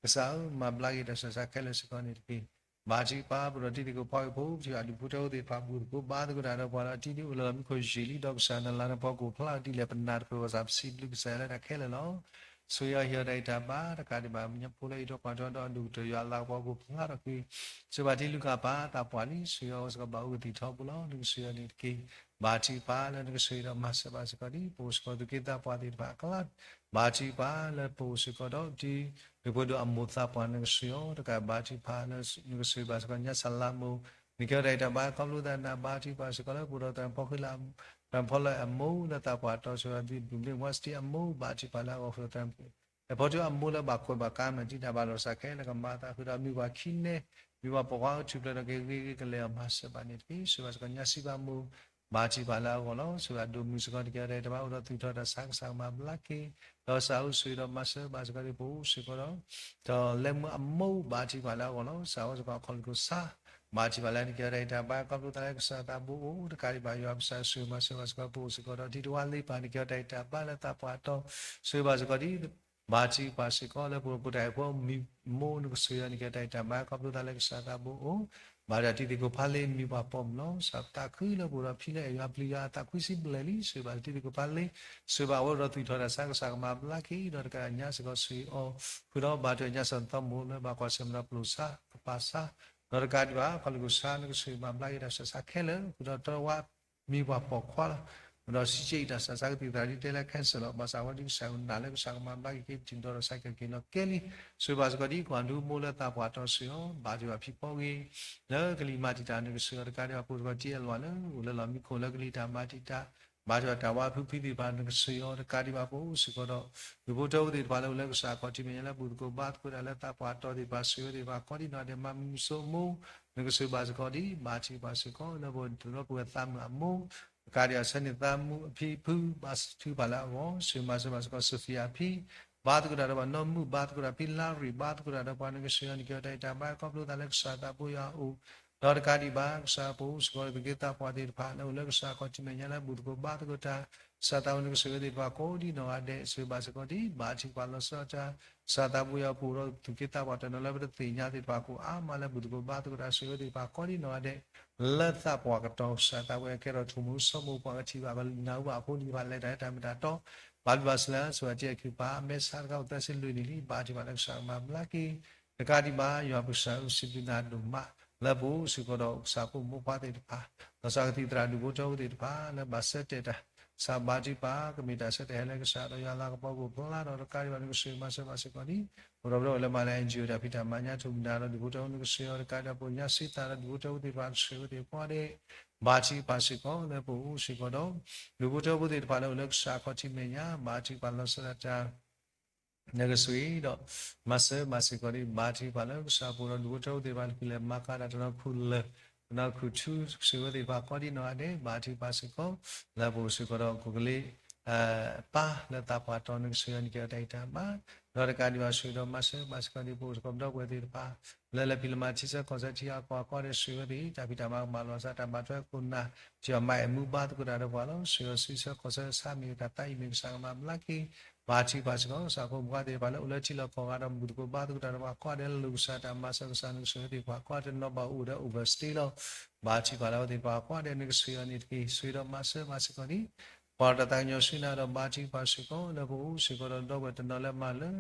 ကစၢ်ဧၢ မၤဘျါက့ၤတၢ်ဆူးတၢ်ဆါခဲလၢာ်စ့ၢ်ကီးန့ၣ်တက့ၢ်. ဘါထုကဖၣ် ပဒီးတံၤသကိးဖီက့ၤဖိ ပထံၣ်ဘၣ်ဒူၣ်ဖိထၢဖိသ့ၣ်တဖၣ် ဘူၣ်သကိးဘါသကိးတၢ်ဒီးပှၤဒီးတံၤဒ်အိၣ်လၢလီၢ်မံခိၣ်ယံာ်လံ ဒီးကစၢ်နလၤနပှၤကအိၣ်ဖျါဒ်လဲၣ် ပနၢ်တပၢၢ်ဘၣ်ဆၣ် ပစံးဘျုးကစၢ်ယွၤလၢတၢ်ခဲလၢာ်လီၤ. ဆိၣ်ဂ့ၤအီၤဟ့ၣ်အီၤတၢ်ဂံၢ်တၢ်ဘါ တကးဒံးဘၣ် မ့ၢ်ဖိလၢဟံၣ်ထိၣ်ကွၢ်ထိၣ်ဒီးဒိၣ်ကတၢၢ်ယွၤအလၤကပီၤကအိၣ်ဖျါထီၣ်ကွံာ် ဆိၣ်ဂ့ၤဘၣ်တံၤလူၤကၣ်ပၢ် သးပှၢ်လံ ဆိၣ်ဂ့ၤအီၤစ့ၢ်ကီးဘၣ်အိၣ်ကသံၣ်ထီဘိလီၤ နကဆိၣ်ဂ့ၤအီၤန့ၣ်တက့ၢ်. ဘါထုကဖၣ်လၢနကဆိၣ်ဂ့ၤဒီးမၤစၢၤဘၣ်စ့ၢ်ကီးဒ် ပအိၣ်စ့ၢ်ကီးသူၣ်က့သးပှၢ်သ့ၣ်တဖၣ်အကျါ ဘါထုကဖၣ်လၢပအိၣ်စ့ၢ်ကီးဒီးတံၤ ဒူၣ်ဖိဒီးအမိၢ်သးပှၢ် နကဆိၣ်ဂ့ၤအီၤ တကးဘါထုကဖၣ်လၢ နကဆိၣ်ဂ့ၤဘၣ်စ့ၢ်ကီးညါစၢ်လါမိၢ် နကဟ့ၣ်အီၤတၢ်ဂံၢ်တၢ်ဘါ ခီဖျိသးနၤ ဘါထုကဖၣ်စ့ၢ်ကီးလၢပအိၣ်ဒီးသရၣ်ဖီဃံလၤ သရၣ်ဖီလၢအမိၢ်လၢသးပှၢ်တီၤ ဆိၣ်ဂ့ၤဘၣ်ဒ်ဘျုးမ့ၢ်ဝါစတံအမိၢ် ဘါထုကဖၣ်လၢအဂီၢ်ဃုာ်ဒီးသရၣ် အဖီထူအမိၢ်လၢဘၣ်ကွဲးဘၣ်ကါမး တံၤတၢ်ဘၣ်လီၤစၢ်ခဲလၢာ်ကမၤအသးဃုာ်ဒီးမုၢ်ပှၢ်ခံန့ၣ် မုၢ်ပှၢ်ပိာ်ခွါအိၣ်ထူၣ်ဖျဲးဒီးက့ၤဂ့ၤဂ့ၤကလဲာ်အီၤ မၤစၢၤဘၣ်န့ၣ်တက့ၢ်. ဆိၣ်ဂ့ၤဘၣ်စ့ၢ်ကီးညါစံးဘၣ်မိၢ် ဘါထုကဖၣ်လၢအဂီၢ်လီၤ. ဆိၣ်ဂ့ၤဘၣ်ဒိၣ်မုၢ်စ့ၢ်ကီး နကဟ့ၣ်အီၤတၢ်ဂံၢ်တၢ်ဘါအိၣ်ဒီးသူၣ်ထီၣ်တၢ်ဆါကစၢ်ကမၤဘျါက့ၤ ဒီးကစၢ်အိၣ်ဆိၣ်ဂ့ၤဒီးမၤစၢၤဘၣ်စ့ၢ်ကီးဒ်ပအိၣ်စ့ၢ်ကီးဒီး ဒီးလဲမုၢ်အမိၢ် ဘါထုကဖၣ်လၢအဂီၢ်လီၤ. ကစၢ်အိၣ်စ့ၢ်ကီးအခီၣ်လိာ်ခိၣ်ဆါ ဘါထုကဖၣ်လၢနကဟ့ၣ်အီၤတၢ်ဂံၢ်တၢ်ဘါ ခီဖျိသးလၢကစၢ်သးဘိအိၣ် တကးဒံးဘၣ်ယွၤကစၢ်ဆိၣ်ဂ့ၤမၤစၢၤဘၣ်စ့ၢ်ကီးပအိၣ်စ့ၢ်ကီးဒီး တံၤတဝါလ့ပၢ် နကဟ့ၣ်အီၤတၢ်ဂံၢ်တၢ်ဘါလၢသးပှၢ်တီၤ ဆိၣ်ဂ့ၤဘၣ်စ့ၢ်ကီးဒ် ဘါထုကဖၣ်စ့ၢ်ကီးလၢပအိၣ်တၢ်အဲၣ်ဖိမုၢ်မိၢ် နကဆိၣ်ဂ့ၤအီၤ နကဟ့ၣ်အီၤတၢ်ဂံၢ်တၢ်ဘါ ခီဖျိသးလၢကစၢ်သးဘိအိၣ် ဘၣ်ဒီးတံၤသကိးဖးလ့မံၤပှၢ်ပိာ်မုၣ်လီၤ. ကစၢ်သးခုလၢပအိၣ်ဒီးဖံလၢအဲၣ်ယွၤပျံၤယွၤအသးခွံဆံဘျဲၣ်လံ ဆိၣ်ဂ့ၤဘၣ်တံၤသကိးဖးလ့ ဆိၣ်ဂ့ၤဘၣ်အဝဲဒီးသူၣ်ထီၣ်တၢ်ဆါကစၢ်ကမၤဘျါက့ၤ ဒီးတကးညါစ့ၢ်ကီးဆိၣ်ဂ့ၤအီၤ ဃုာ်ဒီးဘၣ်ထွဲညါစ့ၢ်ကီးသီမိၢ်လၢဘၣ်ကွၢ်ဆၢၣ်မဲာ်ဒီးပျိၢ်ဆါ ကပၤဆါ ဒီးတကးဒံးဘၣ် ခီၣ်လိာ်ခိၣ်ဆါ နကဆိၣ်ဂ့ၤမၤဘျါက့ၤတၢ်ဆူးတၢ်ဆါခဲလၢာ် ဃုာ်ဒီးတံၤတဝါ မံၤပှၢ်ပိာ်ခွါလီၤ. ဒီးစံးကဲအံၤတၢ်ဆူးတၢ်ဆါကသံၣ်သရၣ်ဒ်တဲလၢ cancer လီၤ. ဘၣ်ဆၣ်အဝဲဒ်ကစၢ်နာ်လၢကစၢ်ကမၤဘျါက့ၤက့ၤ တံၤဒီးတၢ်ဆါက့ၤက့ၤလီၤကဲလံ. ဆိၣ်ဂ့ၤဘၣ်စ့ၢ်ကီးဒ်ကွၢ်ဒူမိၢ်လၢသးပှၢ်တီၤဆိၣ်ဂ့ၤအီၤ ဘါထုကဖၣ်ဖံဖီဂ့ၤ လၢကလံၤမၤတံာ်တာ် နကဆိၣ်ဂ့ၤအီၤ တကးဒံးဘၣ်ပအိၣ်စ့ၢ်ကီးတံၤအလီၢ်လၢ အိၣ်လၢလီၢ်မံခိၣ်လၢကလံၤတၢ်မၤတံာ်တာ် ဘါထုကဖၣ်တၢ်ဝါဖုဖံသ့ၣ်တဖၣ် နကဆိၣ်ဂ့ၤအီၤ တကးဒံးဘၣ်ပအိၣ်စ့ၢ်ကီးဒီး ဒူၣ်ဖိထၢဖိသ့ၣ်တဖၣ်လၢအိၣ်လၢကစၢ်အခီၣ်ထံးမဲာ်ညါလၢ ဘူၣ်သကိးဘါသကိးတၢ်လၢသးပှၢ်တီၤသ့ၣ်တဖၣ် ဆိၣ်ဂ့ၤသ့ၣ်တဖၣ် ကိးဒံနီၢ်ဒဲး မၤမုၢ်မဆူမိၢ် နကဆိၣ်ဂ့ၤဘၣ်စ့ၢ်ကီးဒ် ဘါထုကဖၣ်စ့ၢ်ကီး လၢပအိၣ်ဒီးပဝဲသးမုၣ်အမိၢ် တကးဒံးဘၣ်ဆၢန့ၣ်သးမုၣ်အဖံဖု ဘါထုကဖၣ်လၢအဂီၢ် ဆိၣ်ဂ့ၤမၤစၢၤဘၣ်စ့ၢ်ကီး Sophia အဖံ ဘါသကိးတၢ်ဒီးပှၤနီၢ်မုၣ် ဘါသကိးတၢ်ဖံလါရံၣ် ဘါသကိးတၢ်ဒီးပှၤ နကဆိၣ်ဂ့ၤအီၤ နကဟ့ၣ်အီၤတၢ်ဂံၢ်တၢ်ဘါ ခီဖျိသးလၢကစၢ်သးဘိယွၤအအိၣ် ဒီးတကးဒံးဘၣ် ကစၢ်ပအိၣ်စ့ၢ်ကီးဒီးသူၣ်က့သးပှၢ်သ့ၣ်တဖၣ် လၢအိၣ်လၢကစၢ်အခီၣ်ထံးမဲာ်ညါလၢ ဘူၣ်သကိးဘါသကိးတၢ် ကစၢ်သးဝဲ နကဆိၣ်ဂ့ၤသ့ၣ်တဖၣ် ကိးဒံနီၢ်ဂၤဒဲး ဆိၣ်ဂ့ၤဘၣ်စ့ၢ်ကီးဒ် ဘါထုကဖၣ်လီၤဆီဒၣ်တၢ် ကစၢ်သးဘိယွၤပအိၣ်ဒီးသူၣ်က့သးပှၢ်တနီၤလၢပတသ့ၣ်ညါသ့ၣ်တဖၣ် ကအိၣ်အါမးလၢ ဘူၣ်သကိးဘါသကိးတၢ် ဆိၣ်ဂ့ၤသ့ၣ်တဖၣ် ကိးဒံနီၢ်ဂၤဒဲး လၢသးပှၢ်ကတီၤ ကစၢ်သးဝဲကဲထီၣ်ထိၣ်မူဆိမိၢ် ပှၤကထံၣ်ဘၣ် ကနၢ်ဟူဘၣ်အဖိလံၤတဖၣ် လဲၤတၢ်လၢတၢ်မ့ၢ်တၢ်တီ ဘၣ်ဘျုးဘၣ်ဆိၣ်ဂ့ၤလၢ ဆိၣ်ဂ့ၤတံၤအခံပၤ မဲာ်ဆါတခါအိၣ်သၢဆံလွံၢ်နံၣ်လံ ဘါထုကဖၣ်လၢကစၢ်ကမၤဘျါက့ၤ တကးဒံးဘၣ် ယွၤပကစၢ်ဧၢ စံးဘျုးနၤဒိၣ်မး လၢပအိၣ်စ့ၢ်ကီးဒီးကစၢ်ဖိမုၣ်ဖိခွါသ့ၣ်တဖၣ် လီၤဆီကသံၣ်သရၣ်ဒူၣ်ဖိထၢဖိသ့ၣ်တဖၣ် လၢဘၣ်ဆၢတဲာ်တၢ် ကစၢ်ဘါထုကဖၣ် ကမ့ၢ်တၢ်ဆၢတဲာ်ဟဲလၢကစၢ်ဒီးယွၤလၤကပီၤကအိၣ်ဖျါဒီးတကးဒံးဘၣ်နကစၢ်မၤစၢၤဘၣ်စ့ၢ်ကီးန့ၣ် အိၣ်ဒီးပဒီပုၢ်ဝဲၢ်လၢမၤလၢ N G O တၢ်ဖံးတၢ်မၤညါ ထိၣ်မနၤဒီးဒူၣ်ဖိထၢဖိနကစၢ်အံၤ တကးဒံးဘၣ်ပှၤညါစံးသးဒီးဒူၣ်ဖိထၢဖိသ့ၣ်တဖၣ်နကစၢ်အံၤသ့ၣ်တဖၣ်ဒီး ဘါထုကဖၣ်စ့ၢ်ကီးလၢပအိၣ်စ့ၢ်ကီးဒီး ဒူၣ်ဖိထၢဖိသ့ၣ်တဖၣ်လၢအိၣ်လၢကစၢ်ခီၣ်ထံးမဲာ်ညါ ဘါထုကဖၣ်လီၤဆီဒၣ်တၢ် နကစၢ်အံၤဒီး မၤစၢၤဘၣ်စ့ၢ်ကီးဒ်ဘါထုကဖၣ်လၢကစၢ်ပူၤဒီးဒူၣ်ဖိထၢဖိသ့ၣ်တဖၣ်လၢကလဲၤမၤကၤတၢ်တနီၤခူၣ်လၢာ် တနီၤခူၣ်ထူ ကစၢ်ဝဲသ့ၣ်တဖၣ်ကိးဒံနီၢ်ဂၤဒဲး ဘါထုကဖၣ်စ့ၢ်ကီး လၢပအိၣ်စ့ၢ်ကီးဒီးကီၢ်ကလ့ ပၢ်လၢသးပှၢ်တီနကစၢ်ယွၤန့ၣ်ကဲထီၣ်တၢ်အံးတၢ်ဘါ ဒီးတကးဒံးဘၣ်စ့ၢ်ကီးဒီးမၤစၢၤဘၣ်စ့ၢ်ကီးဒ်ပအိၣ်စ့ၢ်ကီးပဒီပုၢ်ဝဲၢ်သ့ၣ်တဖၣ် လၢလဲၤဖံးလၢမၤထံဆၢကီၢ်ဆၢထံအကီၢ်အကီၢ်ဒီးစ့ၢ်ဝဲသ့ၣ် တၢ်ဖံးတၢ်မၤကမၤလီၤစၢ်တၢ်ဘၣ်ထွဲခိၣ်နၢ် ကၠီၤမၤအဲၣ်မူဘါသကိးတၢ်ဒီးပှၤလီၤ စ့ၢ်ကီးဆံဆၢကီၢ်ဆၢဆါမ့ၢ်တၢ်သးအံၤမ့ၢ်ကစၢ်ကမၤဘျါက့ၤ ဘါထုကဖၣ်စ့ၢ်ကီး ကစၢ်ဖိမုၣ်ဖိခွါသ့ၣ်တဖၣ်လၢအိၣ်လၢထံလီၢ်ကီၢ်ဂၤဒီးဘူၣ်သကိးဘါသကိးတၢ်ဒီးပှၤကိးဂၤဒဲးလၢလိၣ်ကစၢ်တၢ်မၤစၢၤကစၢ်နကစၢ်ဝဲသ့ၣ်တဖၣ်ကိးဂၤဒဲးတနီၤဘၣ်အိၣ်ဒီး overstay လီၤ ဘါထုကဖၣ်လၢအဝဲသ့ၣ်တဖၣ်ကိးဂၤဒဲးနကစၢ်ယွၤန့ၣ်တက့ၢ် စ့ၢ်ကီးဒီးမၤစၢၤဘၣ်စ့ၢ်ကီးန့ၣ် ပှၤတၢ်သးကညီၤဆူနၤဒီးဘါထုကဖၣ်စ့ၢ်ကီး လၢပအိၣ်စ့ၢ်ကီးဒီးဒီပုၢ်ဝဲၢ်တနီၤလၢမၤလၢ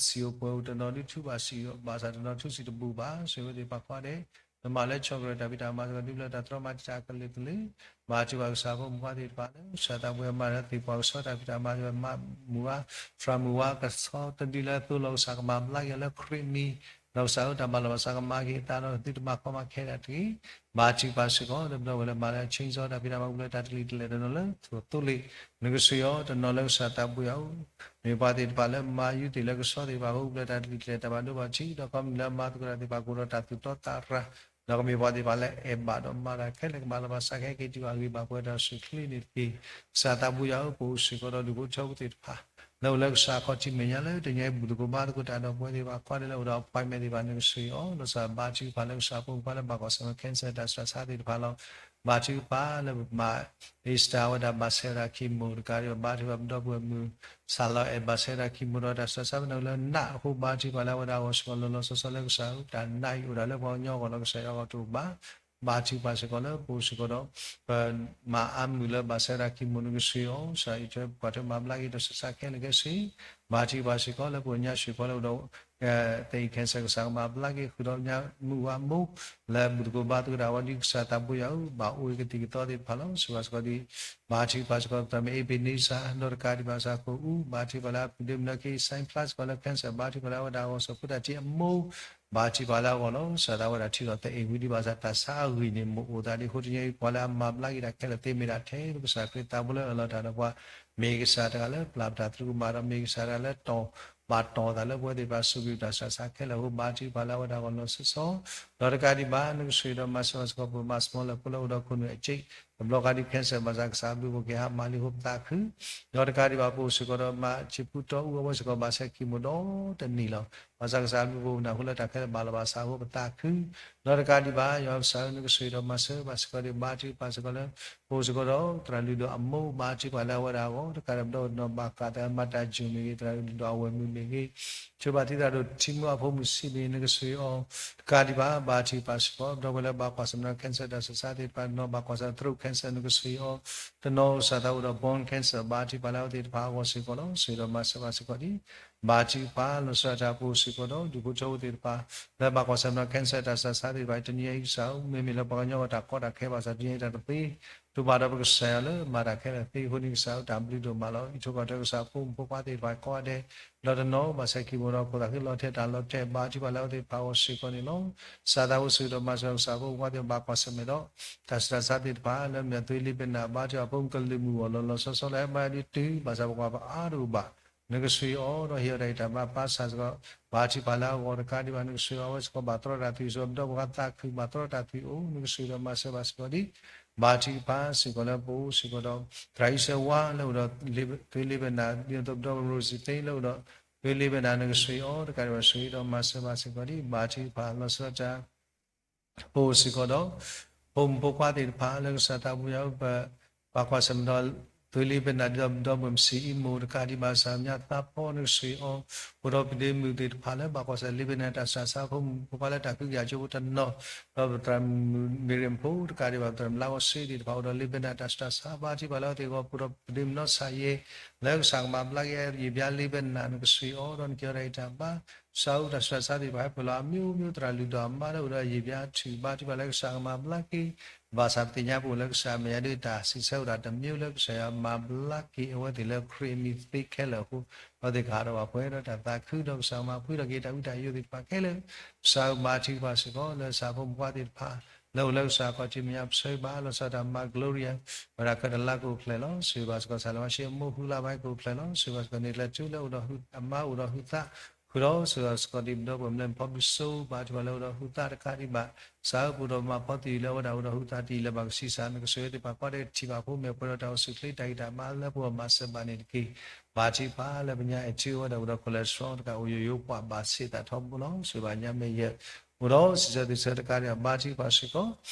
စံာ်အိၣ်ပှဲၤအိၣ်တနီၤဒုးထူဘၣ်စံာ် ဘၣ်ဆၣ်တနီၤထူစံာ်တဘူၣ်ဘၣ် စ့ၢ်ဝဲသ့ၣ်တဖၣ်ကိးဂၤဒဲး နမၤလၢဆီၣ်ကရၢၢ်တၢ်ဖံးတၢ်မၤစ့ၢ်ကီးဒုးလၢတၢ်တြီမၤတၢ်ကလုာ်ကလုာ် ဘါထုကဖၣ်ကစၢ်ဖိမုၣ်ဖိခွါသ့ၣ်တဖၣ်လၢ ကစၢ်သးပှၢ်မၤလၢသ့ၣ်ပှၤကဆီတၢ်ဖံးတၢ်မၤစ့ၢ်ကီး မၤမုၢ်ဝါ ဖရၣ်မုၢ်ဝါကဆီတဒုလၢအသိလီၤကစၢ်ကမၤဘျါက့ၤလၢခရံာ်မံၤ ဒီးကစၢ်အၢတၢ်မၤလီၤဘၣ်စၢ်ကမၤက့ၤအသးဒီးသုတမၤကီမၤခဲဒၣ်တဂ့ၤ ဘါထုကဖၣ်စ့ၢ်ကီး လၢပဒီပုၢ်ဝဲၢ်လၢမၤလၢ chainsaw တၢ်ဖံးတၢ်မၤအိၣ်လၢတၢ်တလံၤတလဲၢ်တနီၤလၢသိၣ်သိလ့ၣ် နကစၢ်ယွၤတနီၤလၢကစၢ်သးပှၢ်အအိၣ် မ့ၢ်ပှၤသ့ၣ်တဖၣ်လၢမၤယူၤသ့ၣ်လၢကဆီသ့ၣ်တဖၣ် ဟိပူၤဖျဲးတၢ်တလံၤတလဲၢ်တၢ်ဘၣ်ဒိဘၣ်ထံး ဒီးခီမ့ၢ်လၢအမၤသကိးတၢ်သ့ၣ်တဖၣ်ကအိၣ်ဒီးတၢ်သူၣ်တီသးရၤ ဒီးကမ့ၢ်ပှၤသ့ၣ်တဖၣ်လၢအဲၣ်ဘၣ်ဒီးမၤတၢ်ခဲလၢာ်ကမၤလီၤဘၣ်စၢ်ခဲက့ၤတုၤအဂ့ၢ်ဘၣ်ပှဲၤဒီးစူၢ်ချ့န့ၣ်တက့ၢ်. ကစၢ်သးပှၢ်ယွၤဧၢ ပအိၣ်စ့ၢ်ကီးဒီးဒူၣ်ဖိထၢဖိသ့ၣ်တဖၣ် လၢအိၣ်လၢကစၢ်ခီၣ်ထံးမဲာ်ညါလၢတနံၤအံၤဘူၣ်သကိးဘါသကိးတၢ်ဒီးပဝဲသ့ၣ်တဖၣ် ကွၢ်ဒဲးလၢအိၣ်ဒီး appointment သ့ၣ်တဖၣ် နကစၢ်ယွၤ လီၤစၢ်ဘါထုကဖၣ်လၢကစၢ်ဖိမုၣ်ဖိခွါလၢဘၣ်ကွၢ်ဆၢၣ်မဲာ် cancer တၢ်ဆူးတၢ်ဆါသ့ၣ်တဖၣ်လီၤ. ဘါထုကဖၣ်လၢပမၤ Easter ဝဲဒၣ်ဘၣ်ဆဲးဝဲဒၣ် chemo တကးဒံးဘၣ် ဘါထုကဖၣ်ပဒီပုၢ်ဝဲၢ်မုၣ် စၢ်လီၤအဲၣ်ဘၣ်ဆဲးဝဲဒၣ် chemo ဒီးတၢ်ဆူးတၢ်ဆါ ပနၢ်လၢနးအဃိ ဘါထုကဖၣ်လၢအဝဲဒၣ်အဂီၢ်စ့ၢ်ကီး လီၤလီၤဆီဆီလၢကစၢ်ဧၢ တၢ်နးအံၤအိၣ်ဒၣ်လၢပှၤကညီအဂီၢ်လီၤ ကစၢ်ယွၤအဂီၢ်တအိၣ်ဘၣ် ဘါထုကဖၣ်စ့ၢ်ကီးလၢပအိၣ်စ့ၢ်ကီးဒီး ပမၤအါမုၢ်လၢဘၣ်ဆဲးဝဲဒၣ် chemo နကစၢ်ယွၤ စၢ်အံးထွဲပှၤထွဲမၤဘျါက့ၤတၢ်ဆူးတၢ်ဆါခဲလၢာ်ခဲဆ့ ဘါထုကဖၣ်စ့ၢ်ကီးလၢပှၤကညီဆံးဖိလၢအိၣ်ဒီး သ့ၣ်အံၤ cancer ကစၢ်ကမၤဘျါက့ၤဃုာ်ဒီးညါမုၢ်ဝါမိၢ် လၢဘူၣ်သကိးဘါသကိးတၢ်ဝဲဒ်ကစၢ်သးပှၢ်ယွၤဧၢ ဘၣ်အိၣ်ကသံၣ်ကသီသ့ၣ်တဖၣ်လီၤ. စံးဘၣ်စ့ၢ်ကီးဒ် ဘါထုကဖၣ်စ့ၢ်ကီး သရၣ်မုၣ် Ebenezer ဒီးတကးဒံးဘၣ်စၢ်ခိၣ်အူ ဘါထုကဖၣ်လၢအဖုၣ်ဒ့မုၢ်လၢခံ စဲးဖျါစ့ၢ်ကီးလၢ cancer ဘါထုကဖၣ်လၢအဝဲဒၣ်အဂီၢ် စီၤဖိတၢ်ထံအမိၢ် ဘါထုကဖၣ်လၢအဂီၢ်လီၤ. စၢ်သးဝဲဒၣ်ထံၣ်ဒီးသအဲၣ်ဝံၤဒံးဘၣ်ဆၣ် တၢ်ဆါအဂံၢ်န့ၣ် မ့ၢ်အိၣ်သးဒ်အဃိတနံၤအံၤ ပှၤလၢအမၤဘျါက့ၤတၢ်ခဲလၢာ်သ့မ့ၢ်ဒၣ်ထဲကစၢ်ခရံာ်သးဘိလၢအၢၣ်လီၤတၢ်ဒီးပှၤ မ့ၢ်ကစၢ်တဂၤလၢပျၢ်ပတၢ်သရူးကမၣ်ဒီး မ့ၢ်ကစၢ်တဂၤလၢပာ်တီၢ်သးလၢပဝဲသ့ၣ်တဖၣ်စူးကွံာ်တၢ်ဆူးတၢ်ဆါခဲလၢာ်အဃိ ဘါထုကဖၣ်လၢအဝဲဒၣ်အဂီၢ်လီၤဆီဆီ ဒီးတကးဒံးဘၣ် နကစၢ်ယွၤဒီးမၤစၢၤဘၣ်စ့ၢ်ကီး ပမၤစမီလၢဖိလၢအိၣ်ဒီးခိၣ်နူာ်အစ့း တဘျီဃီဒ် cancer ဘၣ်ဆၣ် ကစၢ်အဘျုးပကဟးမၤလံအဃိပသးခု ဒီးတကးဒံးဘၣ် ပအိၣ်စ့ၢ်ကီးဒီးမၤဆံးဖုတီအူအဝဲစ့ၢ်ကီး ဘၣ်ဆဲး chemo ဒီတနံၤလီၤ. ဘၣ်ဆၣ်ကစၢ်အဘျုးပအိၣ်နၢ်ဟူလၢတၢ်ခဲလၢာ်ဘၣ်လီၤဘၣ်စးအဃိပသးခု ဒီးတကးဒံးဘၣ် ယွၤကစၢ်ဧၢ နကစၢ်ယွၤဒီးမၤစၢၤဘၣ်စ့ၢ်ကီးဒီး ဘါထုကဖၣ်စ့ၢ်ကီးလၢ ပအိၣ်စ့ၢ်ကီးဒီး သရၣ်လုၢ်ဒိၣ်အမိၢ် ဘါထုကဖၣ်လၢအဝဲဒၣ်အဂီၢ် တကးဒီးပဒီပုၢ်ဝဲၢ်နီၢ်ဘၣ်ဃးသးမၤတၢ်ယိာ်မ့ၢ်ဂ့ၤ သရၣ်လုၢ်ဒိၣ်အဝဲၢ်မုၣ်မ့ၢ်ဂ့ၤ ဆိဘၣ်သံသရၣ်ဒိၣ်ထံမုၢ်အဖိမုၣ်ဆံးမ့ၢ်ဂ့ၤ နကစၢ်ယွၤ တကးဒံးဘၣ် ဘါထုကဖၣ်စ့ၢ်ကီး ပဒီပုၢ်ဝဲၢ်လၢဘၣ်ကွၢ်ဆၢၣ်မဲာ်ဒီး cancer တၢ်ဆူးတၢ်ဆါသ့ၣ်တဖၣ် နီၢ်ဘၣ်ကွၢ်ဆၢၣ်မဲာ် throat cancer နကစၢ်ယွၤ တနီၤစၢ်သးအိၣ်ဒီး bone cancer ဘါထုကဖၣ်လၢအဝဲသ့ၣ်တဖၣ်အဂီၢ်စ့ၢ်ကီးလီၤ. စၢ်ဒီးမၤစၢၤဘၣ်စ့ၢ်ကီးဒ် ဘါထုကဖၣ်လီၤဆီဒၣ်တၢ်ပအိၣ်စ့ၢ်ကီးဒီး ဒူၣ်ဖိထၢဖိသ့ၣ်တဖၣ် လၢဘၣ်ကွၢ်ဆၢၣ်မဲာ်ဒီး cancer တၢ်ဆူးတၢ်ဆါသ့ၣ်တဖၣ် တနံၤအံၤကစၢ်ဧၢ မ့မ့ၢ်လၢပှၤကညီအတၢ်ကီတၢ်ခဲဘၣ်ဆၣ် တနံၤအံၤတၢ်တသ့ ဒိၣ်ဘၣ်ဒီးပကစၢ်ယွၤလၢမၤတၢ်ခဲလၢာ်သ့အဃိန့ၣ် ကစၢ်ဧၢ တၢ်ဘျုးဒိၣ်မးလီၤ. အံးထွဲကွၢ်ထွဲကစၢ်ဖိမုၣ်ဖိခွါသ့ၣ်တဖၣ်ကိးဂၤဒဲး ဒီးတနီၤဘၣ်ဆဲး chemo ဒီးခိၣ်သးခုလီၤထဲတၢ်လီၤထဲ ဘါထုကဖၣ်လၢအဝဲသ့ၣ်တဖၣ်အဂီၢ်စ့ၢ်ကီးန့ၣ်လီၤ. စၢ်သးအိၣ်စ့ၢ်ကီးဒီးမၤစၢၤကစၢ်ဖိမုၣ်ဖိခွါသ့ၣ်တဖၣ် ဘၣ်ကွၢ်ဆၢၣ်မဲာ်ဒီး တၢ်ဆူးတၢ်ဆါသ့ၣ်တဖၣ် လၢမ့ၢ်အသွ့လ့ဘ့ၣ်နၢ် ဘါထုကဖၣ်ဖိမုၣ်ကလုာ်မုၣ်အဂီၢ်လီၤလီၤဆီဆီလၢဟဲမၤဒ်တုၤ ဘၣ်ဆၣ်ပကွၢ်ပအါတအိၣ်ဘၣ် နကစၢ်ယွၤဒီးဟ့ၣ်အီၤတၢ်အံးတၢ်ဘါပၢ်ဆၢ်စ့ၢ်ကီး ဘါထုကဖၣ်လၢအဂီၢ်တကးဒံးဘၣ် နကစၢ်ယွၤအဝဲစ့ၢ်ကီး ဘၣ်တြီတၢ်သွံၣ်စ့ၢ်ကီး ပဒီပုၢ်ဝဲၢ်သးခု ဘၣ်တြီတၢ်သွံၣ်အိၣ် နကစၢ်ယွၤဒီးမၤစၢၤဘၣ်စ့ၢ်ကီးဒ် ဘါထုကဖၣ်စ့ၢ်ကီးလၢပအိၣ်စ့ၢ်ကီးဒီး သရၣ်အံၣ်စဲဝါလၢအိၣ်ဒီး သွ့လ့ဘ့ၣ်နၢ် ဒ်သိးပဒီပုၢ်ဝဲၢ် Rosie သ့လၢအိၣ်ဒီး သွ့လ့ဘ့ၣ်နၢ် နကစၢ်ယွၤအီၤတကးဒံးဘၣ် စ့ၢ်ကီးဒီးမၤစၢၤဘၣ်စ့ၢ်ကီးဒ် ဘါထုကဖၣ်လီၤဆီဒၣ်တၢ် ပအိၣ်စ့ၢ်ကီးဒီး ဖိမုၣ်ဖိခွါသ့ၣ်တဖၣ်လၢကစၢ်သးပှၢ်ယွၤ ပဘၣ်ကွၢ်ဆၢၣ်မဲာ်ဒီး သွ့လ့ဘ့ၣ်နၢ် ဒ်သိးပဒီပုၢ်ဝဲၢ်မုၣ်ဆံးအံၤမိၢ်တကးဒံးဘၣ် စၢ်မညါသးဖီ နကစၢ်ယွၤအီၤ အိၣ်ဒီးဖံးဒ့မုၣ်သ့ၣ်တဖၣ်လၢဘၣ်ကွၢ်ဆၢၣ် လ့ဘ့ၣ်နၢ်တၢ်ဆူးတၢ်ဆါ ဖိမုၣ်ဖိခွါလၢတၢ်ဃုကယာ်ကၠိဖိတနီၤ ဒီးပသရၣ်မုၣ်မ့ၢ်ရ့ၣ်ဖိတကးဒံးဘၣ် ပသရၣ်မုၣ်လါဂီၤစ့သ့ၣ်တဖၣ် အိၣ်ဒီးလ့ဘ့ၣ်နၢ်တၢ်ဆူးတၢ်ဆါ ဘါထုကဖၣ်လၢအဝဲသ့ၣ်အဂီၢ် ပအိၣ်ဒီးဖံးဒ့မုၣ်နီၢ်ဆၣ်ယဲ လၢကစၢ်ကမၤဘျါက့ၤ ယံာ်ဘျါလ့ဘ့ၣ်နၢ် နကစၢ်ယွၤအီၤ ဒီးနကဲထီၣ်တၢ်အံးတၢ်ဘါ စးအူတၢ်ဆူးတၢ်ဆါသ့ၣ်တဖၣ် ဟဲပၢၢ်လီၤအမံၤမံၤ သရၣ်လုၢ်ဒီးအမါလၢအိၣ်ဒီးယံာ်ဘျါထုး ဘါထုကဖၣ်လၢကစၢ်ကမၤဘျါက့ၤ ဘၣ်ဆၣ်ပသ့ၣ်ညါပအိၣ်လၢကစၢ်အမဲာ်ညါဒ်တၢ်စံးဆၢဝဲဒၣ်တမံၤလၢ ကစၢ်ယွၤမၤဘျါက့ၤအဝဲသ့ၣ်လၢခရံာ်အမံၤသ့ခဲလၢာ်အဃိ အဝဲသ့ၣ်ကဟးထီၣ်ဘၣ်ပှဲၤဒီးတၢ်သးခုဒီးကစၢ်မၤဖှံထီၣ်က့ၤတၢ်အူတၢ်အယိာ်သ့ၣ်တဖၣ်ခဲလၢာ် ကစၢ်ဧၢ ဘါထုကဖၣ်စ့ၢ်ကီး လၢဆၣ်ဖိမုၣ်ခွါသ့ၣ်တဖၣ် လၢအိၣ်လၢကစၢ်ခီၣ်ထံးမဲာ်ညါပဆၢဘၣ် လီၤဆီဒၣ်တၢ်မၤ Gloria ဝဲဒၣ်ခၢၣ်တလါကအိၣ်ဖျဲၣ်လီၤ. စံးဘၣ်စ့ၢ်ကီး ဆၣ်လၢမၤရှ့အမိၢ်ဃုလါဘၣ်ကအိၣ်ဖျဲၣ်လီၤ. စံးဘၣ်စ့ၢ်ကီး န့ၣ်ကျဲထူလၢအိၣ်ဒီးအမါအိၣ်ဒီးဟုသး ဃုာ်ဒီးစံးဘၣ်စ့ၢ်ကီး ဒ်ပဒီပုၢ်ဝဲၢ်မလဲၣ်ဖီဘုးစိ ဘါထုကဖၣ်လၢအိၣ်ဒီးဟုသးတကးဒံးဘၣ် ကစၢ်ဧၢ ပအိၣ်ဒီးမၤဖီသယုၢ်လၢအဝဲဒၣ်အိၣ်ဒီးဟုသးတယုၢ်လၢၤဘၣ် ကဆံးစၢ်နကစၢ်ယွၤသ့ၣ်တဖၣ် ကွၢ်ဒဲးကထံၣ်ဘၣ်ဖိ မဲာ်ပှဲၤဒီးတၢ်အိၣ်ဆူၣ်ချ့တၢ်ဂံၢ်တၢ်ဘါလၢပဂီၢ် မၤစၢၤဘၣ်န့ၣ်တက့ၢ်. ဘါထုကဖၣ်လၢပညါအဲၣ်ထံအဝဲဒၣ်အိၣ်ဒီး cholesterol တကးအိၣ်ယိာ်ယိာ် ပှၤဘၣ်ဆ့ၣ်သးထီဘိလီၤ. စံးဘၣ်ညါမဲာ်ယဲၢ် အိၣ်ဒီးစံးဆၢသုးဆၢတကးဒံးဘၣ် ဘါထုကဖၣ်စ့ၢ်ကီး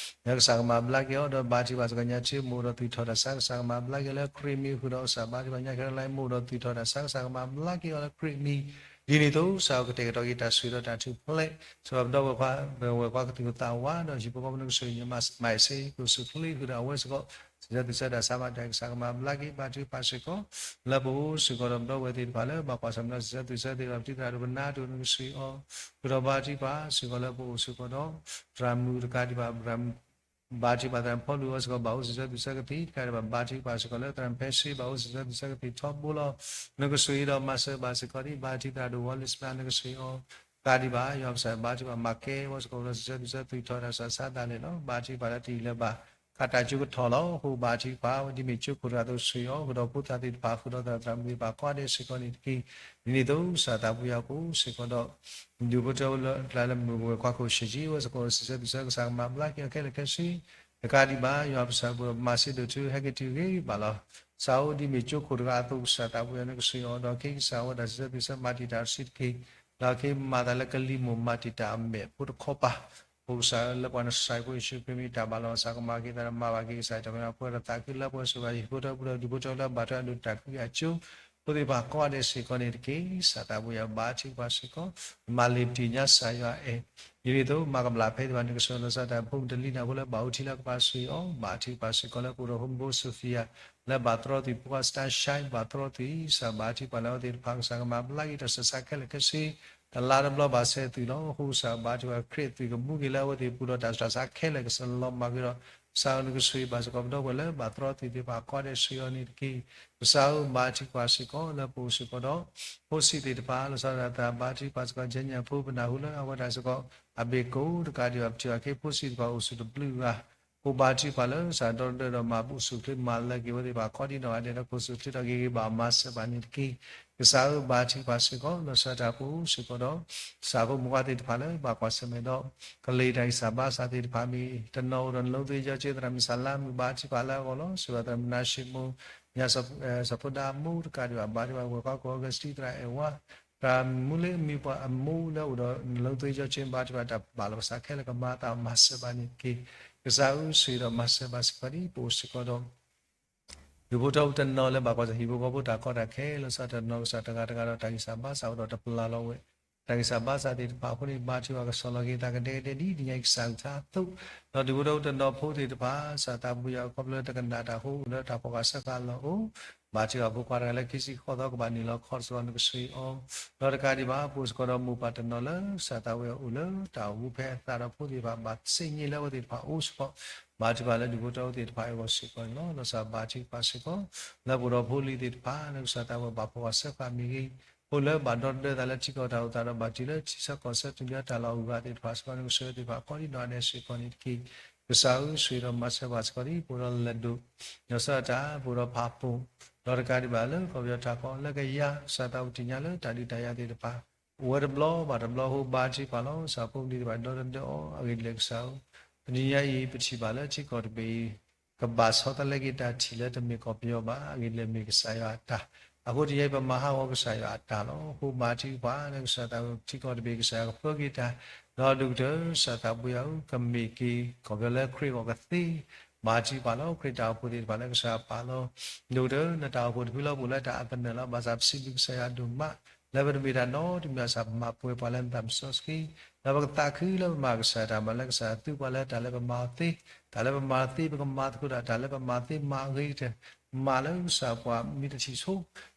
လၢကစၢ်ကမၤဘျါက့ၤအီၤ ဒီးဘါထုကဖၣ်စ့ၢ်ကီး ညါထံမိၢ်အိၣ်ဒီးသူၣ်ထီၣ်တၢ်ဆါ ကစၢ်ကမၤဘျါက့ၤအီၤလၢခရံာ်မံၤ ဃုာ်ဒီးကစၢ်ဘါထုကဖၣ် ညါခဲလၢာ်လၢမိၢ်အိၣ်ဒီးသူၣ်ထီၣ်တၢ်ဆါ ကစၢ်ကမၤဘျါက့ၤအီၤလၢခရံာ်မံၤ ဒ်န့ၣ်အသိး ကစၢ်ဧၢ ကတဲာ်ကတီၤက့ၤတၢ်ဆိၣ်ဂ့ၤဒီးတၢ်ထူၣ်ဖျဲး စံးဘၣ်ပဒီပုၢ်ဝဲၢ်ခွါ ပဝဲၢ်ခွါကသူၣ်ကသးဝါ ဒီးဟံၣ်ဖိဃီဖိနကစၢ်ယွၤ မၤစ့ၢ်ကီး ကအိၣ်ဆူၣ်ချ့ဃုာ်ဒီးအဝဲစ့ၢ်ကီး စံးဆၢသုးဆၢတၢ်ဆါမၤတၢ် ကစၢ်ကမၤဘျါက့ၤ ဘါထုကဖၣ်စ့ၢ်ကီး လၢပအိၣ်စ့ၢ်ကီးဒီးပဒီပုၢ်ဝဲၢ်သ့ၣ်တဖၣ်လၢ ဘၣ်ကွၢ်ဆၢၣ်မဲာ်ဒီးစံးဆၢသုးဆၢသ့ၣ်တဖၣ် ပထံၣ်သရၣ်ဒိၣ်ပနါဒိၣ်နကစၢ်အီၤ ဃုာ်ဒီးဘါထုကဖၣ်စ့ၢ်ကီးလၢပအိၣ်စ့ၢ်ကီးဒီး သရၣ်မုၣ်တကးဒံးဘၣ် ဘါထုကဖၣ်သရၣ်ဖီလူၤအီၤစ့ၢ်ကီး ဘၣ်အိၣ်စံးဆၢသုးဆၢကသ့ၣ်တကးဒံးဘၣ် ဘါထုကဖၣ်စ့ၢ်ကီးလၢသရၣ်ဖဲဆ့ ဘၣ်အိၣ်စံးဆၢသုးဆၢကသ့ၣ်ထီဘိလီၤ. နကစၢ်အံၤဒီးမၤစၢၤဘၣ်စ့ၢ်ကီးဒ် ဘါထုကဖၣ်သရၣ်ဒိၣ်ဝီလ့စပၢ နကစၢ်အီၤ တကးဒံးဘၣ် ယွၤပကစၢ်ဘါထုကဖၣ်မၤကဲဝဲစ့ၢ်ကီး ဒီးစံးဆၢသုးဆၢသုးထီၣ်တၢ်ဆါဆါဒၣ်လဲာ်လီၤ. ဘါထုကဖၣ်လၢတယံာ်လၢၤဘၣ် ကးတၢ်ကၠိကထီၣ်လီၤ. အဃိဘါထုကဖၣ်ဝဲဒ်မ့ၢ်ကၠိခိၣ်တဂၤအသိး ဆှံအီၤ ဃုာ်ဒီးဖိသၣ်သ့ၣ်တဖၣ် ဃုာ်ဒီးသရၣ်သရၣ်မုၣ်သ့ၣ်တဖၣ် ကိးဂၤဒဲးစ့ၢ်ကီးန့ၣ်တက့ၢ်. ဒ်န့ၣ်အသိး ကစၢ်သးပူၤယၤပအိၣ်စ့ၢ်ကီးဒီး ဒူၣ်ဖိထၢဖိလၢအကျါလၢမုၢ်ဝဲၢ်ခွါခိၣ်ဆံးကံဝဲစ့ၢ်ကီး စံးဆၢသုးဆၢ ကစၢ်ကမၤဘျါက့ၤအီၤခဲလၢာ်ခဲဆ့ တကးဒံးဘၣ် ယွၤပကစၢ်ပူၤမၤစ့ဒိၣ်တုၤ ဟဲက့ၤတုၤဂ့ၤဘၣ်လီၤ. စးအိၣ်ဒ်မ့ၢ်ကၠိခိၣ်တဂၤအသိး ကစၢ်သးပူၤယၤနကစၢ်အီၤ ဒီးက့ၤကစၢ်ဝဲဒၣ်စံးဆၢသုးဆၢ မၤတံာ်တာ်တဆံးတက့ၢ်. ဒီးက့ၤမၤသးလၢကလံၤမိၢ်မၤတံာ်တာ်အမဲာ်ဖိတခီပၤ ပကစၢ်လၢပှၤနစၢ်ဖိယ့ၣ်ၡူးခရံာ်မ့ၢ်တၢ်ဘၣ်လီၤ ကစၢ်ကမၤက့ၤသးဒီးမၤဘၣ်က့ၤကစၢ်တၢ်မၤ ပှဲၤဒီးသးခုလၢပှဲၤ စံးဘၣ်ဟံၣ်ဖိဃီဖိဒီးဒူၣ်ဖိထၢဖိလၢအဘၣ်ထွဲဒိၣ်တၢ်ခုက့ၤအကၠိ ဖိသ့ၣ်တဖၣ်ကိးဂၤဒဲးစ့ၢ်ကီးန့ၣ်တက့ၢ်. ကစၢ်သးပူၤယၤဘါထုကဖၣ်စ့ၢ်ကီး မၤလ့ၤပတံၢ်ညါကစၢ်ယွၤအဲၣ် ဒ်န့ၣ်အသိး မၤကဘျၣ်ဖဲသ့ၣ်တဖၣ် နကစၢ်လီၤဆီဒၣ်တၢ် ဖိမုၣ်တလံၤန့ၣ်အဃိလၢဘၣ်အိၣ်ထံလၢကပၤစ့ၢ်အီၤ ဘါထုကဖၣ်စ့ၢ်ကီးလၢပအိၣ်ဒီးဖိမုၣ်ဖိ Sophia လၢဘၣ်သရီသံး ဖိခွါ Starshine ဘၣ်သရီသံး ကစၢ်ဘါထုကဖၣ်လၢအဝဲသ့ၣ်တဖၣ် ကစၢ်ကမၤဘျါက့ၤတၢ်ဆူးတၢ်ဆါခဲလၢာ်ခဲဆ့ တလါတဘျီဘၣ်ဆဲးသုးလီၤ. အဃိကစၢ်ဘါထုကဖၣ် ခရံာ်အသွံၣ်ကမူက့ၤလၢအဝဲသ့ၣ်ပူၤဒီးတၢ်ဆူးတၢ်ဆါခဲလၢာ် ကစၢ်လီၤမၢ်က့ၤဒီး ကစၢ်ဧၢ နကဆိၣ်ဂ့ၤဘၣ်စ့ၢ်ကီးပဒီပုၢ်ဝဲၢ်လၢဘၣ်သရီသံးသ့ၣ်တဖၣ် ကိးဂၤဒဲးစ့ၢ်ကီးန့ၣ်တက့ၢ်. ကစၢ်ဧၢ ဘါထုကဖၣ်စ့ၢ်ကီးလၢပအိၣ်စ့ၢ်ကီးဒီး ဖိဆံးသ့ၣ်တဖၣ် လီၤဆီဒၣ်တၢ် ဘါထုကဖၣ်စ့ၢ်ကီး ကၠဲညၣ်ဖိ ပနၢ်ဟူလၢအဝဲဒၣ်စ့ၢ်ကီး အဘ့ၣ်ကိၣ်တကးဒံးဘၣ် ပထံၣ်ဘၣ်က့ၤ ဖိဆံးသ့ၣ်တဖၣ်အိၣ်ဆူၣ်တဘျုးဂၤ ဖိဘါထုကဖၣ်လၢကစၢ်ဒီတဒၢဒီးမၤဘူၣ်ဆူၣ်ချ့မၤလၢက့ၤဝဲသ့ၣ်တဖၣ် ကိးဒံးနီၢ်ဂၤဒဲးဒီး ကအိၣ်ဆူၣ်ချ့ထီၣ်က့ၤဂ့ၤဘၣ်မၤစၢၤဘၣ်န့ၣ်တက့ၢ်. ကစၢ်ဧၢ ဘါထုကဖၣ်စ့ၢ်ကီး လီၤဆီဒၣ်တၢ်ပအိၣ်စ့ၢ်ကီးဒီး ကစၢ်ဖိမုၣ်ခွါသ့ၣ်တဖၣ်လၢဘၣ်ကွၢ်ဆၢၣ်မဲာ်ဒီး ကလ့ၢ်တၢ်ဂံၢ်စၢ်ဘါစၢ်သ့ၣ်တဖၣ်မ့ၢ် တနီၤအိၣ်ဒီးနလိသ့ကၠီကၠ့ သရၣ်မုၣ်စၢ်လါမုၣ် ဘါထုကဖၣ်လၢအဂီၢ်လီၤ. စံးဘၣ်သရၣ်မုၣ်နါၡ့မိၣ် ညါ စီၤဖိဒါအမိၢ်တကးဒံးဘၣ် ဘါထုကဖၣ်ဝဲၢ်ခွါကိးဂၤစတံ သရၣ်အဲၣ်ဝါ သရၣ်မူလ့အမံၤပှၤအမိၢ်လၢအိၣ်ဒီးနလိသ့ကၠီကၠ့ ဘါထုကဖၣ်တၢ်ဘၣ်လီၤပသးခဲလၢာ် ကမၤသးမၤစၢၤဘၣ်န့ၣ်တက့ၢ်. ကစၢ်ဧၢ ဆိၣ်ဂ့ၤဒီးမၤစၢၤဘၣ်စ့ၢ်ကီးဒ်ပအိၣ်စ့ၢ်ကီးဒီး ဒူၣ်ဖိထၢဖိတနီၤလၢဘၣ်ကွၢ်ဆၢၣ်ဟံၣ်ဖိဃီဖိတၢ်ကီတၢ်ခဲ လီၤဆီဒၣ်တၢ်နီၢ်ကစၢ်တဂၤတဂၤဒီး တၢ်ဂံၢ်စၢ်ဘါစၢ်အိၣ်ဒီးတပျၢ်လီၤဝဲ တၢ်ဂံၢ်စၢ်ဘါစၢ်သ့ၣ်တဖၣ်အဃိန့ၣ် ဘါထုကဖၣ်ကဆီၣ်လီၤက့ၤသးကဒဲကဒဲဒ်တနံၤအံၤကစၢ်အကလုၢ်ကထါအသိး ဒီးဒူၣ်ဖိထၢဖိတနီၤဖိသ့ၣ်တဖၣ် ကစၢ်သးပူၤယၤခီဖျိလၢတကနၣ်တၢ်အဃိ အိၣ်လၢတၢ်ဖီၣ်ဃာ်စၢဃာ်အလီၢ်အိၣ် ဘါထုကဖၣ်ဖိခွါတဂၤလၢခံဆံဃိးသီကဘၣ်နုာ်လီၤခီၣ်စ့ၢ်ကီး နကဆိၣ်ဂ့ၤအီၤ ဒီးတကးဒံးဘၣ် ပအိၣ်စ့ၢ်ကီးဒီးမိၢ်ပၢ်တနီၤလၢ ကစၢ်သးပူၤယၤအိၣ်လၢတၢ်အိၣ်မူဖဲအသးဒီးဖိသ့ၣ်တဖၣ် ဘၣ်သ့ၣ်ညါလၢအဝဲသ့ၣ်တဖၣ်အိၣ်စ့ၢ်ကီး ဘါထုကဖၣ်လၢဒူၣ်ဖိထၢဖိသ့ၣ်တဖၣ်အဂီၢ်စ့ၢ်ကီးန့ၣ်လီၤ. လီၤဆီဘါထုကဖၣ်စ့ၢ်ကီး လၢပအိၣ်ဒီးဖိလံၤသ့ၣ်တဖၣ် လၢကစၢ်သးပူၤဘၣ်ဖီၣ်ဃာ်စၢဃာ်မ့ၢ်ဂ့ၤ အိၣ်လၢဘၣ်ဒီသဒၢသးလၢထံကီၢ်တၢ်အိၣ်သးဒီးဘၣ်တုၤလၢထံဆၢကီၢ်ဆၢတုၤလၢတၢ်လီၢ်အဂၤသ့ၣ်တဖၣ်စ့ၢ်ကီး နကဆိၣ်ဂ့ၤသ့ၣ်တဖၣ်ကိးဒံးနီၢ်ဂၤဒဲးစ့ၢ်ကီးန့ၣ်တက့ၢ်. ကစၢ်ဧၢ ဆိၣ်ဂ့ၤဒီးမၤစၢၤဘၣ်စ့ၢ်ကီးဒ်ပအိၣ်ဒီးလၢၢ်ဒိၣ် လီၤဆီဒၣ်တၢ် ပအိၣ်ဒီးဖးပိာ် ဒီးတကးဒံးဘၣ်လၢကီၢ်ပယီၤတၢ်ကီလၢကယၤ ကစၢ်သးပူၤတသ့ၣ်ညါလၢတၢ်ဒုးတၢ်ယၤသ့ၣ်တဖၣ် အိၣ်ဝဲတဘျီဘၣ်တဘျီအဃိ ဘါထုကဖၣ်လီၤ. ကစၢ်ဖိလံၤသ့ၣ်တဖၣ်ဒီသဒၢအီၤ အဂ့ၢ်ဒ်လဲၣ်ကစၢ်ဧၢ တနံၤညါအံၤ ပထံၣ်ဘၣ်လၢထံကီၢ်တဘ့ၣ်အံၤ ကဘၣ်ဆီတလဲက့ၤတၢ်ထံၣ်လၢတမ့ၢ်ကီၢ်ပယီၤဘၣ် အဂ့ၢ်ဒ်လဲၣ်မ့ၢ်ကစၢ်ယွၤအတၢ် အဃိတနံၤညါအံၤ ပမၤဟးဂီၤကစၢ်ယွၤအတၢ်လီၤ. အဃိဘါထုကဖၣ်လၢကစၢ်သး ထံကီၢ်တဘ့ၣ်ကစၢ်ယွၤကပၢက့ၤတၢ် ဒီးဒိၣ်ကတၢၢ်ကစၢ်သးပူၤယၤဧၢ ကမ့ၢ်က့ၤကီၢ်ပယီၤလၢခရံာ်အဂီၢ်ကသ့ ဘါထုကဖၣ်လီၤ. ခရံာ်တၢ်အိၣ်ဖှိၣ်သ့ၣ်တဖၣ်လၢကစၢ်ယွၤပာ်လီၤ ဒိၣ်ကတၢၢ်နတၢ်အိၣ်ဖှိၣ်တဖုလၢပအိၣ်လၢတၢ်အသနၢၣ်လီၤ. ဘၣ်ဆၣ်ပစံးဘျုးကစၢ်ယွၤဒိၣ်မး လၢပတမ့ၢ်တၢ်နီတမံၤဘၣ်ဆၣ် ပမၤပှဲၤပှၤလၢနသးမုၢ်စီဆှံ ဒီးပကသးခုလၢပမၤကစၢ်ယွၤတၢ်မၤလၢကစၢ်ယွၤသုပှၤလၢတၢ်လၢပမၤအီၤသ့ တၢ်လၢပမၤအီၤသ့ ပကမၤသကိးတၢ် တၢ်လၢပမၤသ့ ပကမၤအဂ့ၤကတၢၢ် မၤလၢကစၢ်ပှၤမ့ၢ်တထံၣ်ဆိ,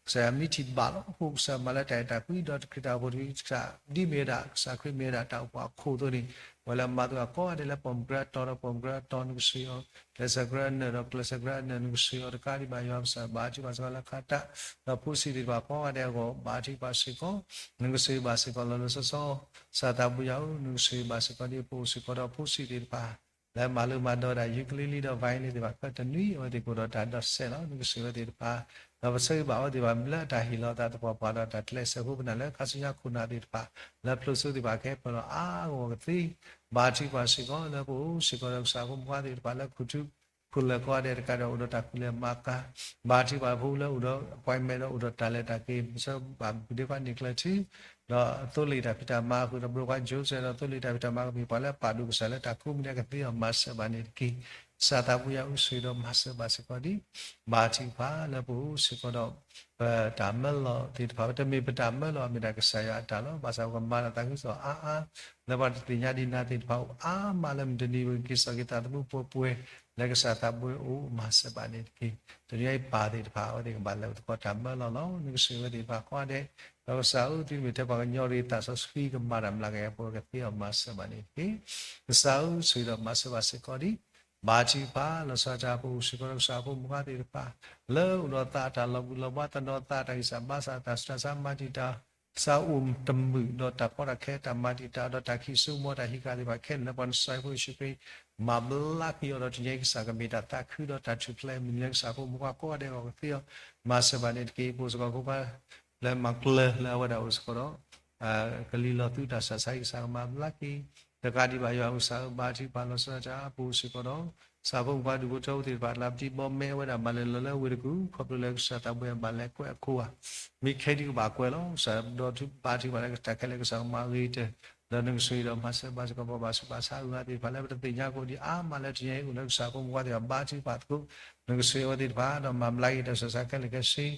ကစၢ်ယွၤမ့ၢ်ထံၣ်ဘၣ်လီၤ. အဃိကစၢ်မၤလၢတၢ်အဲၣ်တၢ်ကွံ ဒီးတခရံာ်တၢ်အိၣ်ဖှိၣ်တခါ ဒ်မ့ၢ်ဝဲဒၣ် ကစၢ်ခရံာ်မ့ၢ်ဝဲဒၣ်တၢ်အိၣ်ဖှိၣ်အခိၣ်အသိးန့ၣ်, ပဝဲလၢအမၤသကိးကိးဂၤဒဲးလၢပိာ်မုၣ်ကြၢးအတီၤဒီးပိာ်မုၣ်ကြၢးအတီၤ နကဆှၢအီၤ, ကျဲးစၢးကြၢးအနၢၣ်ဒီးကျဲးစၢးကြၢးအနၢၣ် နကဆှၢအီၤတကးဒံးဘၣ် ယွၤကစၢ်ဘၣ်ထံးပှၤစ့ၢ်ကီးလၢခါတၢ်, ဒီးဖိဆံးသ့ၣ်တဖၣ်ကိးဂၤဒဲးအဂီၢ် ဘၣ်ထံးပှၤစ့ၢ်ကီး, နကဆှၢဘၣ်စ့ၢ်ကီးလီၤလီၤဆီဆီ, ကစၢ်သးဘိယွၤဧၢ, နကဆှၢဘၣ်စ့ၢ်ကီးဒ်ပအိၣ်စ့ၢ်ကီးဒီးဖိဆံးသ့ၣ်တဖၣ် လၢမၤလိမၤဒိးဒၣ် ukulele ဒီး violin သ့ၣ်တဖၣ် ကတနွံအဝဲသ့ၣ်ကအိၣ်ဒီးတၢ်ဒီးစဲးလီၤ. နကဆှၢဝဲသ့ၣ်တဖၣ်, ဒီးပဆၢဂ့ၤဘၣ်အဝဲသ့ၣ်တဖၣ်လၢအတၢ်ဟ့ၣ်လီၤအသးသပှၢ်ပှၢ်ဒီးတၢ်ကျဲးစၢးဃိပနၢ်လၢခါဆူညါခိၣ်နၢ်သ့ၣ်တဖၣ်, လၢဖျိးစိသ့ၣ်တဖၣ်ကဟဲပၢၢ်လီၤအါဂီၢ်ကသ့, ဘၣ်ထံးပှၤစ့ၢ်ကီးလၢပအိၣ်စ့ၢ်ကီးဒီးကစၢ်ဖိမုၣ်ဖိခွါသ့ၣ်တဖၣ်လၢခူၣ်ထူ ခူၣ်လၢာ်ကိးဂၤဒဲးတကးဒီးအိၣ်ဒီးတၢ်ခူၣ်လဲၤမၤကၤ, ဘၣ်ထံးပှၤဖိလၢအိၣ်ဒီး appointment ဒီးအိၣ်ဒီးတၢ်လဲၤတၢ်က့ၤ မ့ၢ်ဆၢဘၣ်မုၢ်ဒ့ခွါန့ၣ်ကျၢၤထံ ဒီးသိလ့ၣ်တၢ်ဖံးတၢ်မၤအဃိဒီး ဘျိခွါ Joseph ဒီးသိလ့ၣ်တၢ်ဖံးတၢ်မၤကမ့ၢ်ပှၤလၢအပာ်ဒိၣ်ကစၢ်လၢတၢ်ကိးမံၤဒဲးကသ့အီၤမၤစၢၤဘၣ်န့ၣ်တက့ၢ်. ကစၢ်သးဘိယွၤအိၣ်ဆိးဒီးမၤစၢၤဘၣ်စ့ၢ်ကီးဒ် ဘၣ်ထံးပှၤလၢပအိၣ်စ့ၢ်ကီးဒီး ပတၢ်မၢလီၤသ့ၣ်တဖၣ် တမ့ၢ်ပတၢ်မၢလီၤ မ့ၢ်ဒၣ်ကစၢ်ယွၤအတၢ်လီၤ. ဘၣ်ဆၣ်ပကမၤတၢ်သးခုကစီၣ်အါအါ လၢပှၤတသ့ၣ်ညါဒံးနၤသ့ၣ်တဖၣ်အိၣ်အါမးလၢမုၢ်တနံၤ ပကက့ၤစိာ်က့ၤသးသမူပှဲၤပှဲၤ လၢကစၢ်သးဘိအိၣ်မၤစၢၤဘၣ်န့ၣ်တက့ၢ်. တနံၤအံၤပၢ်သ့ၣ်တဖၣ် အဝဲသ့ၣ်ကဘၣ်လဲၤအိၣ်သကိးတၢ်မၢလီၤလီၤ. နကဆှၢဝဲသ့ၣ်တဖၣ်ကိးဂၤဒဲး, ဒီးကစၢ်ဧၢ သုမ့ၢ်ထဲပှၤကညီရ့သးစီဆှံကမၤတၢ်မျးကယၤ ပကသ့အီၤမၤစၢၤဘၣ်န့ၣ်တက့ၢ်. ကစၢ်ဧၢ ဆိးဒီးမၤစၢၤဘၣ်စ့ၢ်ကီးဒ် ဘၣ်ထံးပှၤ လီၤဆီဒၣ်တၢ်ပအိၣ်စ့ၢ်ကီးဒီးကစၢ်ဖိမုၣ်ဖိခွါသ့ၣ်တဖၣ် လၢအိၣ်ဒီးသးအတၢ်လီၤဘှံးလီၤဘှါ သနီၤသးတၢ်ဂံၢ်စၢ်ဘါစၢ် တၢ်ဆူးတၢ်ဆါမၤတံာ်တာ် ကစၢ်အိၣ်တမုာ်ဒီးတၢ်ကီတၢ်ခဲ တၢ်မၤတံာ်တာ်ဒီးတၢ်ခံးစိမီၤ တၢ်ဟံးဃာ်သ့ၣ်တဖၣ်ခဲလၢာ် လၢပှၤနစၢၤဖိယ့ၣ်ၡူးခရံာ် မၤဘျါက့ၤအီၤဒီးတနံၤအံၤ ကစၢ်ကမ့ၢ်တၢ်သးခုဒီးတၢ်ထူၣ်ဖျဲး မုၢ်နံၤလၢကစၢ်ဖိမုၣ်ဖိခွါကိးဂၤဒဲးအဂီၢ် ကသ့အီၤမၤစၢၤဘၣ်န့ၣ်တက့ၢ်. ပအိၣ်စ့ၢ်ကီးဖိခွါ လၢမၤကျၢၤလၢအဝဲဒၣ်အိၣ်စ့ၢ်ကီးဒီး ကလံၤလီၤသုတၢ်ဆူးတၢ်ဆါ ကစၢ်ကမၤဘျါက့ၤ တကးဒံးဘၣ် ယွၤကစၢ်ဧၢ ဘၣ်ထံးပှၤ လီၤဆီဒၣ်တၢ်ပအိၣ်စ့ၢ်ကီးဒီး ကစၢ်ဖိမုၣ်ဖိခွါဒူၣ်ဖိထၢဖိသ့ၣ်တဖၣ် လၢပထံၣ်ဘီမဲဝဲဒၣ်မၤလဲၤလီၤလၢဝ့ၢ်တကူၣ် ခီဖျိလၢကစၢ်သးဘိယွၤဘၣ်လဲၤကွဲးအခိၣ်ဘၣ် မ့ၢ်ခဲဒုးကဘၣ်ကွဲးလီၤ. ကစၢ်ဒီးဘၣ်ထံးပှၤလၢကစၢ်ခဲလၢာ် ကစၢ်ကမၤဂ့ၤကတၢၢ် ဒီးနကဆိၣ်ဂ့ၤဒီးမၤစၢၤဘၣ်စ့ၢ်ကီး ပှၤဘၣ်ဆူးဘၣ်ဆါအဂၤသ့ၣ်တဖၣ် လၢပတသ့ၣ်ညါကိးဒံးအါမးလၢတနံၤအံၤ အိၣ်လၢကစၢ်ဖိမုၣ်ဖိခွါသ့ၣ်တဖၣ် ဘၣ်ထံးပှၤသကိး နကဆိၣ်ဂ့ၤအဝဲသ့ၣ်တဖၣ် ဒီးမၤဘျါက့ၤတၢ်ဆူးတၢ်ဆါခဲလၢာ်ခဲဆ့ ဟ့ၣ်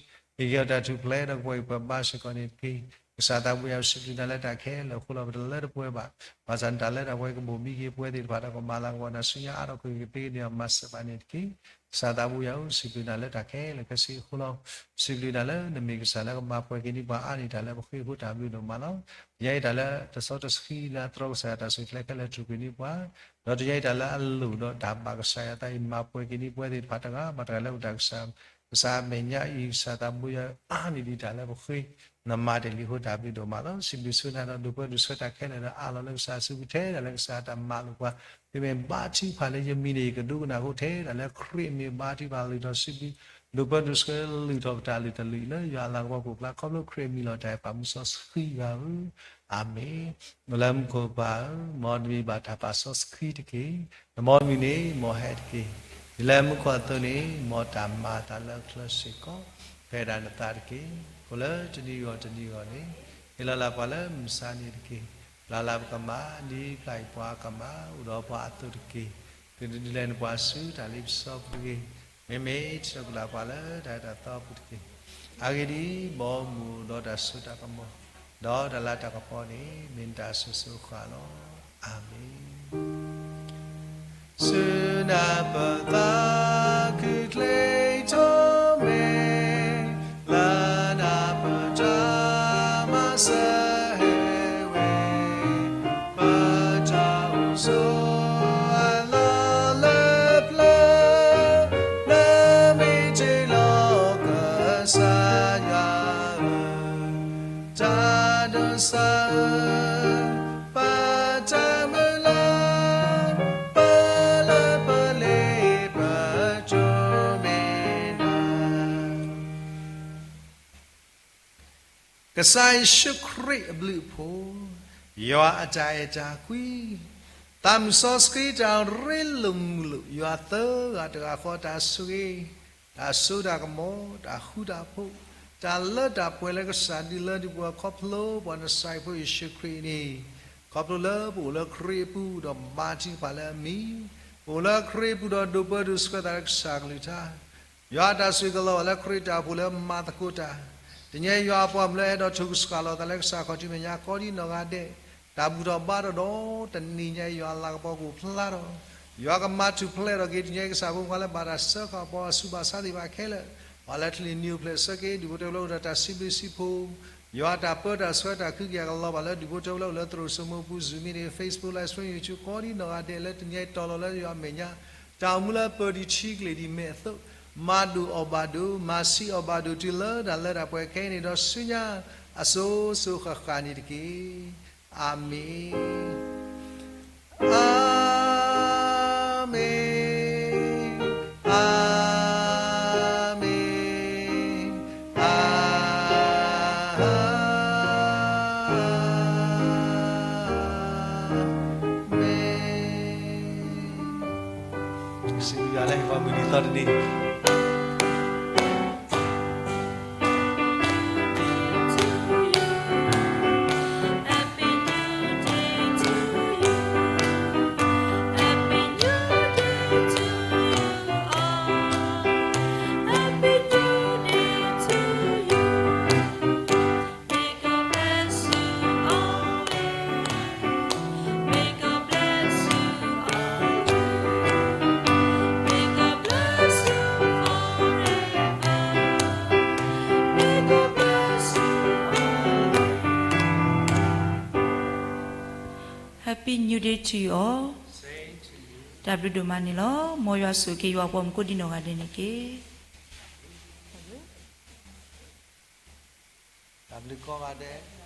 က့ၤအီၤတၢ်ထူၣ်ဖျဲးဒီးကပှဲၤကပှဲၤဘါစ့ၢ်ကီးန့ၣ်တက့ၢ်. ကစၢ်သးဘိယွၤ ပစံးဘျုးနၤလၢတၢ်ခဲလၢာ်အဃိလီၤ. ပတလၢတပှဲၤဘၣ်. ဘၣ်ဆၣ်နတၢ်လၢတၢ်ပှဲၤကဘိၣ်မံက့ၤပဝဲသ့ၣ်တဖၣ်ဒီး ကမၤလၤကပီၤနၤဆူညါအါထီၣ်ကွံာ်ကသ့န့ၣ် မၤစၢၤဘၣ်န့ၣ်တက့ၢ်. ကစၢ်သးဘိယွၤဧၢ ပစံးဘျုးနၤလၢတၢ်ခဲလၢာ်ခဲဆ့အဃိလီၤ. ပစံးဘျုးနၤလၢနမ့ၢ်ကစၢ်လၢကမၤပှဲၤက့ၤန့ၢ်ပှၤအါန့ၢ်တၢ်လၢပဃ့အဃိ တၢ်ဘျုးဒိၣ်မးလီၤ. ယဲအံၤတၢ်လၢတစီတဆှံလၢအတြီကစၢ်ယွၤတၢ်ဆိၣ်ဂ့ၤခဲလၢာ် ထုးကွံာ်န့ၢ်ပှၤ ဒီးတယဲအံၤတၢ်လၢအလိၣ်ဒီးတၢ်ဘၣ်ကစၢ်ယွၤအသးအံၤ မၤပှဲၤက့ၤန့ၢ်ပဝဲသ့ၣ်တဖၣ်တဂၤဘၣ်တဂၤလၢအိၣ်တၢ်ကစၢ် ကစၢ်အမဲာ်ညါအံၤ ကစၢ်သးဘိယွၤအါန့ၢ်ဒံးတၢ်လၢပဃ့ နမၤတ့ၢ်လံအဃိ တၢ်ဘျုးဒိၣ်မးလီၤ. စံးဘျုးဆိၣ်ဂ့ၤနၤဒီး ဒိၣ်ပၢဒိၣ်ဆှၢတၢ်ခဲလၢာ်ဒီး အးလီၤလၢကစၢ်အစုပူၤထဲဒၣ်လၢကစၢ်အတၢ်မၤလိာ်ပှၤ သုမ့ၢ်ဘါထုကဖၣ်လၢယမံၤန့ၣ် ယကဒိကနၣ်အဃိ ထဲဒၣ်လၢခရံာ်အမံၤဘါထုကဖၣ်လုၢ်ထီၣ် စံးဘျုး ဒိၣ်ပၢဒိၣ်ဆှၢလုၢ်ထီၣ်ပတၢ်လုၢ်တၢ်လၢ်လၢယွၤအလၤကပီၤကအိၣ်ဖျါ ခီဖျိခရံာ်အမံၤလီၤတၢ်အဲၣ်ပာ်မူစီဆှံယွၤဧၢ, အၤမ့ၣ်. အိၣ်လၢမူခိၣ်ပၢ်ဧၢ, မ်နမံၤဘၣ်တၢ်ပာ်စီဆှံတက့ၢ်. မ်နမံၤန့ၣ် မ်ဟဲတက့ၢ်. ဒ်လၢမူခိၣ်အသိးန့ၣ် မ်တၢ်မၤအသးလၢအချၢစ့ၢ်ကီး ဖဲဒၣ်နသးတက့ၢ်. အိၣ်လၢတနံၤဂီၢ်တနံၤဂီၢ်န့ၣ် ဟ့ၣ်လီၤလၢ်ပှၤလၢမုၢ်မဆါန့ၣ်တက့ၢ်. ပျၢ်လၢ်ပကမၣ် ဒ်ပျၢ်အံၤပှၤကမၣ် အိၣ်ဒီးပှၤအသိးတက့ၢ်. ဒုးဒုးလဲၤနပှၤဆူတၢ်လ့ပစီပူၤတဂ့ၤ. မ့မ့ၢ်ထံၣ်လိာ်က့ၤလၢ်ပှၤလၢတၢ်အဲၣ်တၢ်သီပူၤတက့ၢ်. အဂ့ၢ်ဒ်အံၤ, ဘီမုၢ်ဒီးတၢ်စိတၢ်ကမီၤ ဒီးတၢ်လၤတၢ်ကပီၤန့ၣ် မ့ၢ်နတၢ်ဆိၣ်ဂ့ၤဃာ်လီၤ. အၤမ့ၣ်. ဆူနၢ်ပၢၢ်သးခုချ့ထိၣ်မဲာ် လၢနၢ်ပၢၢ်တၢ်မၤစၢၤဟဲဝဲ ပတၢ်အိၣ်ဆိးအလီၢ်လၢပျၢၤ လၢမ့ၢ်တ့ၢ်လီၤကစၢ်ယွၤဧၢ, တၢ်ဒိးစၢ်ဧၢ, ပတၢ်မုၢ်လၢ် ပလၢပလ့ပကၠိမ့ၢ်နၤ ကစၢ်ယ့ၣ်ၡူးခရံာ်အဘျုးအဖှိၣ်, ယွၤအတၢ်အဲၣ်တၢ်ကွံ, သးမုၢ်စီဆှံတၢ်ရ့လိာ်မုာ်လိာ် ယွၤသၢဂၤတဂၤဃီတၢ်ဆိၣ်ဂ့ၤ, တၢ်စိတၢ်ကမီၤ, တၢ်ဃူတၢ်ဖိး, တၢ်လၢတၢ်ပှဲၤလၢကစၢ်ဒုးလၢဒုးပှၤခီဖျိပှၤနစၢ်ဖိယ့ၣ်ၡူးခရံာ်န့ၣ်, ခီဖျိလၢပအိၣ်လၢခရံာ်အပူၤဒီးဘါထုကဖၣ်လၢအမံၤ, ပအိၣ်လၢခရံာ်အပူၤဒီးဒိးပၢဒိးဆှၢသးလၢကစၢ်ကလုၢ်ကထါ ယွၤအတၢ်ဆိၣ်ဂ့ၤကလီၤဘၣ်လၢခရံာ်တၢ်အိၣ်ဖှိၣ်လၢမၤသကိးတၢ်, တနံၤအံၤယွၤအပှၤမုၣ်လၢအဲၣ်ဒိးထုးကဆှၣ်လီၤသးလၢကစၢ်ခီၣ်ထံးမဲာ်ညါကိးဒ်နီၢ်ဂၤဒဲး, တၢ်ဘူၣ်ထီၣ်ဘါထီၣ်ဒီး တနံၤညါအံၤယွၤအလၤကပီၤကအိၣ်ဖျါထီၣ် ယွၤကမၤထူၣ်ဖျဲးထီၣ်က့ၤတနံၤအံၤ ကစၢ်ဖိခွါလၢဘၣ်တၢ်စၢဃာ်ပှၤအဆူးဘၣ်ဆါသ့ၣ်တဖၣ်ခဲလၢာ်, ပှၤလၢချံးနံၤအိၣ်ဖျဲၣ်ဆၢက့ၤ ဒုးအိၣ်ထီၣ်လၢအိၣ်ဒီးတၢ်စံးဘျုးစံးဖှိၣ်, ယွၤတၢ်ပၢတၢ်ဆှၢတၢ်ခုကယာ်ကလီၤဘၣ်လၢဒုးအိၣ်ထီၣ်လၢအိၣ်လၢသရိာ်စိမိၢ်ပူၤ Zoom meeting, Facebook Live Stream, YouTube ကိးဒံနီၢ်ဂၤဒဲးလၢတနံၤအံၤတီၤလီၤလၢယွၤအမဲာ်ညါ, တၢ်အိၣ်မူလၢပၢၤတံၢ်ထံကလ့ၢ်ဒ်အမ့ၢ်အသိး, မၤဒိၣ်အီၣ်ဘၣ်ဒိၣ် မၤဆံးအီၣ်ဘၣ်ဒိၣ်တုၤလၢတၢ်လၢတၢ်ပှဲၤခဲအံၤန့ၣ်ဒီးဆူညါအစိၤစိၤဃၣ်ဃၣ်န့ၣ်တက့ၢ်. အၤမ့ၣ်, အၤမ့ၣ်, အၤမ့ၣ်, အၤမ့ၣ်. စံးဘျုးယွၤလၢဟ့ၣ်ပှၤမုၢ်နံၤသီတနံၤ Happy New Day to you all. တၢ်ဘျုးဒိၣ်မးန့ၣ်လီၤ. မ်ယွၤဆိၣ်ဂ့ၤက့ၤယွၤပိာ်မုၣ်ကိးဒံနီၢ်ဂၤဒဲးန့ၣ်တက့ၢ်. တၢ်ဘျုးကိးဂၤဒဲး